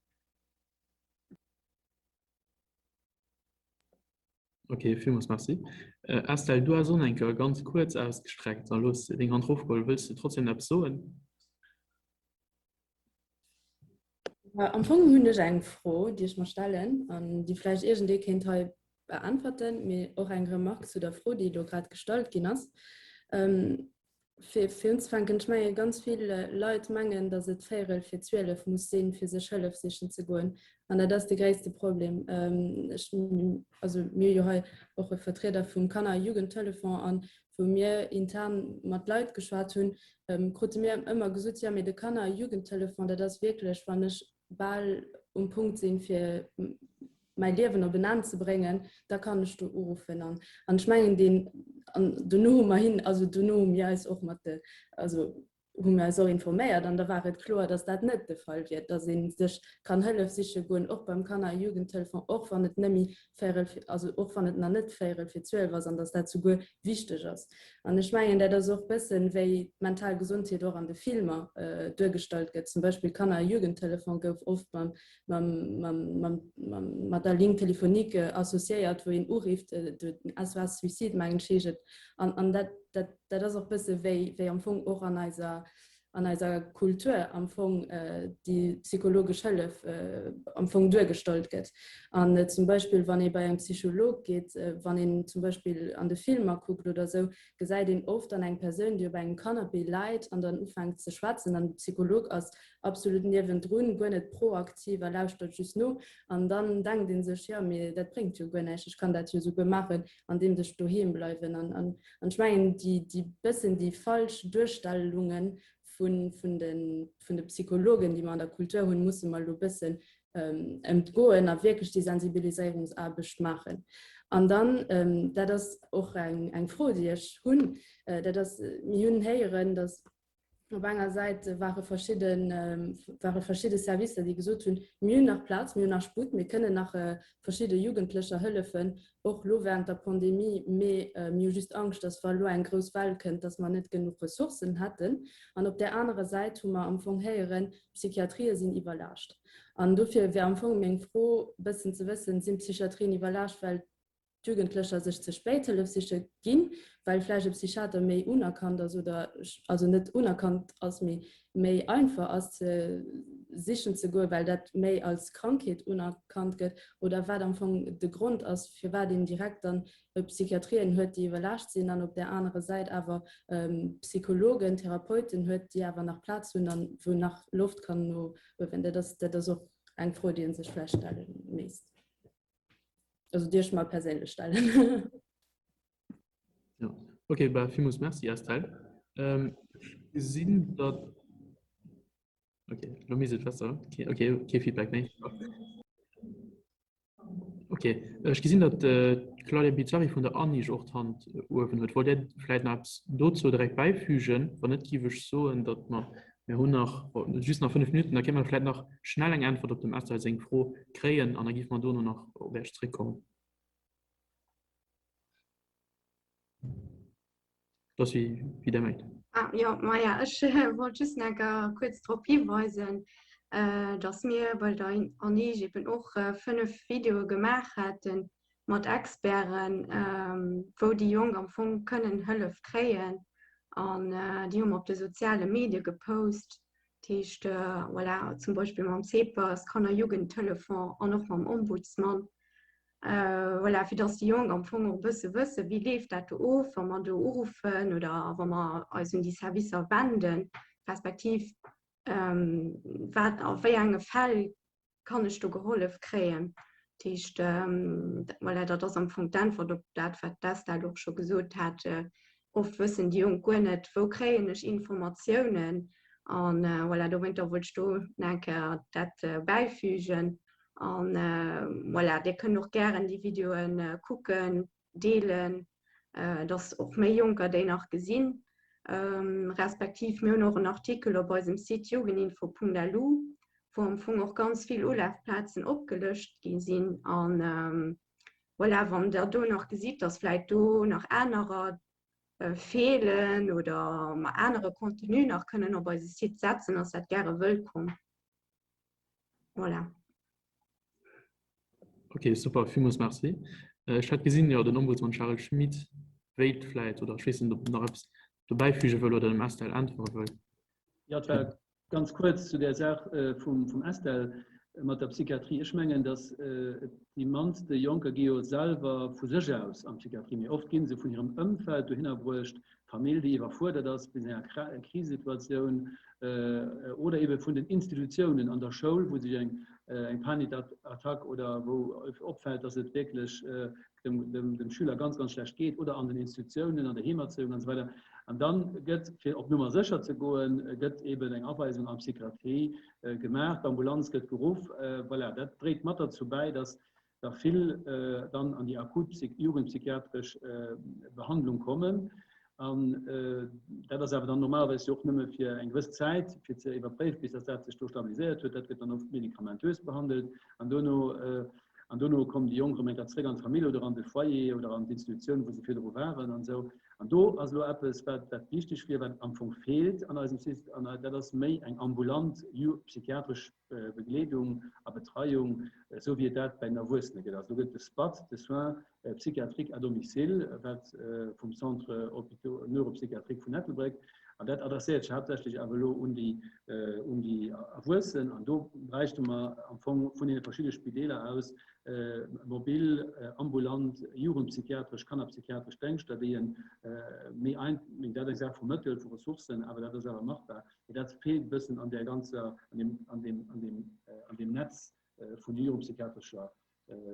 Ok, villmools Merci. Estelle, du has och eng Kéier ganz kuerz ausgestreckt a lo hues de deng Hand erofgeholl. Wëlls de trotzdem eppes soen? Am Fong hunn ech eng Fro, déi ech mer stellen an déi vläicht iergendee kéint hei beäntwerten, mee och eng Remarque zu der Fro, déi elo grad gestallt ginn ass. Fir fir unzefänken, ech menge ganz vill Leit mengen, datt et véierel fir 12 muss sinn, fir sech Hëllef sichen ze goen. An dat ass de gréisste Problem. Ech, also mir hu jo hei och e Vertrieder vum Kanner a Jugendtelefon an wou mir intern mat Leit geschwat hunn, krute mir ëmmer gesot, jo mee de Kanner a Jugendtelefon, dat ass wierklech, wann ech bal um Punkt sinn, fir mäi Liewen op en Enn ze bréngen, da kann ech do uruffen. An, an ech mengen, deen, an dono hu mer hin, also dono hu mir eis och mat de, also hu mir eis och informéiert an da war et kloer, dass dat net de Fall wier, dass ee sech kann Hëllef siche goen, och beim Kanner a Jugendtelefon, och wann et nëmme véierel fir, also och wann et nach net véierel fir 12 ass an dass dat souguer wichteg ass. An ech mengen, dat ass och bëssen, wéi d'mental Gesondheet och an de Filmer duergestallt gëtt. Zum Beispill Kanner a Jugendtelefon gouf oft mam, mam, mam, mam, mam, mat der Ligne téléphonique associéiert, wou een urifft, SOS Suicide, mengen ech, heescht et. An, an dat, dat, dat ass och bësse wéi, wéi am Fong och an eiser, an eiser Kultur am Fong déi psychologesch Hëllef am Fong duergestallt gëtt. An zum Beispill wann ee bei engem Psycholog geet, wann een zum Beispill an de Filmer kuckt oder esou, gesäit een oft dann eng Persoun, déi op engem Canapé läit an dann ufänkt ze schwätzen an de Psycholog ass absolut niewendrun, guer net proaktiv a lauschtert just no. An dann denkt ee sech, jo mee dat bréngt jo guer näischt, ech kann dat jo esouguer maachen andeems ech doheem bleiwen. An, an, an ech mengen, déi, déi bëssen déi falsch Duerstellunge vun, vun de, vun de Psychologen, déi mer an der Kultur hunn, musse mer elo bëssen ähm, entgoen a wierklech déi Sensibiliséierungsaarbecht maachen. An dann, ähm, dat ass och eng, eng Fro, déi ech hunn, äh, dat ass, mir hunn héieren, dass Op enger Säit ware verschidde, ware verschidde Servicer, déi gesot hunn, mir hunn nach Plaz, mir hunn nach Sputt, mir kënnen nach verschidde Jugendlecher hëllefen, och elo während der Pandemie, mee mir hu just Angscht, dass wa elo eng grouss Well kënnt, dass mer net genuch Ressourcen hätten. An op där anerer Säit hu mer am Fong héieren, d'Psychiatrië sinn iwwerlaascht. An dofir wär am Fong meng Fro, bëssen ze wëssen, Sinn d'Psychiatrien iwwerlaascht, well d'Jugendlecher sech ze spéit Hëllef siche ginn, well vläicht e Psychiater méi unerkannt ass oder also net unerkannt ass, mee méi einfach ass ze sichen ze goen, well dat méi als Krankheet unerkannt gëtt oder wat am Fong de Grond ass, firwat een direkt dann Psychiatrien huet, déi iwwerlaascht sinn an op där anerer Säit awer Psychologen, Therapeuten huet, déi awer nach Plaz hunn an wou nach Loft kann no uewen. Dat ass, dat ass och eng Fro, déi ee sech vläicht stelle misst. Also déi ech mer perséinlech stellen. Ja. Okay, bah, villmools Merci, Estelle. Ähm, gesinn, datt Okay, lo misst et besser. Okay, okay, kee Feedback méi. Okay, ech gesinn, datt äh, d'Claudia Bizzarri vun der ANIJ och d'Hand äh, uewen huet. Wollt Dir vläicht nach eppes dozou direkt bäifügen? Wann net, géif ech soen, datt mer Mir hunn nach just nach 5 Minutten, da kéinte mer vläicht nach schnell eng Äntwert op dem Estelle seng Fro kréien an da géife mer dono nach op Iech zréckkommen. Dat ass wéi, wéi Der mengt. Ah, jo, maja, ech wollt just nach eng kuerz drop hiweisen, dass mir bei der ANEIG eben och 5 Videoe gemaach haten mat Experten, wou déi Jonk am Fong kënnen Hëllef kréien. An déi hu mer op de soziale Medie gepost. Dat heescht, voilà, zum Beispill mam CEPAS, Kanner-Jugendtelefon an och mam Ombudsman. Voilà, fir dass déi Jonk am Fong och e bësse wëssen, wéi leeft dat do of, wa mer do uruffen oder wa mer eis un déi Servicer wenden, respektiv wat a wéi enge Fäll kann ech do gehollef kréien? Dat heescht, voilà, dat ass am Fong d'Äntwert op dat, wat d'Estelle och scho gesot hat. Oft wëssen déi Jonk guer net, wou kréien ech Informatiounen. An voilà, dowéinter wollt ech do nach eng Kéier dat bäifügen. An voilà, Dir kënnt och gären déi Videoe kucken, deelen, dass och méi Jonker déi nach gesinn. Respektiv mir hunn och en Artikel op eisem Site jugendinfo.lu, wou am Fong och ganz vill Ulafplazen opgelëscht gi sinn. An voilà, wann Der do nach gesitt, dass vläit do nach anerer. feelen oder mer anere Contenu nach kënnen op eise Site setzen, ass dat gäre wëllkomm. Voilà. Ok, super, villmools Merci. Ech hat gesinn, jo, den Ombudsman Charel Schmit wéilt vläit, oder ech weess net, ob en nach eppes dobäifüge wëll oder dem Estelle äntwere wëll. Jo, et war Ganz kuerz zu där Saach vum Estelle mat der Psychiatrie. Ech mengen, datt déi mannste Jonker gi jo selwer vu sech aus an d'Psychiatrie, mee oft gi se vun hirem Ëmfeld dohinner bruecht, Famill, déi iwwerfuerdert ass wéinst enger Krisesituatioun oder eebe vun den Institutiounen an der Schoul, wou sech eng Panikattack oder wou opfält, datt et wierklech dem, dem, dem Schüler ganz, ganz schlecht geet oder an den Institutionen, an der Heemerzéiung an esou weider. An dann gëtt, fir op Nummer sécher ze goen, gëtt eben eng Aweisung an d'Psychiatrie gemaach, d'Ambulanz gëtt geruff. Voilà, dat dréit mat derzou bäi, dass der vill dann an déi akut jugendpsychiatresch Behandlung kommen. An dat ass awer dann normalerweis jo och nëmme fir eng gewëss Zäit, fir ze iwwerpréifen, bis dass dat sech do stabiliséiert huet. Dat gëtt dann oft medikamentös behandelt. An dono, an dono kommen déi Jonk erëm eng Kéier zréck an d'Famill oder an de Foyer oder an d'Institutioun, wou se virdru waren an esou. An do ass elo eppes, wat, wat wichteg wier, wat am Fong feelt an eisem System, an dat ass méi eng ambulant psychiatresch Begleedung a Betreiung, esou wéi et dat bei den Erwuessene gëtt. Also do gëtt de SPAD, de Soins psychiatriques à domicile, wat vum Centre neuropsychiatrique vun Ettelbréck, an dat adresséiert sech haaptsächlech awer elo un déi, un déi Erwuessen. An do bräichte mer am Fong vun deene verschidde Spideeler aus mobil, ambulant jugendpsychiatresch, kannerpsychiatresch Déngschter, déi e méi ein, méi, dat ass eng Saach vu Mëttel, vu Ressourcen, awer dat ass awer machbar. Mee dat feelt e bëssen an där ganzer, an deem, an deem, an deem, an deem Netz vun jugendpsychiatrescher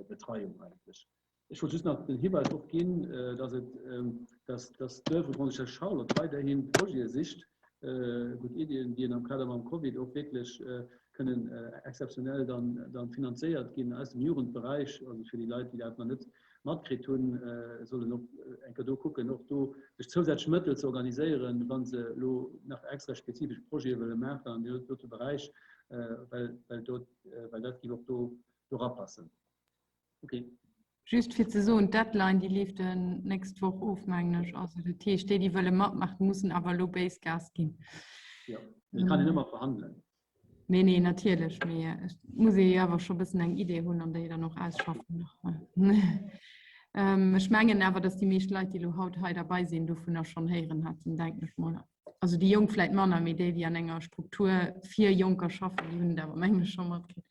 Betreiung eigentlech. Ech wollt just nach den Hiweis och ginn, dass et, dass, dass d'Oeuvre Grande-Duchesse Charlotte weiderhi Projete sicht, gutt Iddien, déi een am Kader mam Covid och wierklech kënnen exzeptionell dann, dann finanzéiert ginn aus dem Jugendberäich, also fir déi Leit, déi dat nach net matkritt hunn, sollen och eng Kéier do kucken, och do sech zousätzlech Mëttel ze organiséieren, wa se elo nach extra spezifesch Projete wëlle maachen an deem dote Beräich, well, well do, well dat géif och do dorapassen. Okay. Just fir ze soen, d'Deadline, déi leeft d'nächst Woch of, mengen ech. Also dat heescht, déi, déi wëlle matmaachen, mussen awer elo béis Gas ginn. Jo, et kann een ëmmer verhandelen. Nee, nee, natierlech, mee et muss ee jo awer scho bëssen eng Idee hunn an déi dann och ausschaffen nach. Ech mengen awer, datt déi meescht Leit, déi elo haut hei derbei sinn, dovunner schonn héieren haten, denken ech mol. Also déi Jonk vläit manner, mee déi, déi an enger Struktur fir Jonker schaffen, déi hunn et awer, mengen ech, scho matkritt.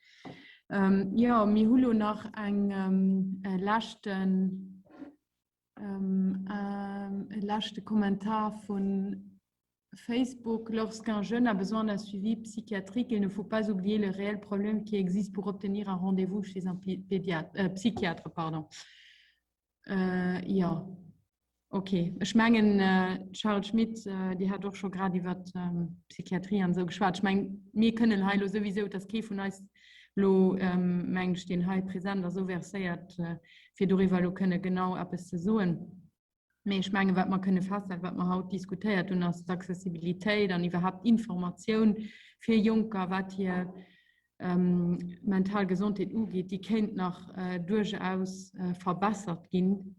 Jo, mir hu lo nach eng leschten, e leschte Kommentar vun Facebook, lorsqu'un jeune a besoin d'un suivi psychiatrique, il ne faut pas oublier le réel problème qui existe pour obtenir un rendez-vous chez un pédiatre, euh, psychiatre. Pardon. Äh, ja, okay. Ech mengen, äh, Charles Schmit, äh, Dir hat och scho grad iwwer ähm, Psychiatrie an esou geschwat. Ech mengen, mir kënnen hei lo souwisou, dass kee vun eis lo, ähm, mengen ech, deen hei present ass, esou verséiert, äh, fir doriwwer lo kënne genau eppes ze soen. Mee ech mengen, wat mer kënne festhalen, wat mer haut diskutéiert hunn, ass d'Accessibilitéit an iwwerhaapt d'Informatioun fir Jonker, wat hir mental Gesondheet ugeet, déi kéint nach duerchaus verbessert ginn.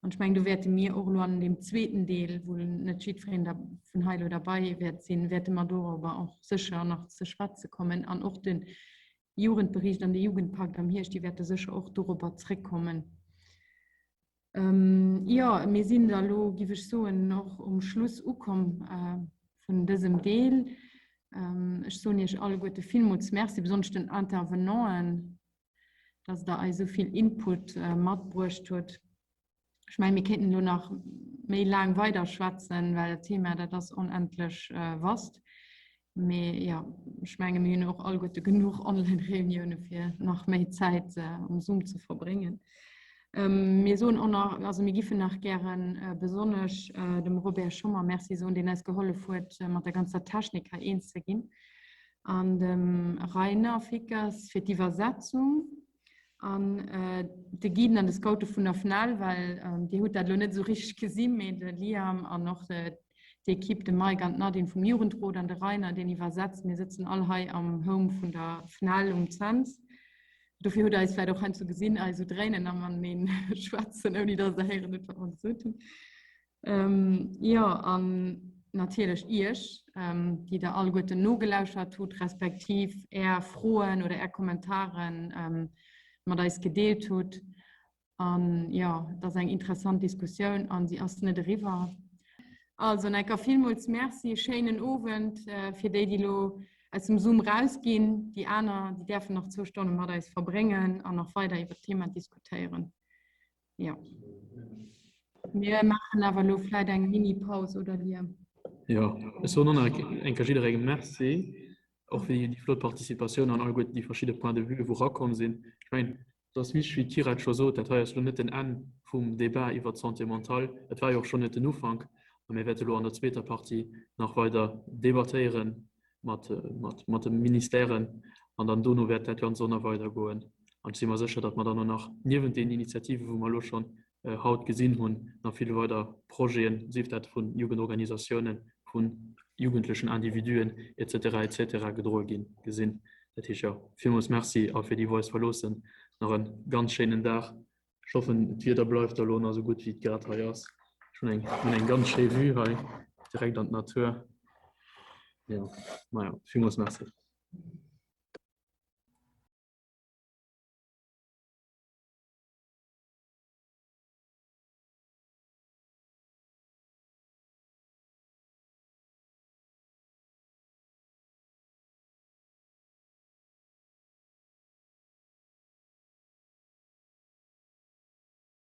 An ech mengen, do wäerte mir och elo an deem zweeten Deel, wou net jiddwereen da vun hei elo derbei wäert sinn, wäerte mer dorobber och sécher nach ze schwätze kommen. An och de Jugendbericht an de Jugendpakt am Hierscht, déi wäerte sécher och dorobber zréckkommen. Jo, mir sinn da lo, giff ech soen, och um Schluss ukomm vun dësem Deel. Ech soen Iech alleguerte villmools Merci, besonnesch den Intervenanten, dass Der eis esou vill Input matbruecht hutt. Ech mengen, mir kéinten elo nach méi laang weiderschwätzen, well dat Thema, dat ass onendlech vast. Mee jo, ech menge mir hunn och alleguerte genuch Online-Reunioune fir nach méi Zäit um Zoom ze verbréngen. Mir soen och nach, also mir giffen nach gären besonnesch dem Robert Schommer Merci soen, deen eis gehollef huet mat der ganzer Technik hei eens ze ginn, an dem Rainer Fickers fir d'Iwwersetzung an de Guiden an de Scoute vun der FNEL, well Dir hutt dat elo net esou richteg gesinn, mee de Liam an och d'Equipe, de Mike an d'Nadine vum Jugendrot an de Rainer, deen iwwersetzt. Mir sëtzen all hei am Home vun der FNEL um Cents. Dofir hutt Der eis vläicht och heiansdo gesinn, eis esou dréinen a matenee schwätzen, ouni datt Der héieren hutt, wat mer gesot hunn. Jo, an natierlech Iech, déi Der alleguerten nogelauschert hutt, respektiv Är Froen oder Är Kommentare mat eis gedeelt hutt. An jo, et ass eng interessant Diskussioun a si ass net eriwwer. Also, Necker, villmools Merci, schéinen Owend fir déi, déi elo aus dem Zoom rausginn. Déi aner, déi däerfen nach zwou Stonne mat eis verbréngen an nach weider iwwer d'Thema diskutéieren. Jo. Mir maachen awer elo vläit eng Mini-Paus, oder Liam? Jo, ech soen och nach eng Kéier jidderengem Merci, och fir déi flott Participatioun an alleguerten déi verschidde Points de vue, wou erakomm sinn. Ech mengen, et ass wichteg, wéi d'Kyra et scho sot, dat hei ass elo net den Enn vum Débat iwwert d'Santé mentale, et war jo och schonn net den Ufank. A mir wäerte elo an der zweeter Partie nach weider debattéieren mat, mat, mat de Ministèren an dann dono wäert dat Ganzt och nach weidergoen. An ech si mer sécher, datt mer dann och nach niewent deenen Initiativen, wou mer elo schonn haut gesinn hunn, nach vill weider Projeten, sief dat vu Jugendorganisatiounen, vu jugendlechen Individuen et cetera, et cetera gedroe ginn, gesinn. Dat heescht, jo, villmools Merci a fir déi, wou eis verloossen, nach e ganz schéinen Dag. Ech hoffen, d'Wieder bleift da lo nach esou gutt, wéi et grad hei ass. Ech hunn eng, hunn eng ganz schéi Vue hei, direkt an d'Natur. Jo, maja, villmools Merci.